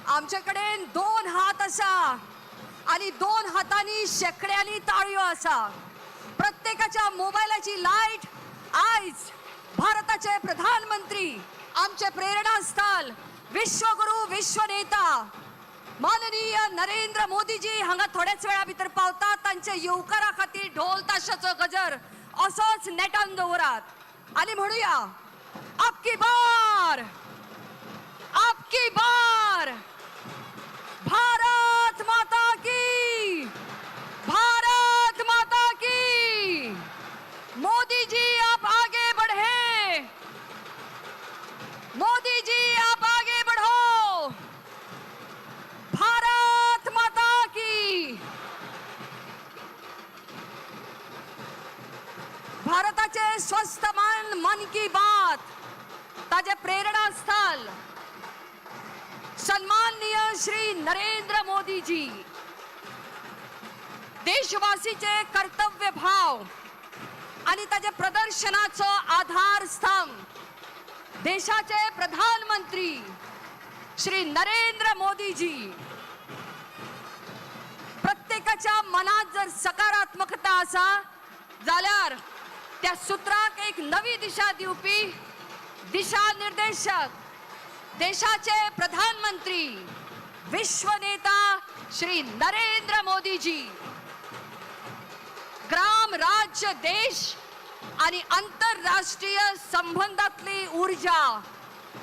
आमच्याकडे 2 हात असा आणि 2 हातांनी शेकड्यांनी ताळयो आसा. प्रत्येकाच्या मोबायलाची लायट आयज भारताचे प्रधानमंत्री, आमचे प्रेरणास्थान, विश्वगुरू, विश्वनेता माननीय नरेंद्र मोदीजी हांगा थोड्याच वेळा भितर पावतात. तांच्या येवकारा खातीर ढोल ताशाचो गजर असोच नेटान दवरात आनी म्हणुया, अब की बार, अब की बार, भारत माता की, भारत माता की. मोदी जी आप आगे बढ़े, मोदी जी आप आगे बढ़ो, भारत माता की. भारताचे स्वस्थ मन, मन की बात, ताजे प्रेरणास्थल सन्माननीय श्री नरेंद्र मोदीजी. देशवासीचे कर्तव्य भाव आणि ताजे प्रदर्शनाचो आधार स्तंभ देशाचे प्रधानमंत्री श्री नरेंद्र मोदीजी. प्रत्येकाच्या मनात जर सकारात्मकता आसा जाल्यार त्या सूत्राक एक नवी दिशा दिवपी दिशा निर्देशक देशाचे प्रधानमंत्री विश्वनेता श्री नरेंद्र मोदीजी. ग्राम, राज्य, देश आणि आंतरराष्ट्रीय संबंधातली ऊर्जा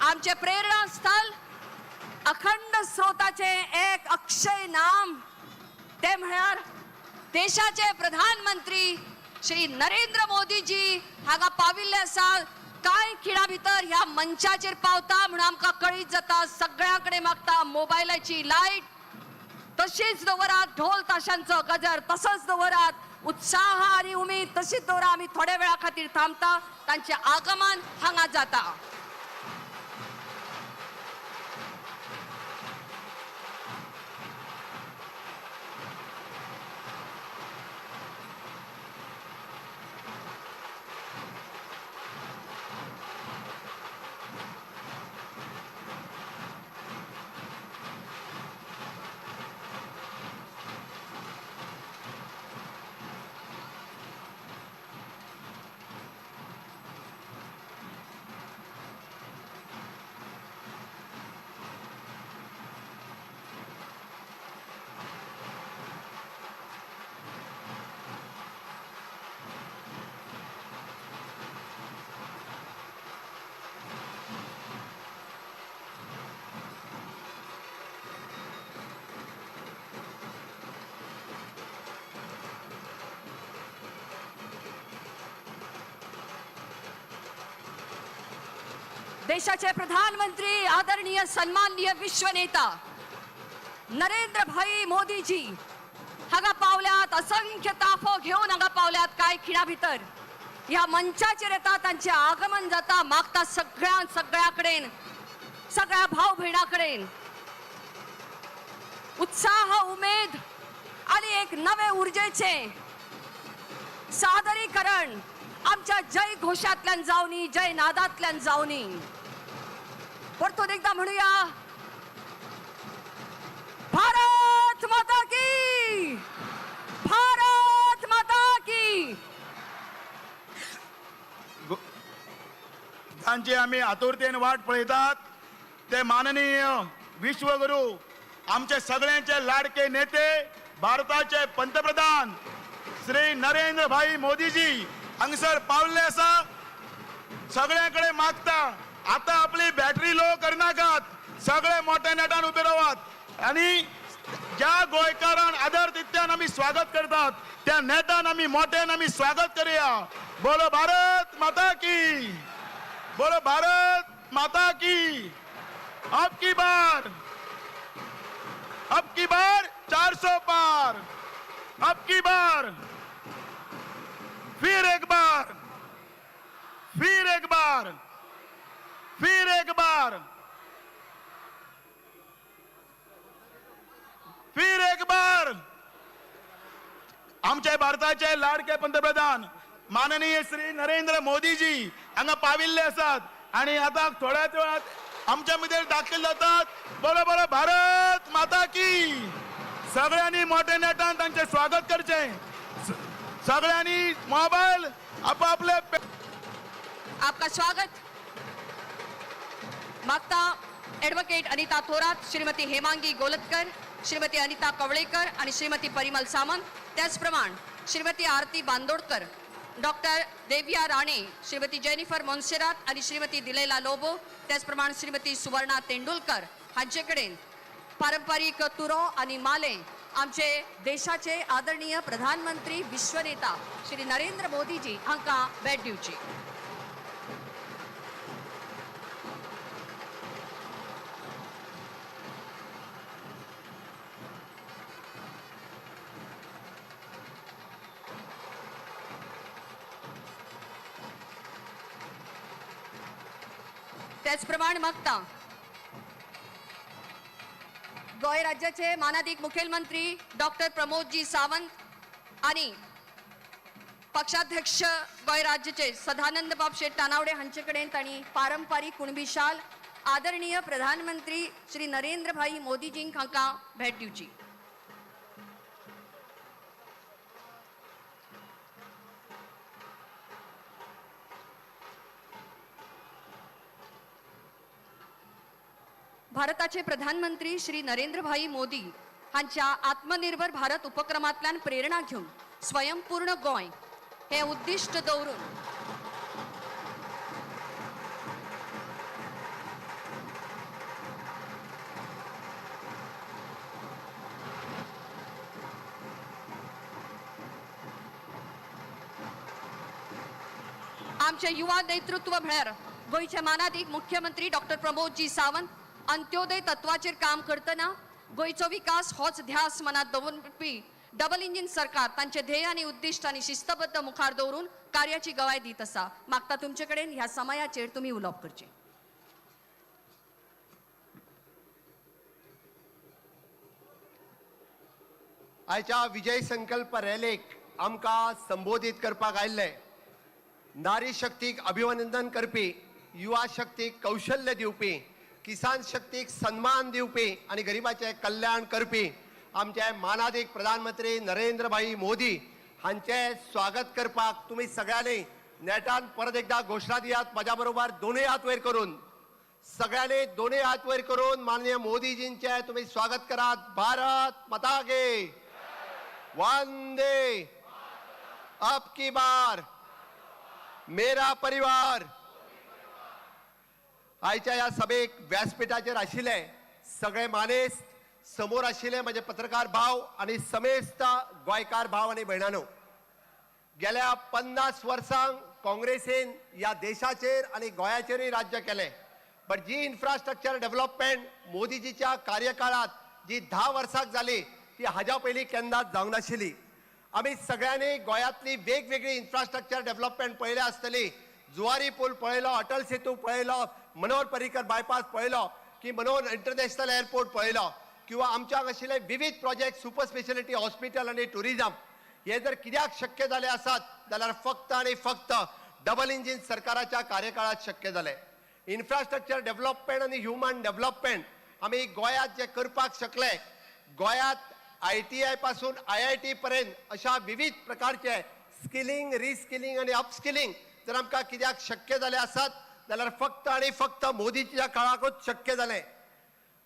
आमचे प्रेरणास्थल, अखंड स्रोताचे एक अक्षय नाम ते म्हळ्यार देशाचे प्रधानमंत्री श्री नरेंद्र मोदीजी हांगा पाविल्ले आसा. कांय खिणा भितर ह्या मंचाचेर पावता म्हणून आमकां कळीत जाता. सगळ्यां कडेन मागता मोबायलाची लायट तशीच दवरात, ढोल ताशांचो गजर तसोच दवरात, उत्साह आनी उमेद तशीच दवरा. आमी थोड्या वेळा खातीर थांबता, तांचें आगमन हांगा जाता. देशाचे प्रधानमंत्री आदरणीय सन्माननीय विश्वनेता नरेंद्र भाई मोदीजी हांगा पावल्यात, असंख्य ताफो घेवन हांगा पावल्यात। कांय खिणा भितर ह्या मंचाचेर येता तांचें आगमन जाता। मागता सगळ्या सगळ्या कडेन, सगळ्या भाव भयणा कडेन उत्साह, उमेद आणि एक नवे ऊर्जेचे सादरीकरण आमच्या जय घोषातल्यान जावनी, जय नादातल्यान जावनी। परतून एकदा म्हणूया, भारत माता की, भारत माता की। तांची आमी आतुरतेन वाट पळयतात ते माननीय विश्वगुरू, आमचे सगळ्यांचे लाडके नेते, भारताचे पंतप्रधान श्री नरेंद्र भाई मोदीजी हांगसर पावल्ले आसा। सगळ्यां कडेन मागता आतां आपली बॅटरी लो करनाकात, सगळे मोठ्या नेटान उबे रावात आनी ज्या गोंयकारान आदर तित्यान आमी स्वागत करतात त्या नेटान आमी मोठ्यान आमी स्वागत करूया। बोलो भारत माता की, बोलो भारत माता की। अब की बार, अब की बार 400 पार, अब की बार फिर एक बार, फिर एक बार, फिर एक बार, फिर एक बार। आमचे भारताचे लाडके पंतप्रधान माननीय श्री नरेंद्र मोदीजी हांगा पाविल्ले आसात आनी आतां थोड्याच वेळात आमच्या भितर दाखल जातात। बोलो बोलो भारत माता की। सगळ्यांनी मोठ्या नेटान तांचें स्वागत करचें। सगळ्यांनी मोबायल आपापले। आपका स्वागत मागता एडवोकेट अनिता थोरात, श्रीमती हेमांगी गोलतकर, श्रीमती अनिता कवळेकर आणि श्रीमती परिमल सामंत, त्याचप्रमाणे श्रीमती आरती बांदोडकर, डॉक्टर देविया राणे, श्रीमती जेनिफर मोन्सेरात आणि श्रीमती दिलेला लोबो, त्याचप्रमाणे श्रीमती सुवर्णा तेंडुलकर हांचे कडेन पारंपरिक तुरो आणि माले आमचे देशाचे आदरणीय प्रधानमंत्री विश्वनेता श्री नरेंद्र मोदीजी हांकां भेट दिवची। त्याचप्रमाणे मागता गोंय राज्याचे मानादीक मुखेलमंत्री डॉक्टर प्रमोदजी सावंत आणि पक्षाध्यक्ष गोंय राज्याचे सदानंद बाब शेट तानावडे हांचे कडेन तांणी पारंपरिक कुणबी शाल आदरणीय प्रधानमंत्री श्री नरेंद्रभाई मोदीजींक हांकां भेट दिवची। भारताचे प्रधानमंत्री श्री नरेंद्रभाई मोदी हांच्या आत्मनिर्भर भारत उपक्रमांतल्यान प्रेरणा घेवन स्वयंपूर्ण गोंय हे उद्दिश्ट दवरून आमचे युवा नेतृत्व म्हळ्यार गोंयचे मानादीक मुख्यमंत्री डॉक्टर प्रमोदजी सावंत अंत्योदय तत्वाचेर काम करतना गोंयचो विकास होच ध्यास मनात दवरपी डबल इंजिन सरकार तांचे ध्येय आनी उद्दिश्ट आनी शिस्तबद्ध मुखार दवरून कार्याची गवाय दीत आसा। मागता तुमचे कडेन ह्या समयाचेर तुमी उलोवप करचें। आयच्या विजय संकल्प रॅलीक आमकां संबोधीत करपाक आयिल्ले नारी शक्तीक अभिनंदन करपी, युवा शक्तीक कौशल्य दिवपी, किसान शक्तीक सन्मान दिवपी आनी गरिबाचें कल्याण करपी आमचे मानादीक प्रधानमंत्री नरेंद्रभाई मोदी हांचें स्वागत करपाक तुमी सगळ्यांनी नेटान परत एकदा घोशणा दियात। म्हज्या बरोबर दोनूय हात वयर करून, सगळ्यांनी दोनूय हात वयर करून माननीय मोदीजींचें तुमी स्वागत करात। भारत माता की, वंदे, अब की बार, मेरा परिवार। आयच्या ह्या सभेक व्यासपीठाचेर आशिल्ले सगळे मानेस्त, समोर आशिल्ले म्हजे पत्रकार भाव आनी समेस्त गोंयकार भाव आनी भयणांनो, गेल्या 50 वर्सांक काँग्रेसीन ह्या देशाचेर आनी गोंयाचेरूय राज्य केलें। बट जी इन्फ्रास्ट्रक्चर डेव्हलपमेंट मोदीजीच्या कार्यकाळात जी 10 वर्साक जाली ती हाज्या पयलीं केन्नाच जावंक नाशिल्ली. आमी सगळ्यांनी गोंयांतली वेगवेगळी इन्फ्रास्ट्रक्चर डेव्हलपमेंट पळयल्या आसतली. जुवारी पूल पळयलो, अटल सेतू पळयलो, मनोहर पर्रीकर बायपास पळयलो की मनोहर इंटरनॅशनल एअरपोर्ट पळयलो किंवा आमच्या आशिल्ले विविध प्रोजेक्ट, सुपर स्पेशलिटी हॉस्पिटल आनी टुरिजम हे जर कित्याक शक्य जाले आसात जाल्यार फक्त आनी फक्त डबल इंजीन सरकाराच्या कार्यकाळात शक्य जालें. इन्फ्रास्ट्रक्चर डेव्हलपमेंट आनी ह्युमन डेव्हलपमेंट आमी गोंयांत जे करपाक शकले, गोंयांत ITI पासून IIT पर्यंत अशा विविध प्रकारचे स्किलिंग, रिस्किलिंग आनी अपस्किलिंग जर आमकां कित्याक शक्य जालें आसात जाल्यार फक्त आनी फक्त मोदीच्या काळाकूच शक्य जालें.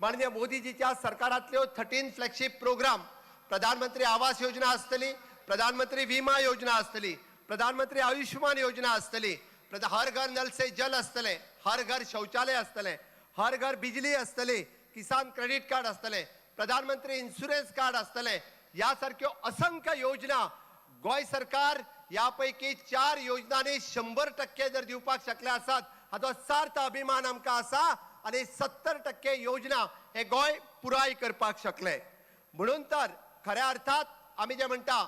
माननीय मोदीजीच्या सरकारांतल्यो 13 फ्लॅगशीप प्रोग्राम, प्रधानमंत्री आवास योजना आसतली, प्रधानमंत्री विमा योजना आसतली, प्रधानमंत्री आयुष्मान योजना आसतली, हर घर नल से जल आसतलें, हर घर शौचालय आसतलें, हर घर बिजली आसतली, किसान क्रेडीट कार्ड आसतलें, प्रधानमंत्री इन्शुरन्स कार्ड आसतलें, ह्या सारक्यो असंख्य योजना गोंय सरकार ह्या पैकी 4 योजनांनी 100% जर दिवपाक शकले आसात हाचो सार्थ अभिमान आमकां आसा आनी 70% योजना हे गोंय पुराय करपाक शकले. म्हणून तर खऱ्या अर्थात आमी जे म्हणटा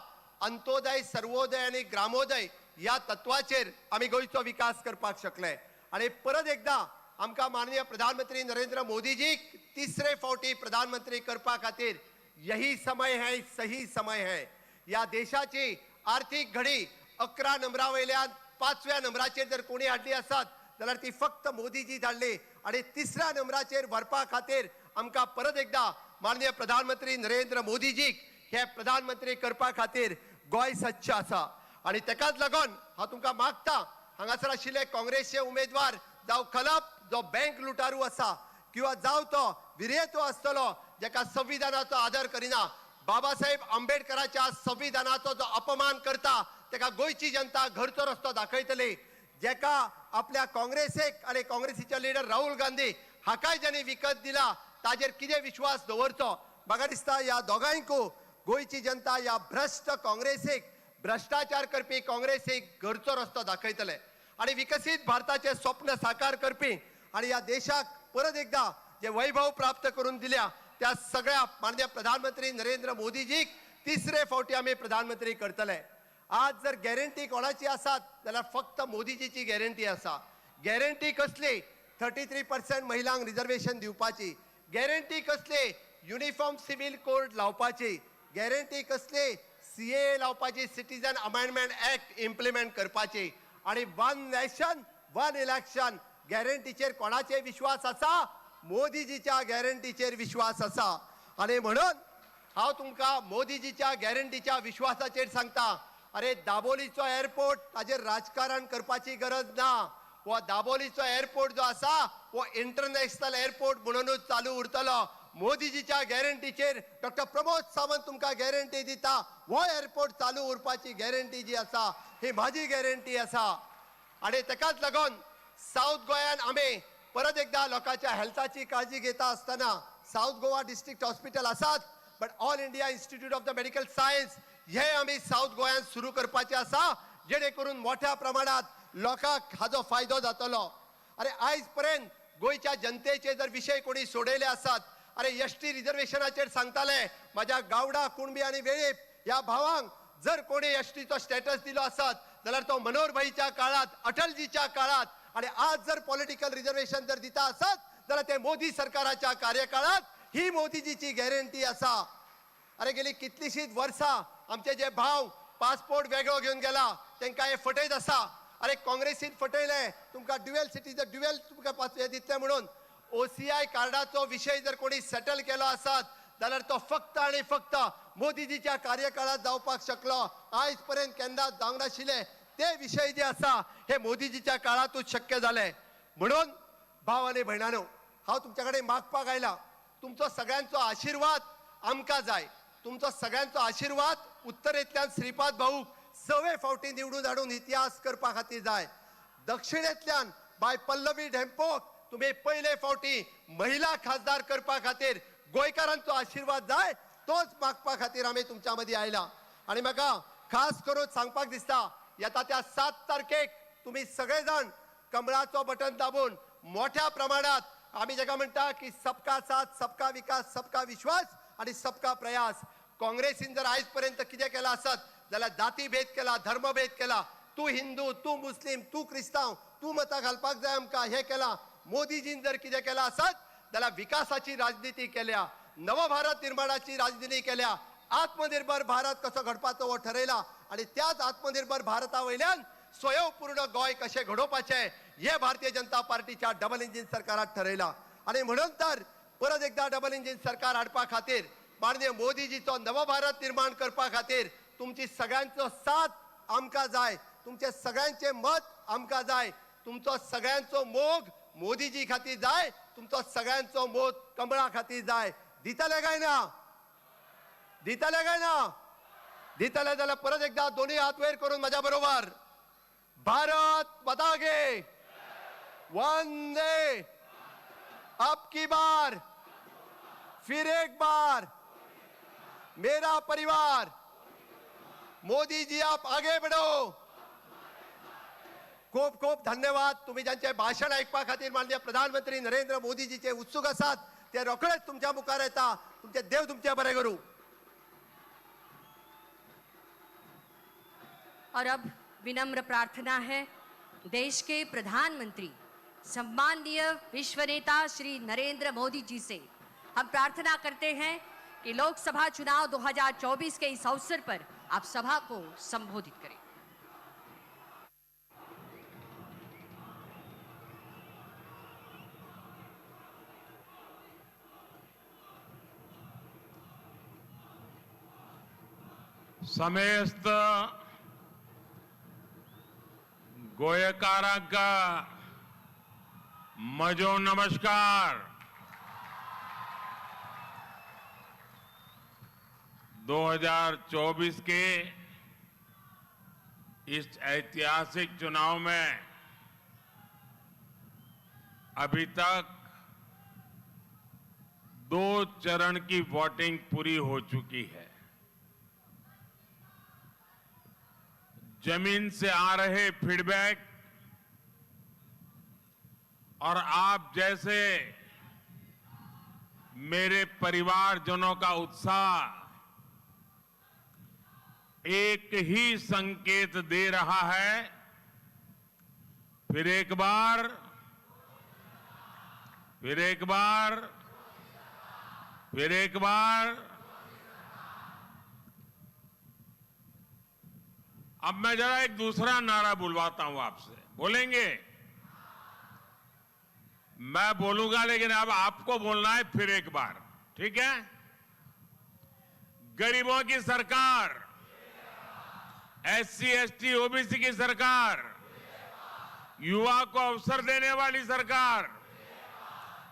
अंत्योदय, सर्वोदय आनी ग्रामोदय ह्या तत्वाचेर आमी गोंयचो विकास करपाक शकले. आनी परत एकदां आमकां माननीय प्रधानमंत्री नरेंद्र मोदीजीक तिसरे फावटी प्रधानमंत्री करपा खातीर यही समय है, सही समय है. ह्या देशाची आर्थिक घडी 11 नंबरा वयल्यान 5व्या नंबराचेर जर कोणी हाडली आसात जाल्यार ती फक्त मोदीजी धाडली आनी 3ऱ्या नंबराचेर व्हरपा खातीर आमकां परत एकदां माननीय प्रधानमंत्री नरेंद्र मोदीजीक हे प्रधानमंत्री करपा खातीर गोंय सज्ज आसा. आनी तेकाच लागून हांव तुमकां मागता, हांगासर आशिल्ले काँग्रेसचे उमेदवार जावं खलप जो बँक लुटारू आसा किंवा जावं तो विरेतो आसतलो जेका संविधानाचो आदर करिना, बाबासाहेब आंबेडकराच्या संविधानाचो जो अपमान करता तेका गोंयची जनता घरचो रस्तो दाखयतली. जेका आपल्या काँग्रेसेक आनी काँग्रेसीचे लिडर राहुल गांधी हाकाय ज्यांनी विकत दिला ताजेर कितें विश्वास दवरचो? म्हाका दिसता ह्या दोगांयकू गोंयची जनता ह्या भ्रश्ट काँग्रेसीक, भ्रश्टाचार करपी काँग्रेसीक घरचो रस्तो दाखयतले आनी विकसीत भारताचें स्वप्न साकार करपी आनी ह्या देशाक परत एकदां जे वैभव प्राप्त करून दिल्या त्या सगळ्या माननीय प्रधानमंत्री नरेंद्र मोदीजीक तिसरे फावटी आमी प्रधानमंत्री करतले. आज जर गॅरंटी कोणाची आसात जाल्यार फक्त मोदीजीची गॅरंटी आसा. गॅरंटी कसली? 33% महिलांक रिजर्वेशन दिवपाची. गॅरंटी कसली? युनिफॉर्म सिव्हिल कोड लावपाची. गॅरंटी कसली? CAA लावपाची, सिटीजन अमेंडमेंट ऍक्ट इम्प्लिमेंट करपाची आनी वन नॅशन वन इलेक्शन गॅरंटीचेर कोणाचे विश्वास आसा? मोदीजीच्या गॅरंटीचेर विश्वास आसा. आनी म्हणून हांव तुमकां मोदीजीच्या गॅरंटीच्या विश्वासाचेर सांगता, अरे दाबोलीचो एअरपोर्ट ताजेर राजकारण करपाची गरज ना. हो दाबोलीचो एअरपोर्ट जो आसा हो इंटरनॅशनल एअरपोर्ट म्हणूनच चालू उरतलो. मोदीजीच्या गॅरंटीचेर डॉक्टर प्रमोद सावंत तुमकां गॅरंटी दिता, हो एअरपोर्ट चालू उरपाची गॅरंटी जी आसा ही म्हाजी गॅरंटी आसा. आनी तेकाच लागून सावथ गोंयान आमी परत एकदां लोकांच्या हेल्थाची काळजी घेता आसतना सावथ गोवा डिस्ट्रिक्ट हॉस्पिटल आसात, but All India Institute of the Medical Science हे आमी सावथ गोंयांत सुरू करपाचें आसा, जेणे करून मोठ्या प्रमाणात लोकांक हाजो फायदो जातलो. अरे आयज पर्यंत गोंयच्या जनतेचे जर विशय कोणी सोडयले आसात, अरे एसटी रिजर्वेशनाचेर सांगताले म्हाज्या गावडा, कुणबी आनी वेळीप ह्या भावांक जर कोणी एसटीचो स्टेटस दिलो आसत जाल्यार तो मनोहर भाईच्या काळात, अटलजीच्या काळात. आनी आज जर पॉलिटिकल रिजर्वेशन जर दिता आसत जाल्यार ते मोदी सरकाराच्या कार्यकाळात ही मोदीजीची गॅरंटी आसा. अरे गेली कितलीशीच वर्सां आमचे जे भाव पासपोर्ट वेगळो घेवन गेला तांकां हे फटयत आसा. अरे काँग्रेसीन फटयले तुमकां ड्युएल सिटीजन, ड्युएल तुमकां हे दितले म्हणून. OCI कार्डाचो विशय जर कोणी सेटल केलो आसत जाल्यार तो फक्त आनी फक्त मोदीजीच्या कार्यकाळात जावपाक शकलो. आयज पर्यंत केन्नाच जावंक नाशिल्ले ते विशय जे आसा हे मोदीजीच्या काळातूच शक्य जाले. म्हणून भाव आनी भयणांनो, हांव तुमच्या कडेन मागपाक आयला, तुमचो सगळ्यांचो आशिर्वाद आमकां जाय. तुमचो सगळ्यांचो आशिर्वाद उत्तरेंतल्यान श्रीपाद भाऊक 6वे फावटी निवडून हाडून इतिहास करपा खातीर जाय. दक्षिणेंतल्यान बाय पल्लवी ढेंपोक तुम्ही पयले फावटी महिला खासदार करपा खातीर गोंयकारांचो आशिर्वाद जाय, तोच मागपा खातीर आमी तुमच्या मदीं आयला. आनी म्हाका खास करून सांगपाक दिसता, येता त्या 7 तारखेक तुम्ही सगळे जाण कमळाचो बटन दाबून मोठ्या प्रमाणात आमी जेका म्हणटा की सबका साथ, सबका विकास, सबका विश्वास आनी सबका प्रयास. काँग्रेसीन जर आयज पर्यंत कितें केलां आसत जाल्यार जातीभेद केला, धर्मभेद केला, तूं हिंदू, तूं मुस्लीम, तूं क्रिस्तांव, तूं मतां घालपाक जाय आमकां, हें केलां. मोदीजीन जर कितें केलां आसत जाल्यार विकासाची राजनिती केल्या, नवभारत निर्माणाची राजनिती केल्या, आत्मनिर्भर भारत कसो घडपाचो हो ठरयला आनी त्याच आत्मनिर्भर भारता वयल्यान स्वयंपूर्ण गोंय कशें घडोवपाचें हें भारतीय जनता पार्टीच्या डबल इंजीन सरकारात ठरयला. आनी म्हणून तर परत एकदा डबल इंजीन सरकार हाडपा खातीर, माननीय मोदीजीचो नवभारत निर्माण करपा खातीर तुमची सगळ्यांचो साथ आमकां जाय, तुमचे सगळ्यांचे मत आमकां जाय, तुमचो सगळ्यांचो मोग मोदीजी खातीर जाय, तुमचो सगळ्यांचो मोग कमळा खातीर जाय. दितले काय ना? दितले काय ना? दितले जाल्यार परत एकदा दोन्ही हात वयर करून म्हज्या बरोबर भारत माता की वंदे, अब की बार फिर एक बार मेरा परिवार, मोदी जी आप आगे बढ़ो. खूप खूप धन्यवाद. तुम्ही ज्यांचे भाशण ऐकपा खातीर माननीय प्रधानमंत्री नरेंद्र मोदीजीचे उत्सुक आसात ते रोखडेच तुमच्या मुखार येता. तुमचे देव तुमचे बरें करूं. और अब विनम्र प्रार्थना है देश के प्रधानमंत्री सम्माननीय विश्व नेता श्री नरेंद्र मोदी जी से हम प्रार्थना करते हैं कि लोकसभा चुनाव 2024 के इस अवसर पर आप सभा को संबोधित करें. समेस्त गोयकारांक म्हजो नमस्कार. 2024 के इस ऐतिहासिक चुनाव में अभी तक 2 चरण की वोटिंग पूरी हो चुकी है. जमीन से आ रहे फीडबैक और आप जैसे मेरे परिवारजनों का उत्साह एक ही संकेत दे रहा है, फिर एक बार, फिर एक बार, फिर एक बार. अब मैं जरा एक दूसरा नारा बुलवाता हूं आपसे. बोलेंगे? मैं बोलूंगा, लेकिन अब आपको बोलना है फिर एक बार, ठीक है? गरीबों की सरकार, एससी एसटी ओबीसी की सरकार, युवा को अवसर देने वाली सरकार,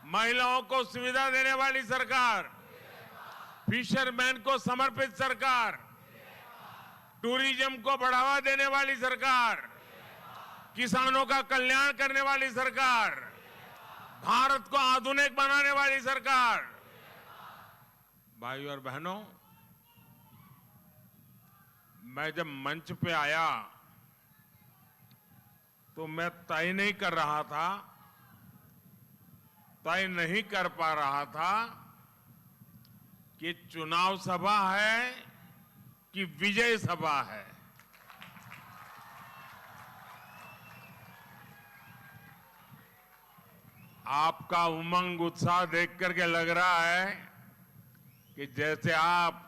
महिलाओं को सुविधा देने वाली सरकार, फिशरमैन को समर्पित सरकार, टूरिज्म को बढ़ावा देने वाली सरकार, किसानों का कल्याण करने वाली सरकार, भारत को आधुनिक बनाने वाली सरकार. भाइयों और बहनों, मैं जब मंच पे आया तो मैं तय नहीं कर रहा था, तय नहीं कर पा रहा था कि चुनाव सभा है कि विजय सभा है. आपका उमंग उत्साह देख करके लग रहा है कि जैसे आप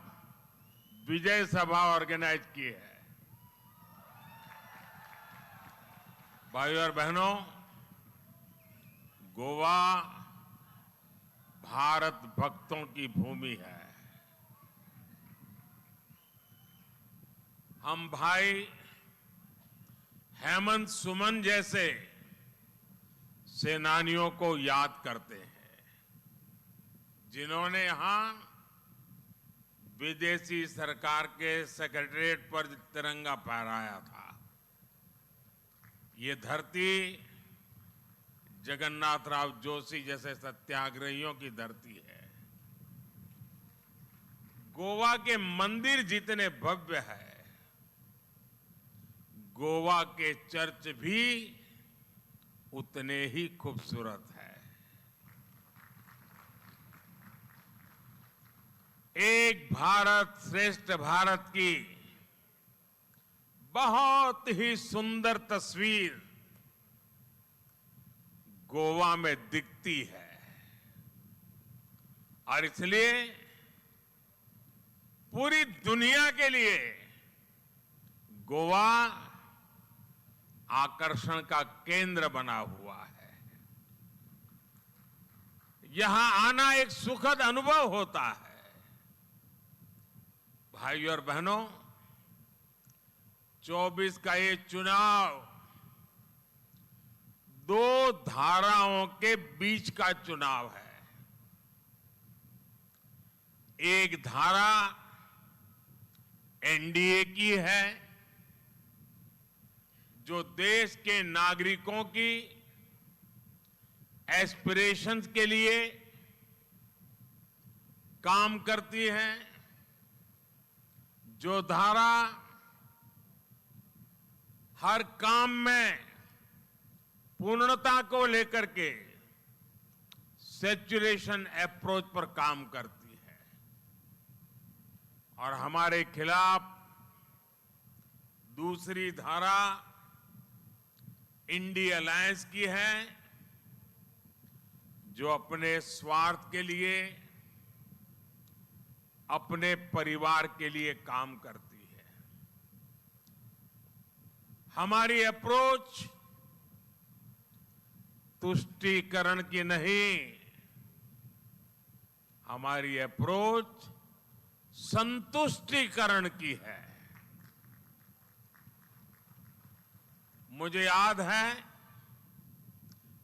विजय सभा ऑर्गेनाइज की है. भाइयों और बहनों, गोवा भारत भक्तों की भूमि है. हम भाई हेमंत सुमन जैसे सेनानियों को याद करते हैं, जिन्होंने यहां विदेशी सरकार के सेक्रेटरीट पर तिरंगा फहराया था. ये धरती जगन्नाथ राव जोशी जैसे सत्याग्रहियों की धरती है. गोवा के मंदिर जितने भव्य है, गोवा के चर्च भी उतने ही खूबसूरत है। एक भारत श्रेष्ठ भारत की बहुत ही सुंदर तस्वीर गोवा में दिखती है और इसलिए पूरी दुनिया के लिए गोवा आकर्षण का केंद्र बना हुआ है। यहां आना एक सुखद अनुभव होता है। भाइयों और बहनों, 24 का ये चुनाव दो धाराओं के बीच का चुनाव है। एक धारा एनडीए की है, जो देश के नागरिकों की एस्पिरेशंस के लिए काम करती है, जो धारा हर काम में पूर्णता को लेकर के सैचुरेशन अप्रोच पर काम करती है। और हमारे खिलाफ दूसरी धारा इंडी अलायंस की है, जो अपने स्वार्थ के लिए, अपने परिवार के लिए काम करती है। हमारी अप्रोच तुष्टीकरण की नहीं, हमारी अप्रोच संतुष्टिकरण की है। मुझे याद है,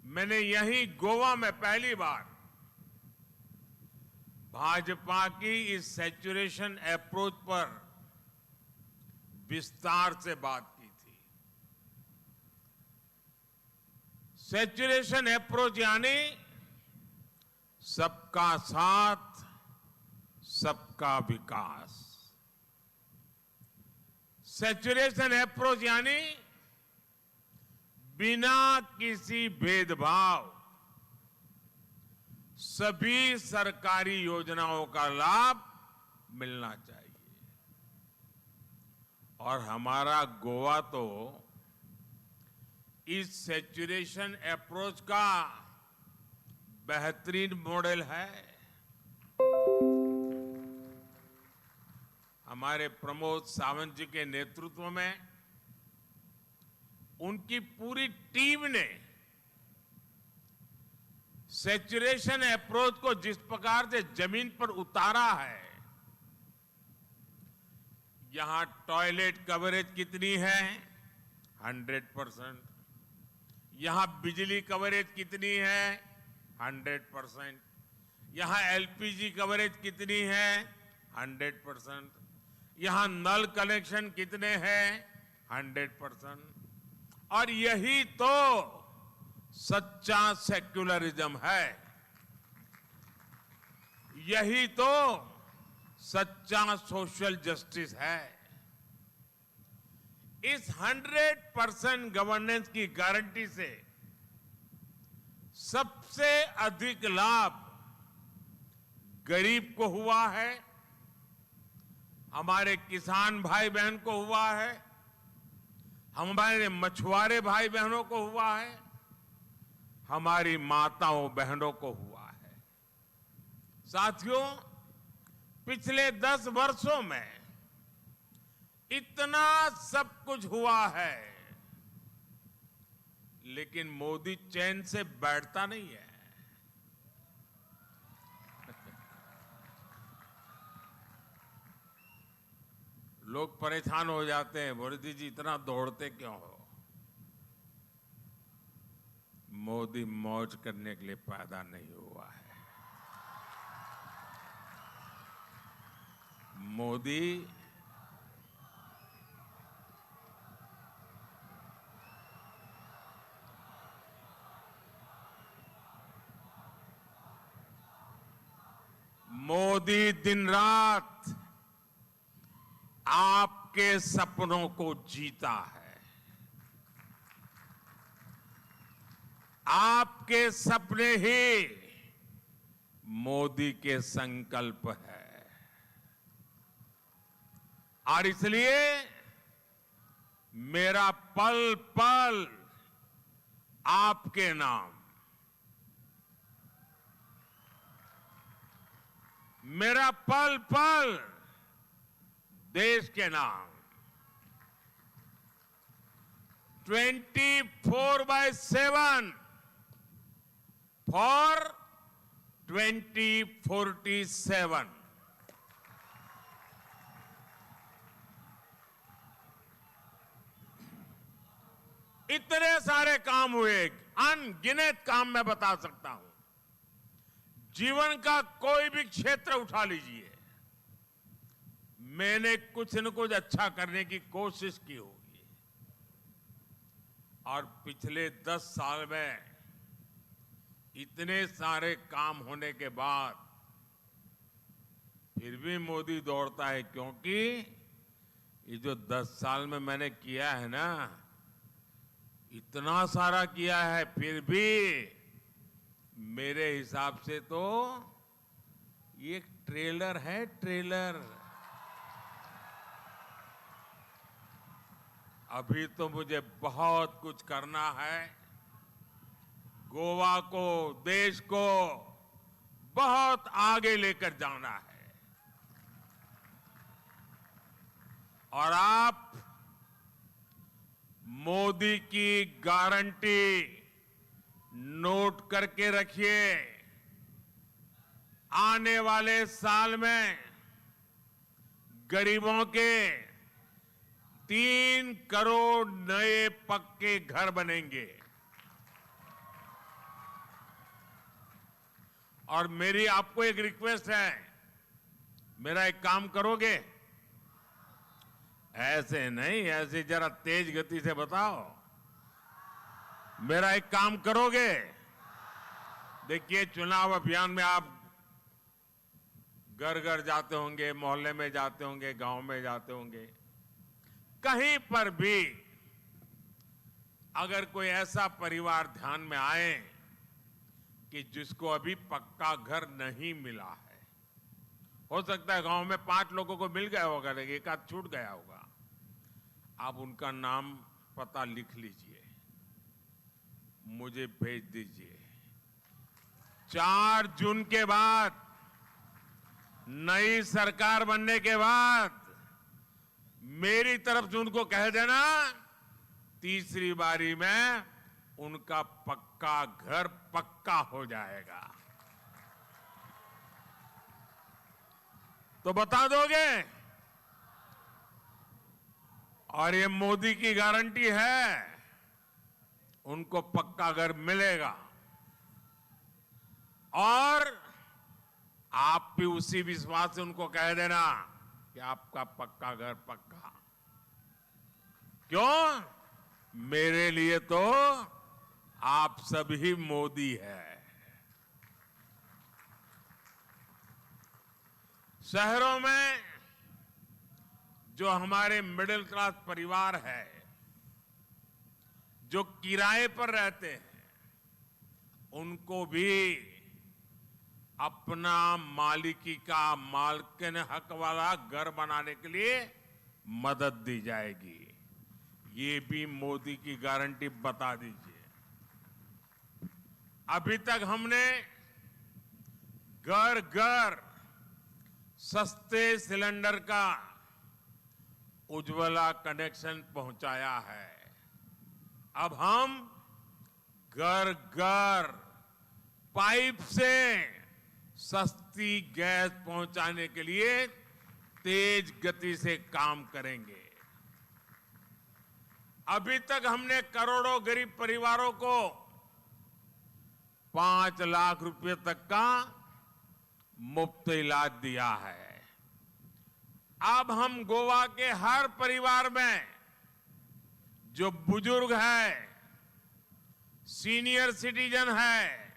मैंने यहीं गोवा में पहली बार भाजपा की इस सैचुरेशन अप्रोच पर विस्तार से बात की थी। सैचुरेशन अप्रोच यानी सबका साथ, सबका विकास। सैचुरेशन अप्रोच यानी बिना किसी भेदभाव सभी सरकारी योजनाओं का लाभ मिलना चाहिए। और हमारा गोवा तो इस सैचुरेशन अप्रोच का बेहतरीन मॉडल है। हमारे प्रमोद सावंत जी के नेतृत्व में उनकी पूरी टीम ने सैचुरेशन अप्रोच को जिस प्रकार से जमीन पर उतारा है, यहां टॉयलेट कवरेज कितनी है? 100%। यहां बिजली कवरेज कितनी है? 100%। यहां एलपीजी कवरेज कितनी है? 100%। यहां नल कनेक्शन कितने हैं? 100%। और यही तो सच्चा सेक्युलरिज्म है, यही तो सच्चा सोशल जस्टिस है। इस 100% गवर्नेंस की गारंटी से सबसे अधिक लाभ गरीब को हुआ है, हमारे किसान भाई बहन को हुआ है, हमारे मछुआरे भाई बहनों को हुआ है, हमारी माताओं बहनों को हुआ है। साथियों, पिछले 10 वर्षों में इतना सब कुछ हुआ है, लेकिन मोदी चैन से बैठता नहीं है। लोग परेशान हो जाते हैं, मोदी जी इतना दौड़ते क्यों हो? मोदी मौज करने के लिए पैदा नहीं हुआ है। मोदी मोदी दिन रात आपके सपनों को जीता है। आपके सपने ही मोदी के संकल्प है और इसलिए मेरा पल पल आपके नाम, मेरा पल पल देश के नाम, 24/7 फॉर 2047। इतने सारे काम हुए, अनगिनत काम मैं बता सकता हूं। जीवन का कोई भी क्षेत्र उठा लीजिए, मैंने कुछ न कुछ अच्छा करने की कोशिश की होगी। और पिछले 10 साल में इतने सारे काम होने के बाद फिर भी मोदी दौड़ता है, क्योंकि ये जो 10 साल में मैंने किया है ना, इतना सारा किया है, फिर भी मेरे हिसाब से तो ये ट्रेलर है, ट्रेलर। अभी तो मुझे बहुत कुछ करना है, गोवा को, देश को बहुत आगे लेकर जाना है। और आप मोदी की गारंटी नोट करके रखिए, आने वाले साल में गरीबों के 3 करोड़ नए पक्के घर बनेंगे। और मेरी आपको एक रिक्वेस्ट है, मेरा एक काम करोगे? ऐसे नहीं, ऐसे जरा तेज गति से बताओ, मेरा एक काम करोगे? देखिए, चुनाव अभियान में आप घर घर जाते होंगे, मोहल्ले में जाते होंगे, गांव में जाते होंगे, कहीं पर भी अगर कोई ऐसा परिवार ध्यान में आए कि जिसको अभी पक्का घर नहीं मिला है, हो सकता है गांव में 5 लोगों को मिल गया होगा लेकिन एक आध छूट गया होगा, आप उनका नाम पता लिख लीजिए, मुझे भेज दीजिए। 4 जून के बाद, नई सरकार बनने के बाद, मेरी तरफ से उनको कह देना, तीसरी बारी में उनका पक्का घर पक्का हो जाएगा। तो बता दोगे? और ये मोदी की गारंटी है, उनको पक्का घर मिलेगा। और आप भी उसी विश्वास से उनको कह देना कि आपका पक्का घर पक्का। क्यों? मेरे लिए तो आप सभी मोदी है। शहरों में जो हमारे मिडिल क्लास परिवार है, जो किराए पर रहते हैं, उनको भी अपना मालिकी का, मालकिन हक वाला घर बनाने के लिए मदद दी जाएगी। ये भी मोदी की गारंटी बता दीजिए। अभी तक हमने घर घर सस्ते सिलेंडर का उज्ज्वला कनेक्शन पहुंचाया है। अब हम घर घर पाइप से सस्ती गैस पहुंचाने के लिए तेज गति से काम करेंगे। अभी तक हमने करोड़ों गरीब परिवारों को 5 लाख रुपए तक का मुफ्त इलाज दिया है। अब हम गोवा के हर परिवार में जो बुजुर्ग है, सीनियर सिटीजन है,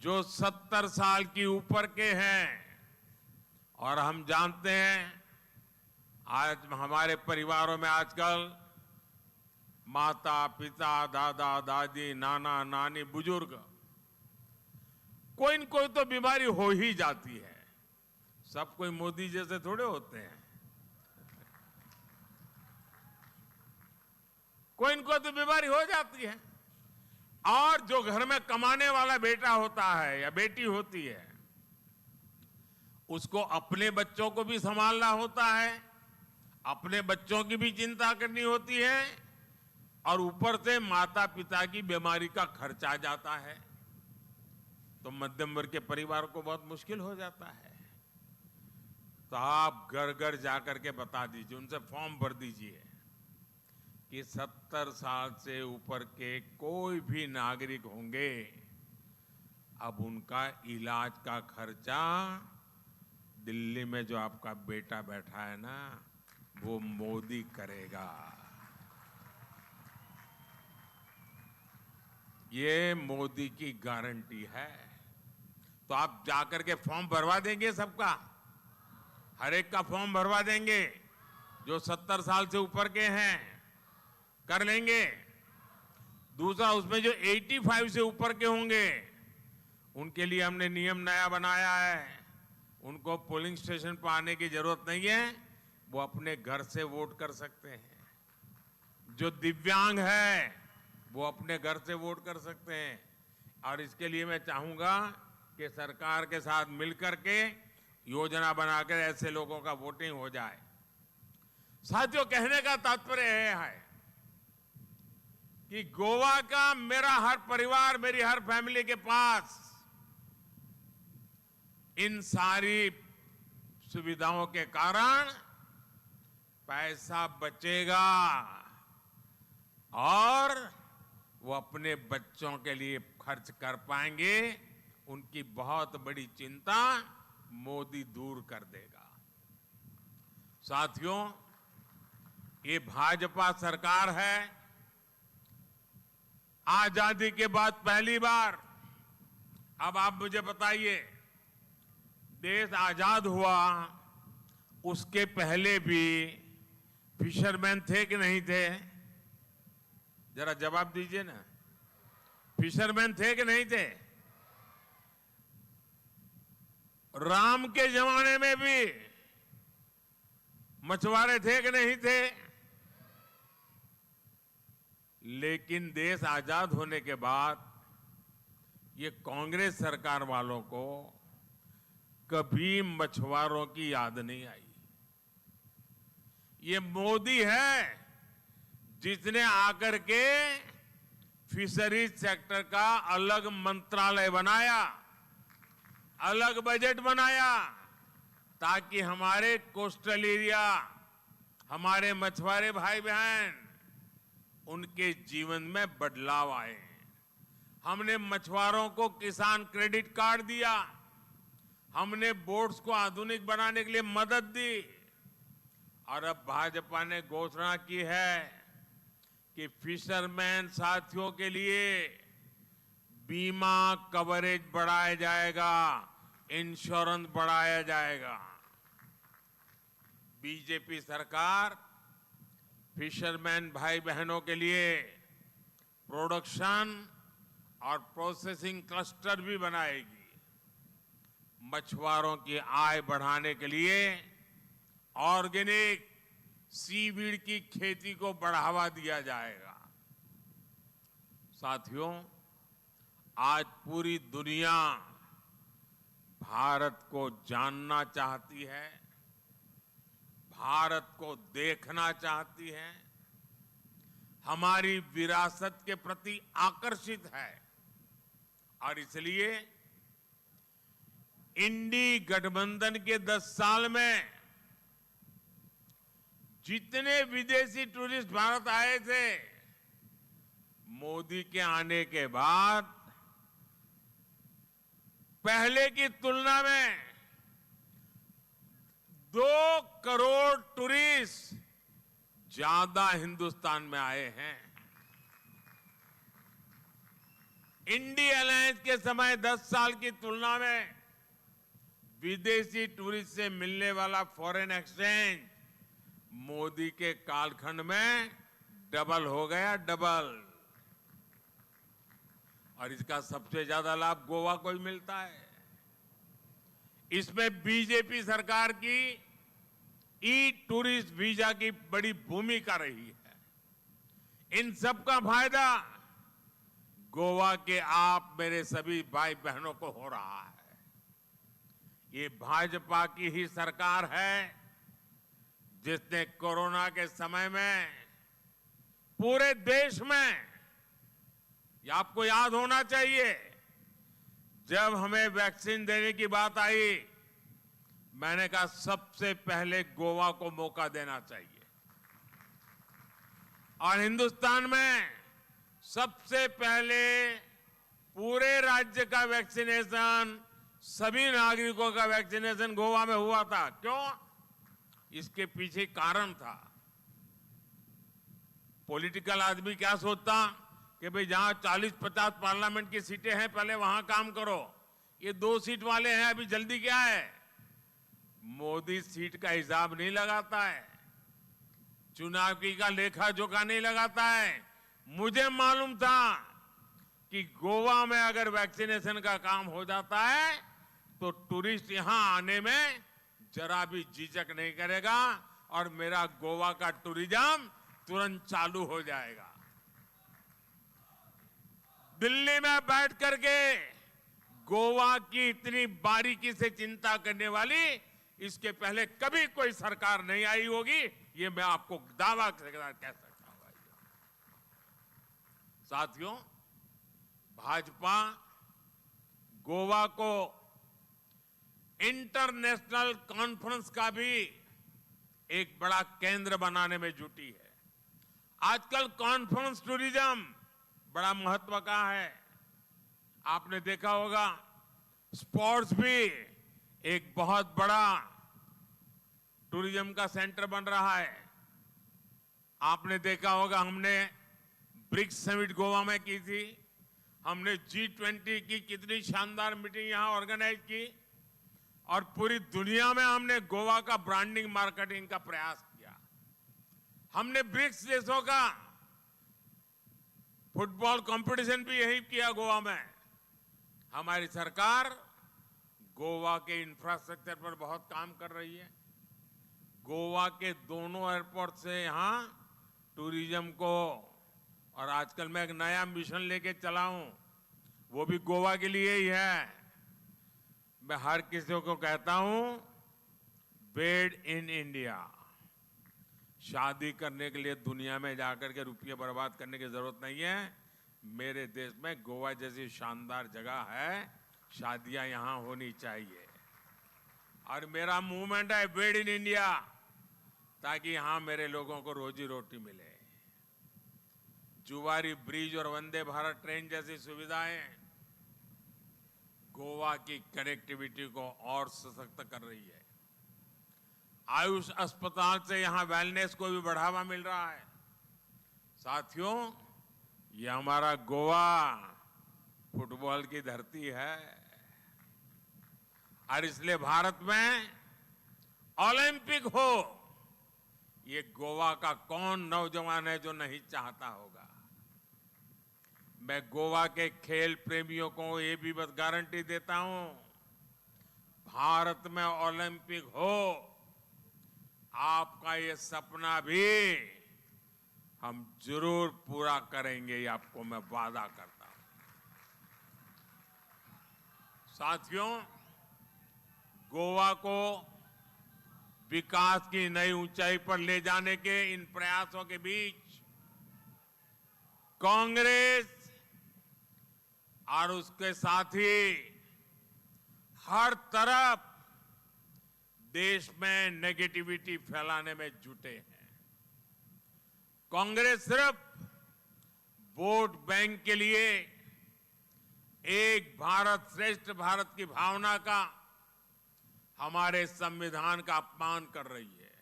जो 70 साल की ऊपर के हैं, और हम जानते हैं आज हमारे परिवारों में आजकल माता पिता, दादा दादी, नाना नानी, बुजुर्ग, कोई न कोई तो बीमारी हो ही जाती है। सब कोई मोदी जैसे थोड़े होते हैं, कोई न कोई तो बीमारी हो जाती है। और जो घर में कमाने वाला बेटा होता है या बेटी होती है, उसको अपने बच्चों को भी संभालना होता है, अपने बच्चों की भी चिंता करनी होती है, और ऊपर से माता पिता की बीमारी का खर्चा जाता है, तो मध्यम वर्ग के परिवार को बहुत मुश्किल हो जाता है। तो आप घर घर जाकर के बता दीजिए, उनसे फॉर्म भर दीजिए कि 70 साल से ऊपर के कोई भी नागरिक होंगे, अब उनका इलाज का खर्चा दिल्ली में जो आपका बेटा बैठा है ना, वो मोदी करेगा। ये मोदी की गारंटी है। तो आप जाकर के फॉर्म भरवा देंगे सबका, हर एक का फॉर्म भरवा देंगे जो 70 साल से ऊपर के हैं, कर लेंगे। दूसरा, उसमें जो 85 से ऊपर के होंगे उनके लिए हमने नियम नया बनाया है, उनको पोलिंग स्टेशन पर आने की जरूरत नहीं है, वो अपने घर से वोट कर सकते हैं। जो दिव्यांग है वो अपने घर से वोट कर सकते हैं। और इसके लिए मैं चाहूँगा कि सरकार के साथ मिलकर के योजना बनाकर ऐसे लोगों का वोटिंग हो जाए। साथियों, कहने का तात्पर्य यह है कि गोवा का मेरा हर परिवार, मेरी हर फैमिली के पास इन सारी सुविधाओं के कारण पैसा बचेगा और वो अपने बच्चों के लिए खर्च कर पाएंगे। उनकी बहुत बड़ी चिंता मोदी दूर कर देगा। साथियों, ये भाजपा सरकार है। आजादी के बाद पहली बार, अब आप मुझे बताइए, देश आजाद हुआ उसके पहले भी फिशरमैन थे कि नहीं थे? जरा जवाब दीजिए ना, फिशरमैन थे कि नहीं थे? राम के जमाने में भी मछुआरे थे कि नहीं थे? लेकिन देश आजाद होने के बाद ये कांग्रेस सरकार वालों को कभी मछुआरों की याद नहीं आई। ये मोदी है जिसने आकर के फिशरीज सेक्टर का अलग मंत्रालय बनाया, अलग बजट बनाया, ताकि हमारे कोस्टल एरिया, हमारे मछुआरे भाई बहन, उनके जीवन में बदलाव आए। हमने मछुआरों को किसान क्रेडिट कार्ड दिया, हमने बोट्स को आधुनिक बनाने के लिए मदद दी, और अब भाजपा ने घोषणा की है कि फिशरमैन साथियों के लिए बीमा कवरेज बढ़ाया जाएगा, इंश्योरेंस बढ़ाया जाएगा। बीजेपी सरकार फिशरमैन भाई बहनों के लिए प्रोडक्शन और प्रोसेसिंग क्लस्टर भी बनाएगी। मछुआरों की आय बढ़ाने के लिए ऑर्गेनिक सीवीड की खेती को बढ़ावा दिया जाएगा। साथियों, आज पूरी दुनिया भारत को जानना चाहती है, भारत को देखना चाहती है, हमारी विरासत के प्रति आकर्षित है, और इसलिए इंडी गठबंधन के 10 साल में जितने विदेशी टूरिस्ट भारत आए थे, मोदी के आने के बाद पहले की तुलना में 2 करोड़ टूरिस्ट ज्यादा हिंदुस्तान में आए हैं। इंडी अलायंस के समय 10 साल की तुलना में विदेशी टूरिस्ट से मिलने वाला फॉरेन एक्सचेंज मोदी के कालखंड में डबल हो गया, डबल। और इसका सबसे ज्यादा लाभ गोवा को ही मिलता है। इसमें बीजेपी सरकार की ई टूरिस्ट वीजा की बड़ी भूमिका रही है। इन सब का फायदा गोवा के आप मेरे सभी भाई बहनों को हो रहा है। ये भाजपा की ही सरकार है जिसने कोरोना के समय में पूरे देश में, ये आपको याद होना चाहिए, जब हमें वैक्सीन देने की बात आई, मैंने कहा सबसे पहले गोवा को मौका देना चाहिए। और हिंदुस्तान में सबसे पहले पूरे राज्य का वैक्सीनेशन, सभी नागरिकों का वैक्सीनेशन गोवा में हुआ था। क्यों? इसके पीछे कारण था। पॉलिटिकल आदमी क्या सोचता कि भाई जहां 40-50 पार्लियामेंट की सीटें हैं पहले वहां काम करो, ये 2 सीट वाले हैं अभी जल्दी क्या है। मोदी सीट का हिसाब नहीं लगाता है, चुनाव की का लेखा जोखा नहीं लगाता है। मुझे मालूम था कि गोवा में अगर वैक्सीनेशन का काम हो जाता है तो टूरिस्ट यहां आने में जरा भी झिझक नहीं करेगा और मेरा गोवा का टूरिज्म तुरंत चालू हो जाएगा। दिल्ली में बैठ करके गोवा की इतनी बारीकी से चिंता करने वाली इसके पहले कभी कोई सरकार नहीं आई होगी, ये मैं आपको दावा के साथ कह सकता हूं। साथियों, भाजपा गोवा को इंटरनेशनल कॉन्फ्रेंस का भी एक बड़ा केंद्र बनाने में जुटी है। आजकल कॉन्फ्रेंस टूरिज्म बड़ा महत्व का है। आपने देखा होगा स्पोर्ट्स भी एक बहुत बड़ा टूरिज्म का सेंटर बन रहा है। आपने देखा होगा हमने ब्रिक्स समिट गोवा में की थी, हमने G20 की कितनी शानदार मीटिंग यहाँ ऑर्गेनाइज की और पूरी दुनिया में हमने गोवा का ब्रांडिंग मार्केटिंग का प्रयास किया। हमने ब्रिक्स देशों का फुटबॉल कंपटीशन भी यही किया गोवा में। हमारी सरकार गोवा के इंफ्रास्ट्रक्चर पर बहुत काम कर रही है। गोवा के दोनों एयरपोर्ट से यहाँ टूरिज्म को, और आजकल मैं एक नया मिशन लेके चला हूँ, वो भी गोवा के लिए ही है। मैं हर किसी को कहता हूँ, बेड इन इंडिया। शादी करने के लिए दुनिया में जाकर के रुपये बर्बाद करने की जरूरत नहीं है। मेरे देश में गोवा जैसी शानदार जगह है, शादियां यहाँ होनी चाहिए। और मेरा मूवमेंट है बेड इन इंडिया, ताकि यहाँ मेरे लोगों को रोजी रोटी मिले। जुवारी ब्रिज और वंदे भारत ट्रेन जैसी सुविधाएं गोवा की कनेक्टिविटी को और सशक्त कर रही है। आयुष अस्पताल से यहाँ वेलनेस को भी बढ़ावा मिल रहा है। साथियों, ये हमारा गोवा फुटबॉल की धरती है और इसलिए भारत में ओलंपिक हो, ये गोवा का कौन नौजवान है जो नहीं चाहता होगा। मैं गोवा के खेल प्रेमियों को ये भी बस गारंटी देता हूं, भारत में ओलंपिक हो, आपका ये सपना भी हम जरूर पूरा करेंगे, ये आपको मैं वादा करता हूं। साथियों, गोवा को विकास की नई ऊंचाई पर ले जाने के इन प्रयासों के बीच कांग्रेस और उसके साथी हर तरफ देश में नेगेटिविटी फैलाने में जुटे हैं। कांग्रेस सिर्फ वोट बैंक के लिए एक भारत श्रेष्ठ भारत की भावना का, हमारे संविधान का अपमान कर रही है।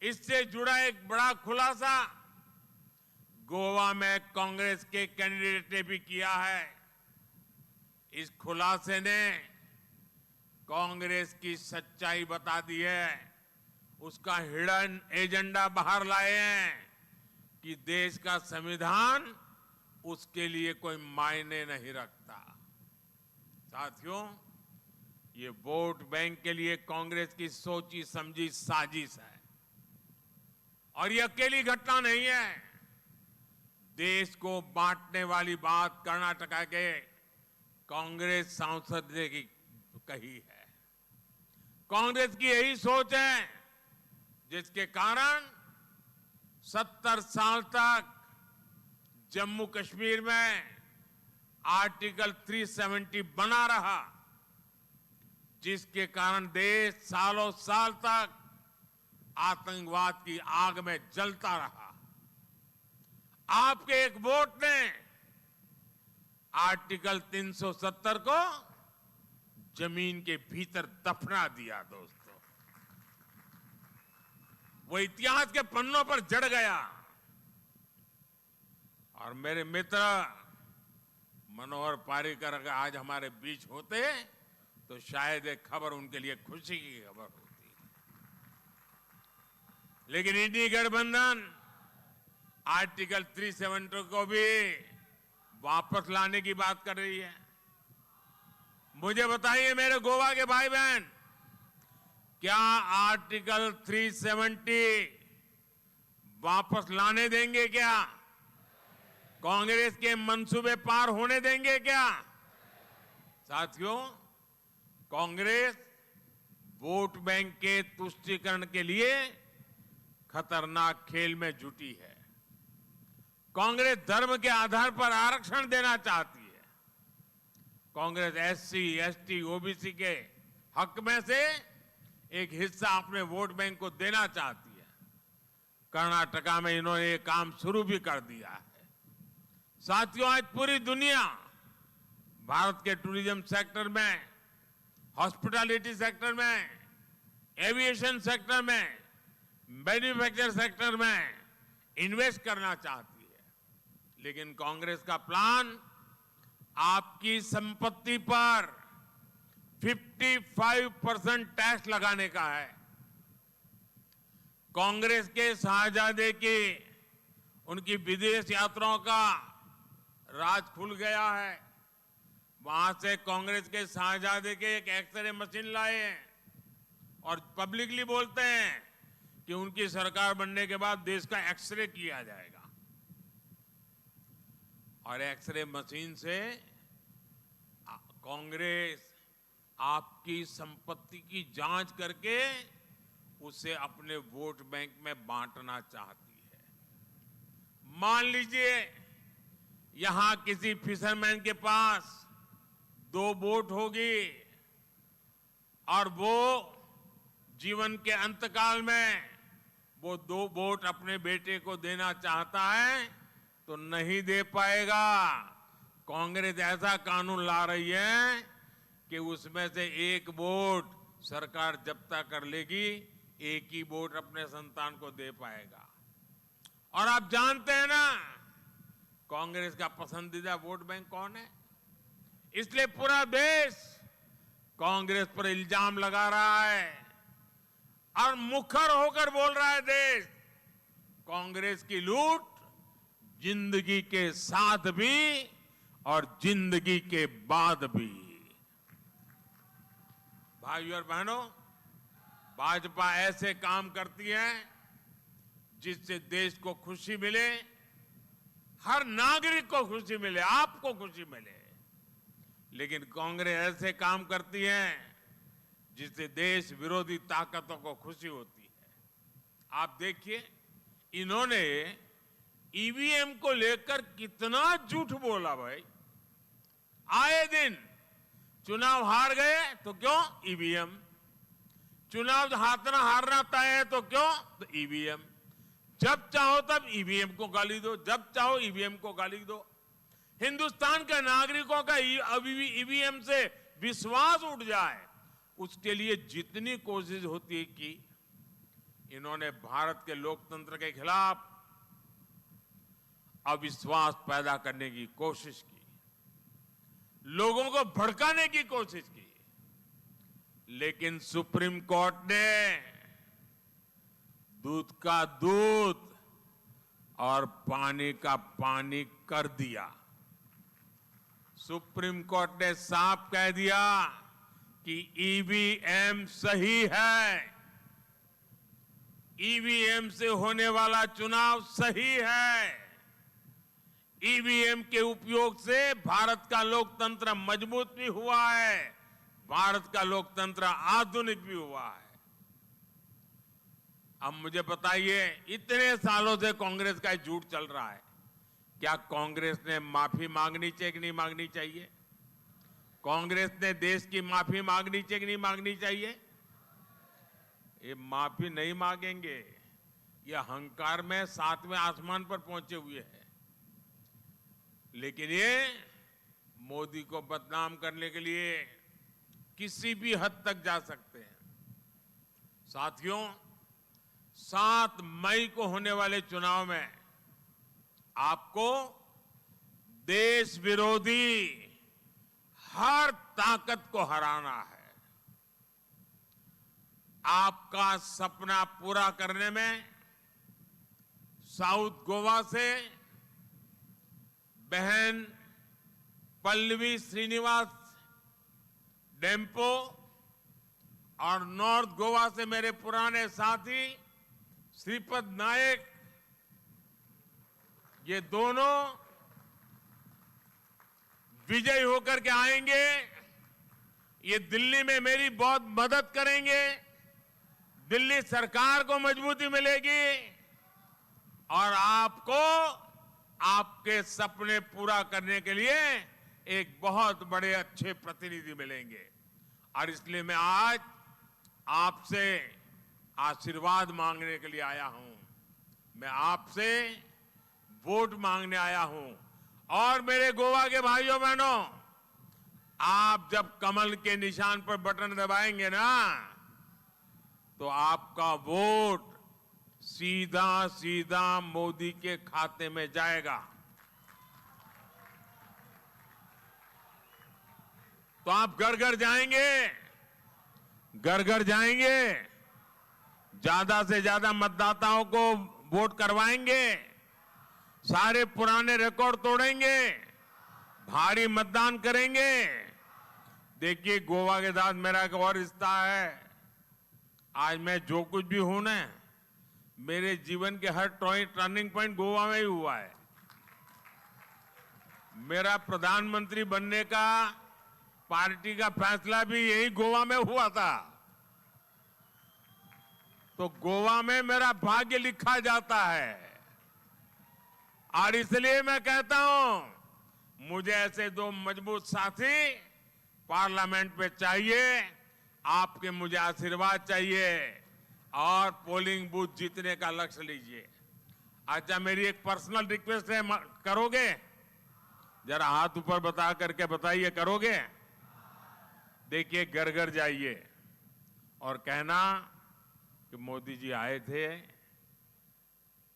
इससे जुड़ा एक बड़ा खुलासा गोवा में कांग्रेस के कैंडिडेट ने भी किया है। इस खुलासे ने कांग्रेस की सच्चाई बता दी है, उसका हिडन एजेंडा बाहर लाए हैं। कि देश का संविधान उसके लिए कोई मायने नहीं रखता। साथियों, ये वोट बैंक के लिए कांग्रेस की सोची समझी साजिश है और ये अकेली घटना नहीं है। देश को बांटने वाली बात कर्नाटका के कांग्रेस सांसद ने कही है। कांग्रेस की यही सोच है जिसके कारण 70 साल तक जम्मू कश्मीर में आर्टिकल 370 बना रहा, जिसके कारण देश सालों साल तक आतंकवाद की आग में जलता रहा। आपके एक वोट ने आर्टिकल 370 को जमीन के भीतर दफना दिया। दोस्तों, वो इतिहास के पन्नों पर जड़ गया। और मेरे मित्र मनोहर पारिकर अगर आज हमारे बीच होते तो शायद एक खबर उनके लिए खुशी की खबर होती। लेकिन इंडी गठबंधन आर्टिकल 370 को भी वापस लाने की बात कर रही है। मुझे बताइए मेरे गोवा के भाई बहन, क्या आर्टिकल 370 वापस लाने देंगे क्या? कांग्रेस के मंसूबे पार होने देंगे क्या? साथियों, कांग्रेस वोट बैंक के तुष्टीकरण के लिए खतरनाक खेल में जुटी है। कांग्रेस धर्म के आधार पर आरक्षण देना चाहती है। कांग्रेस एससी, एसटी, ओबीसी के हक में से एक हिस्सा अपने वोट बैंक को देना चाहती है। कर्नाटका में इन्होंने ये काम शुरू भी कर दिया है। साथियों, आज पूरी दुनिया भारत के टूरिज्म सेक्टर में, हॉस्पिटैलिटी सेक्टर में, एविएशन सेक्टर में, मैन्युफैक्चर सेक्टर में इन्वेस्ट करना चाहती है। लेकिन कांग्रेस का प्लान आपकी संपत्ति पर 55% टैक्स लगाने का है। कांग्रेस के शाहजादे की उनकी विदेश यात्राओं का राज खुल गया है। वहां से कांग्रेस के शाहजादे के एक एक्सरे मशीन लाए हैं और पब्लिकली बोलते हैं कि उनकी सरकार बनने के बाद देश का एक्सरे किया जाएगा। और एक्सरे मशीन से कांग्रेस आपकी संपत्ति की जांच करके उसे अपने वोट बैंक में बांटना चाहती है। मान लीजिए यहां किसी फिशरमैन के पास 2 बोट होगी और वो जीवन के अंतकाल में वो 2 बोट अपने बेटे को देना चाहता है तो नहीं दे पाएगा। कांग्रेस ऐसा कानून ला रही है कि उसमें से एक वोट सरकार जब्ता कर लेगी, एक ही वोट अपने संतान को दे पाएगा। और आप जानते हैं ना कांग्रेस का पसंदीदा वोट बैंक कौन है, इसलिए पूरा देश कांग्रेस पर इल्जाम लगा रहा है और मुखर होकर बोल रहा है देश, कांग्रेस की लूट जिंदगी के साथ भी और जिंदगी के बाद भी। भाइयों और बहनों, भाजपा ऐसे काम करती है जिससे देश को खुशी मिले, हर नागरिक को खुशी मिले, आपको खुशी मिले। लेकिन कांग्रेस ऐसे काम करती है जिससे देश विरोधी ताकतों को खुशी होती है। आप देखिए, इन्होंने ईवीएम को लेकर कितना झूठ बोला भाई। आए दिन चुनाव हार गए तो क्यों ईवीएम, चुनाव हारना हारना तय है तो क्यों तो ईवीएम, जब चाहो तब ईवीएम को गाली दो, जब चाहो ईवीएम को गाली दो। हिंदुस्तान के नागरिकों का ईवीएम से विश्वास उठ जाए उसके लिए जितनी कोशिश होती है कि इन्होंने भारत के लोकतंत्र के खिलाफ अविश्वास पैदा करने की कोशिश की, लोगों को भड़काने की कोशिश की, लेकिन सुप्रीम कोर्ट ने दूध का दूध और पानी का पानी कर दिया। सुप्रीम कोर्ट ने साफ कह दिया कि ईवीएम सही है, ईवीएम से होने वाला चुनाव सही है, ईवीएम के उपयोग से भारत का लोकतंत्र मजबूत भी हुआ है, भारत का लोकतंत्र आधुनिक भी हुआ है। अब मुझे बताइए, इतने सालों से कांग्रेस का झूठ चल रहा है, क्या कांग्रेस ने माफी मांगनी चाहिए कि नहीं मांगनी चाहिए? कांग्रेस ने देश की माफी मांगनी चाहिए कि नहीं मांगनी चाहिए? ये माफी नहीं मांगेंगे, ये अहंकार में सातवें आसमान पर पहुंचे हुए हैं। लेकिन ये मोदी को बदनाम करने के लिए किसी भी हद तक जा सकते हैं। साथियों, 7 मई को होने वाले चुनाव में आपको देश विरोधी हर ताकत को हराना है। आपका सपना पूरा करने में साउथ गोवा से बहन पल्लवी श्रीनिवास डेम्पो और नॉर्थ गोवा से मेरे पुराने साथी श्रीपद नायक, ये दोनों विजयी होकर के आएंगे। ये दिल्ली में मेरी बहुत मदद करेंगे, दिल्ली सरकार को मजबूती मिलेगी और आपको आपके सपने पूरा करने के लिए एक बहुत बड़े अच्छे प्रतिनिधि मिलेंगे। और इसलिए मैं आज आपसे आशीर्वाद मांगने के लिए आया हूं, मैं आपसे वोट मांगने आया हूं। और मेरे गोवा के भाइयों बहनों, आप जब कमल के निशान पर बटन दबाएंगे ना, तो आपका वोट सीधा सीधा मोदी के खाते में जाएगा। तो आप घर घर जाएंगे, घर घर जाएंगे, ज्यादा से ज्यादा मतदाताओं को वोट करवाएंगे, सारे पुराने रिकॉर्ड तोड़ेंगे, भारी मतदान करेंगे। देखिए, गोवा के साथ मेरा एक और रिश्ता है। आज मैं जो कुछ भी हूं ना, मेरे जीवन के हर टर्निंग पॉइंट गोवा में ही हुआ है। मेरा प्रधानमंत्री बनने का पार्टी का फैसला भी यही गोवा में हुआ था। तो गोवा में मेरा भाग्य लिखा जाता है और इसलिए मैं कहता हूं, मुझे ऐसे दो मजबूत साथी पार्लियामेंट पे चाहिए, आपके मुझे आशीर्वाद चाहिए और पोलिंग बूथ जीतने का लक्ष्य लीजिए। अच्छा, मेरी एक पर्सनल रिक्वेस्ट है, करोगे? जरा हाथ ऊपर बता करके बताइए, करोगे? देखिए, घर घर जाइए और कहना कि मोदी जी आए थे,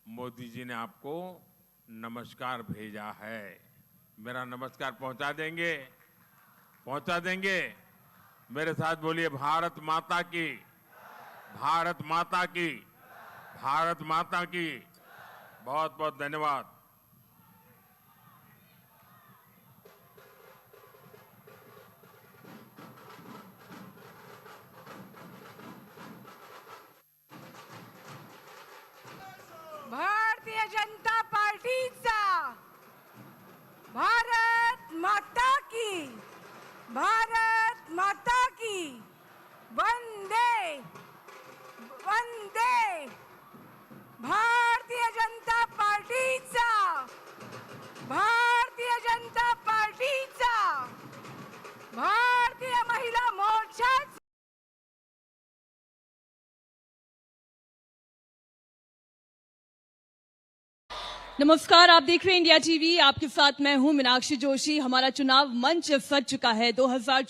मोदी जी ने आपको नमस्कार भेजा है, मेरा नमस्कार पहुंचा देंगे, पहुंचा देंगे। मेरे साथ बोलिए, भारत माता की, भारत माता की, भारत माता की। बहुत बहुत धन्यवाद। भारतीय जनता पार्टीचा भारत माता की, भारत माता की, वंदे वंदे। भारतीय जनता पार्टीचा, भारतीय जनता पार्टीचा, भारतीय महिला मोर्चा। नमस्कार, आप देख रहे हैं इंडिया टीवी, आपके साथ मैं हूं मीनाक्षी जोशी। हमारा चुनाव मंच सज चुका है। 2024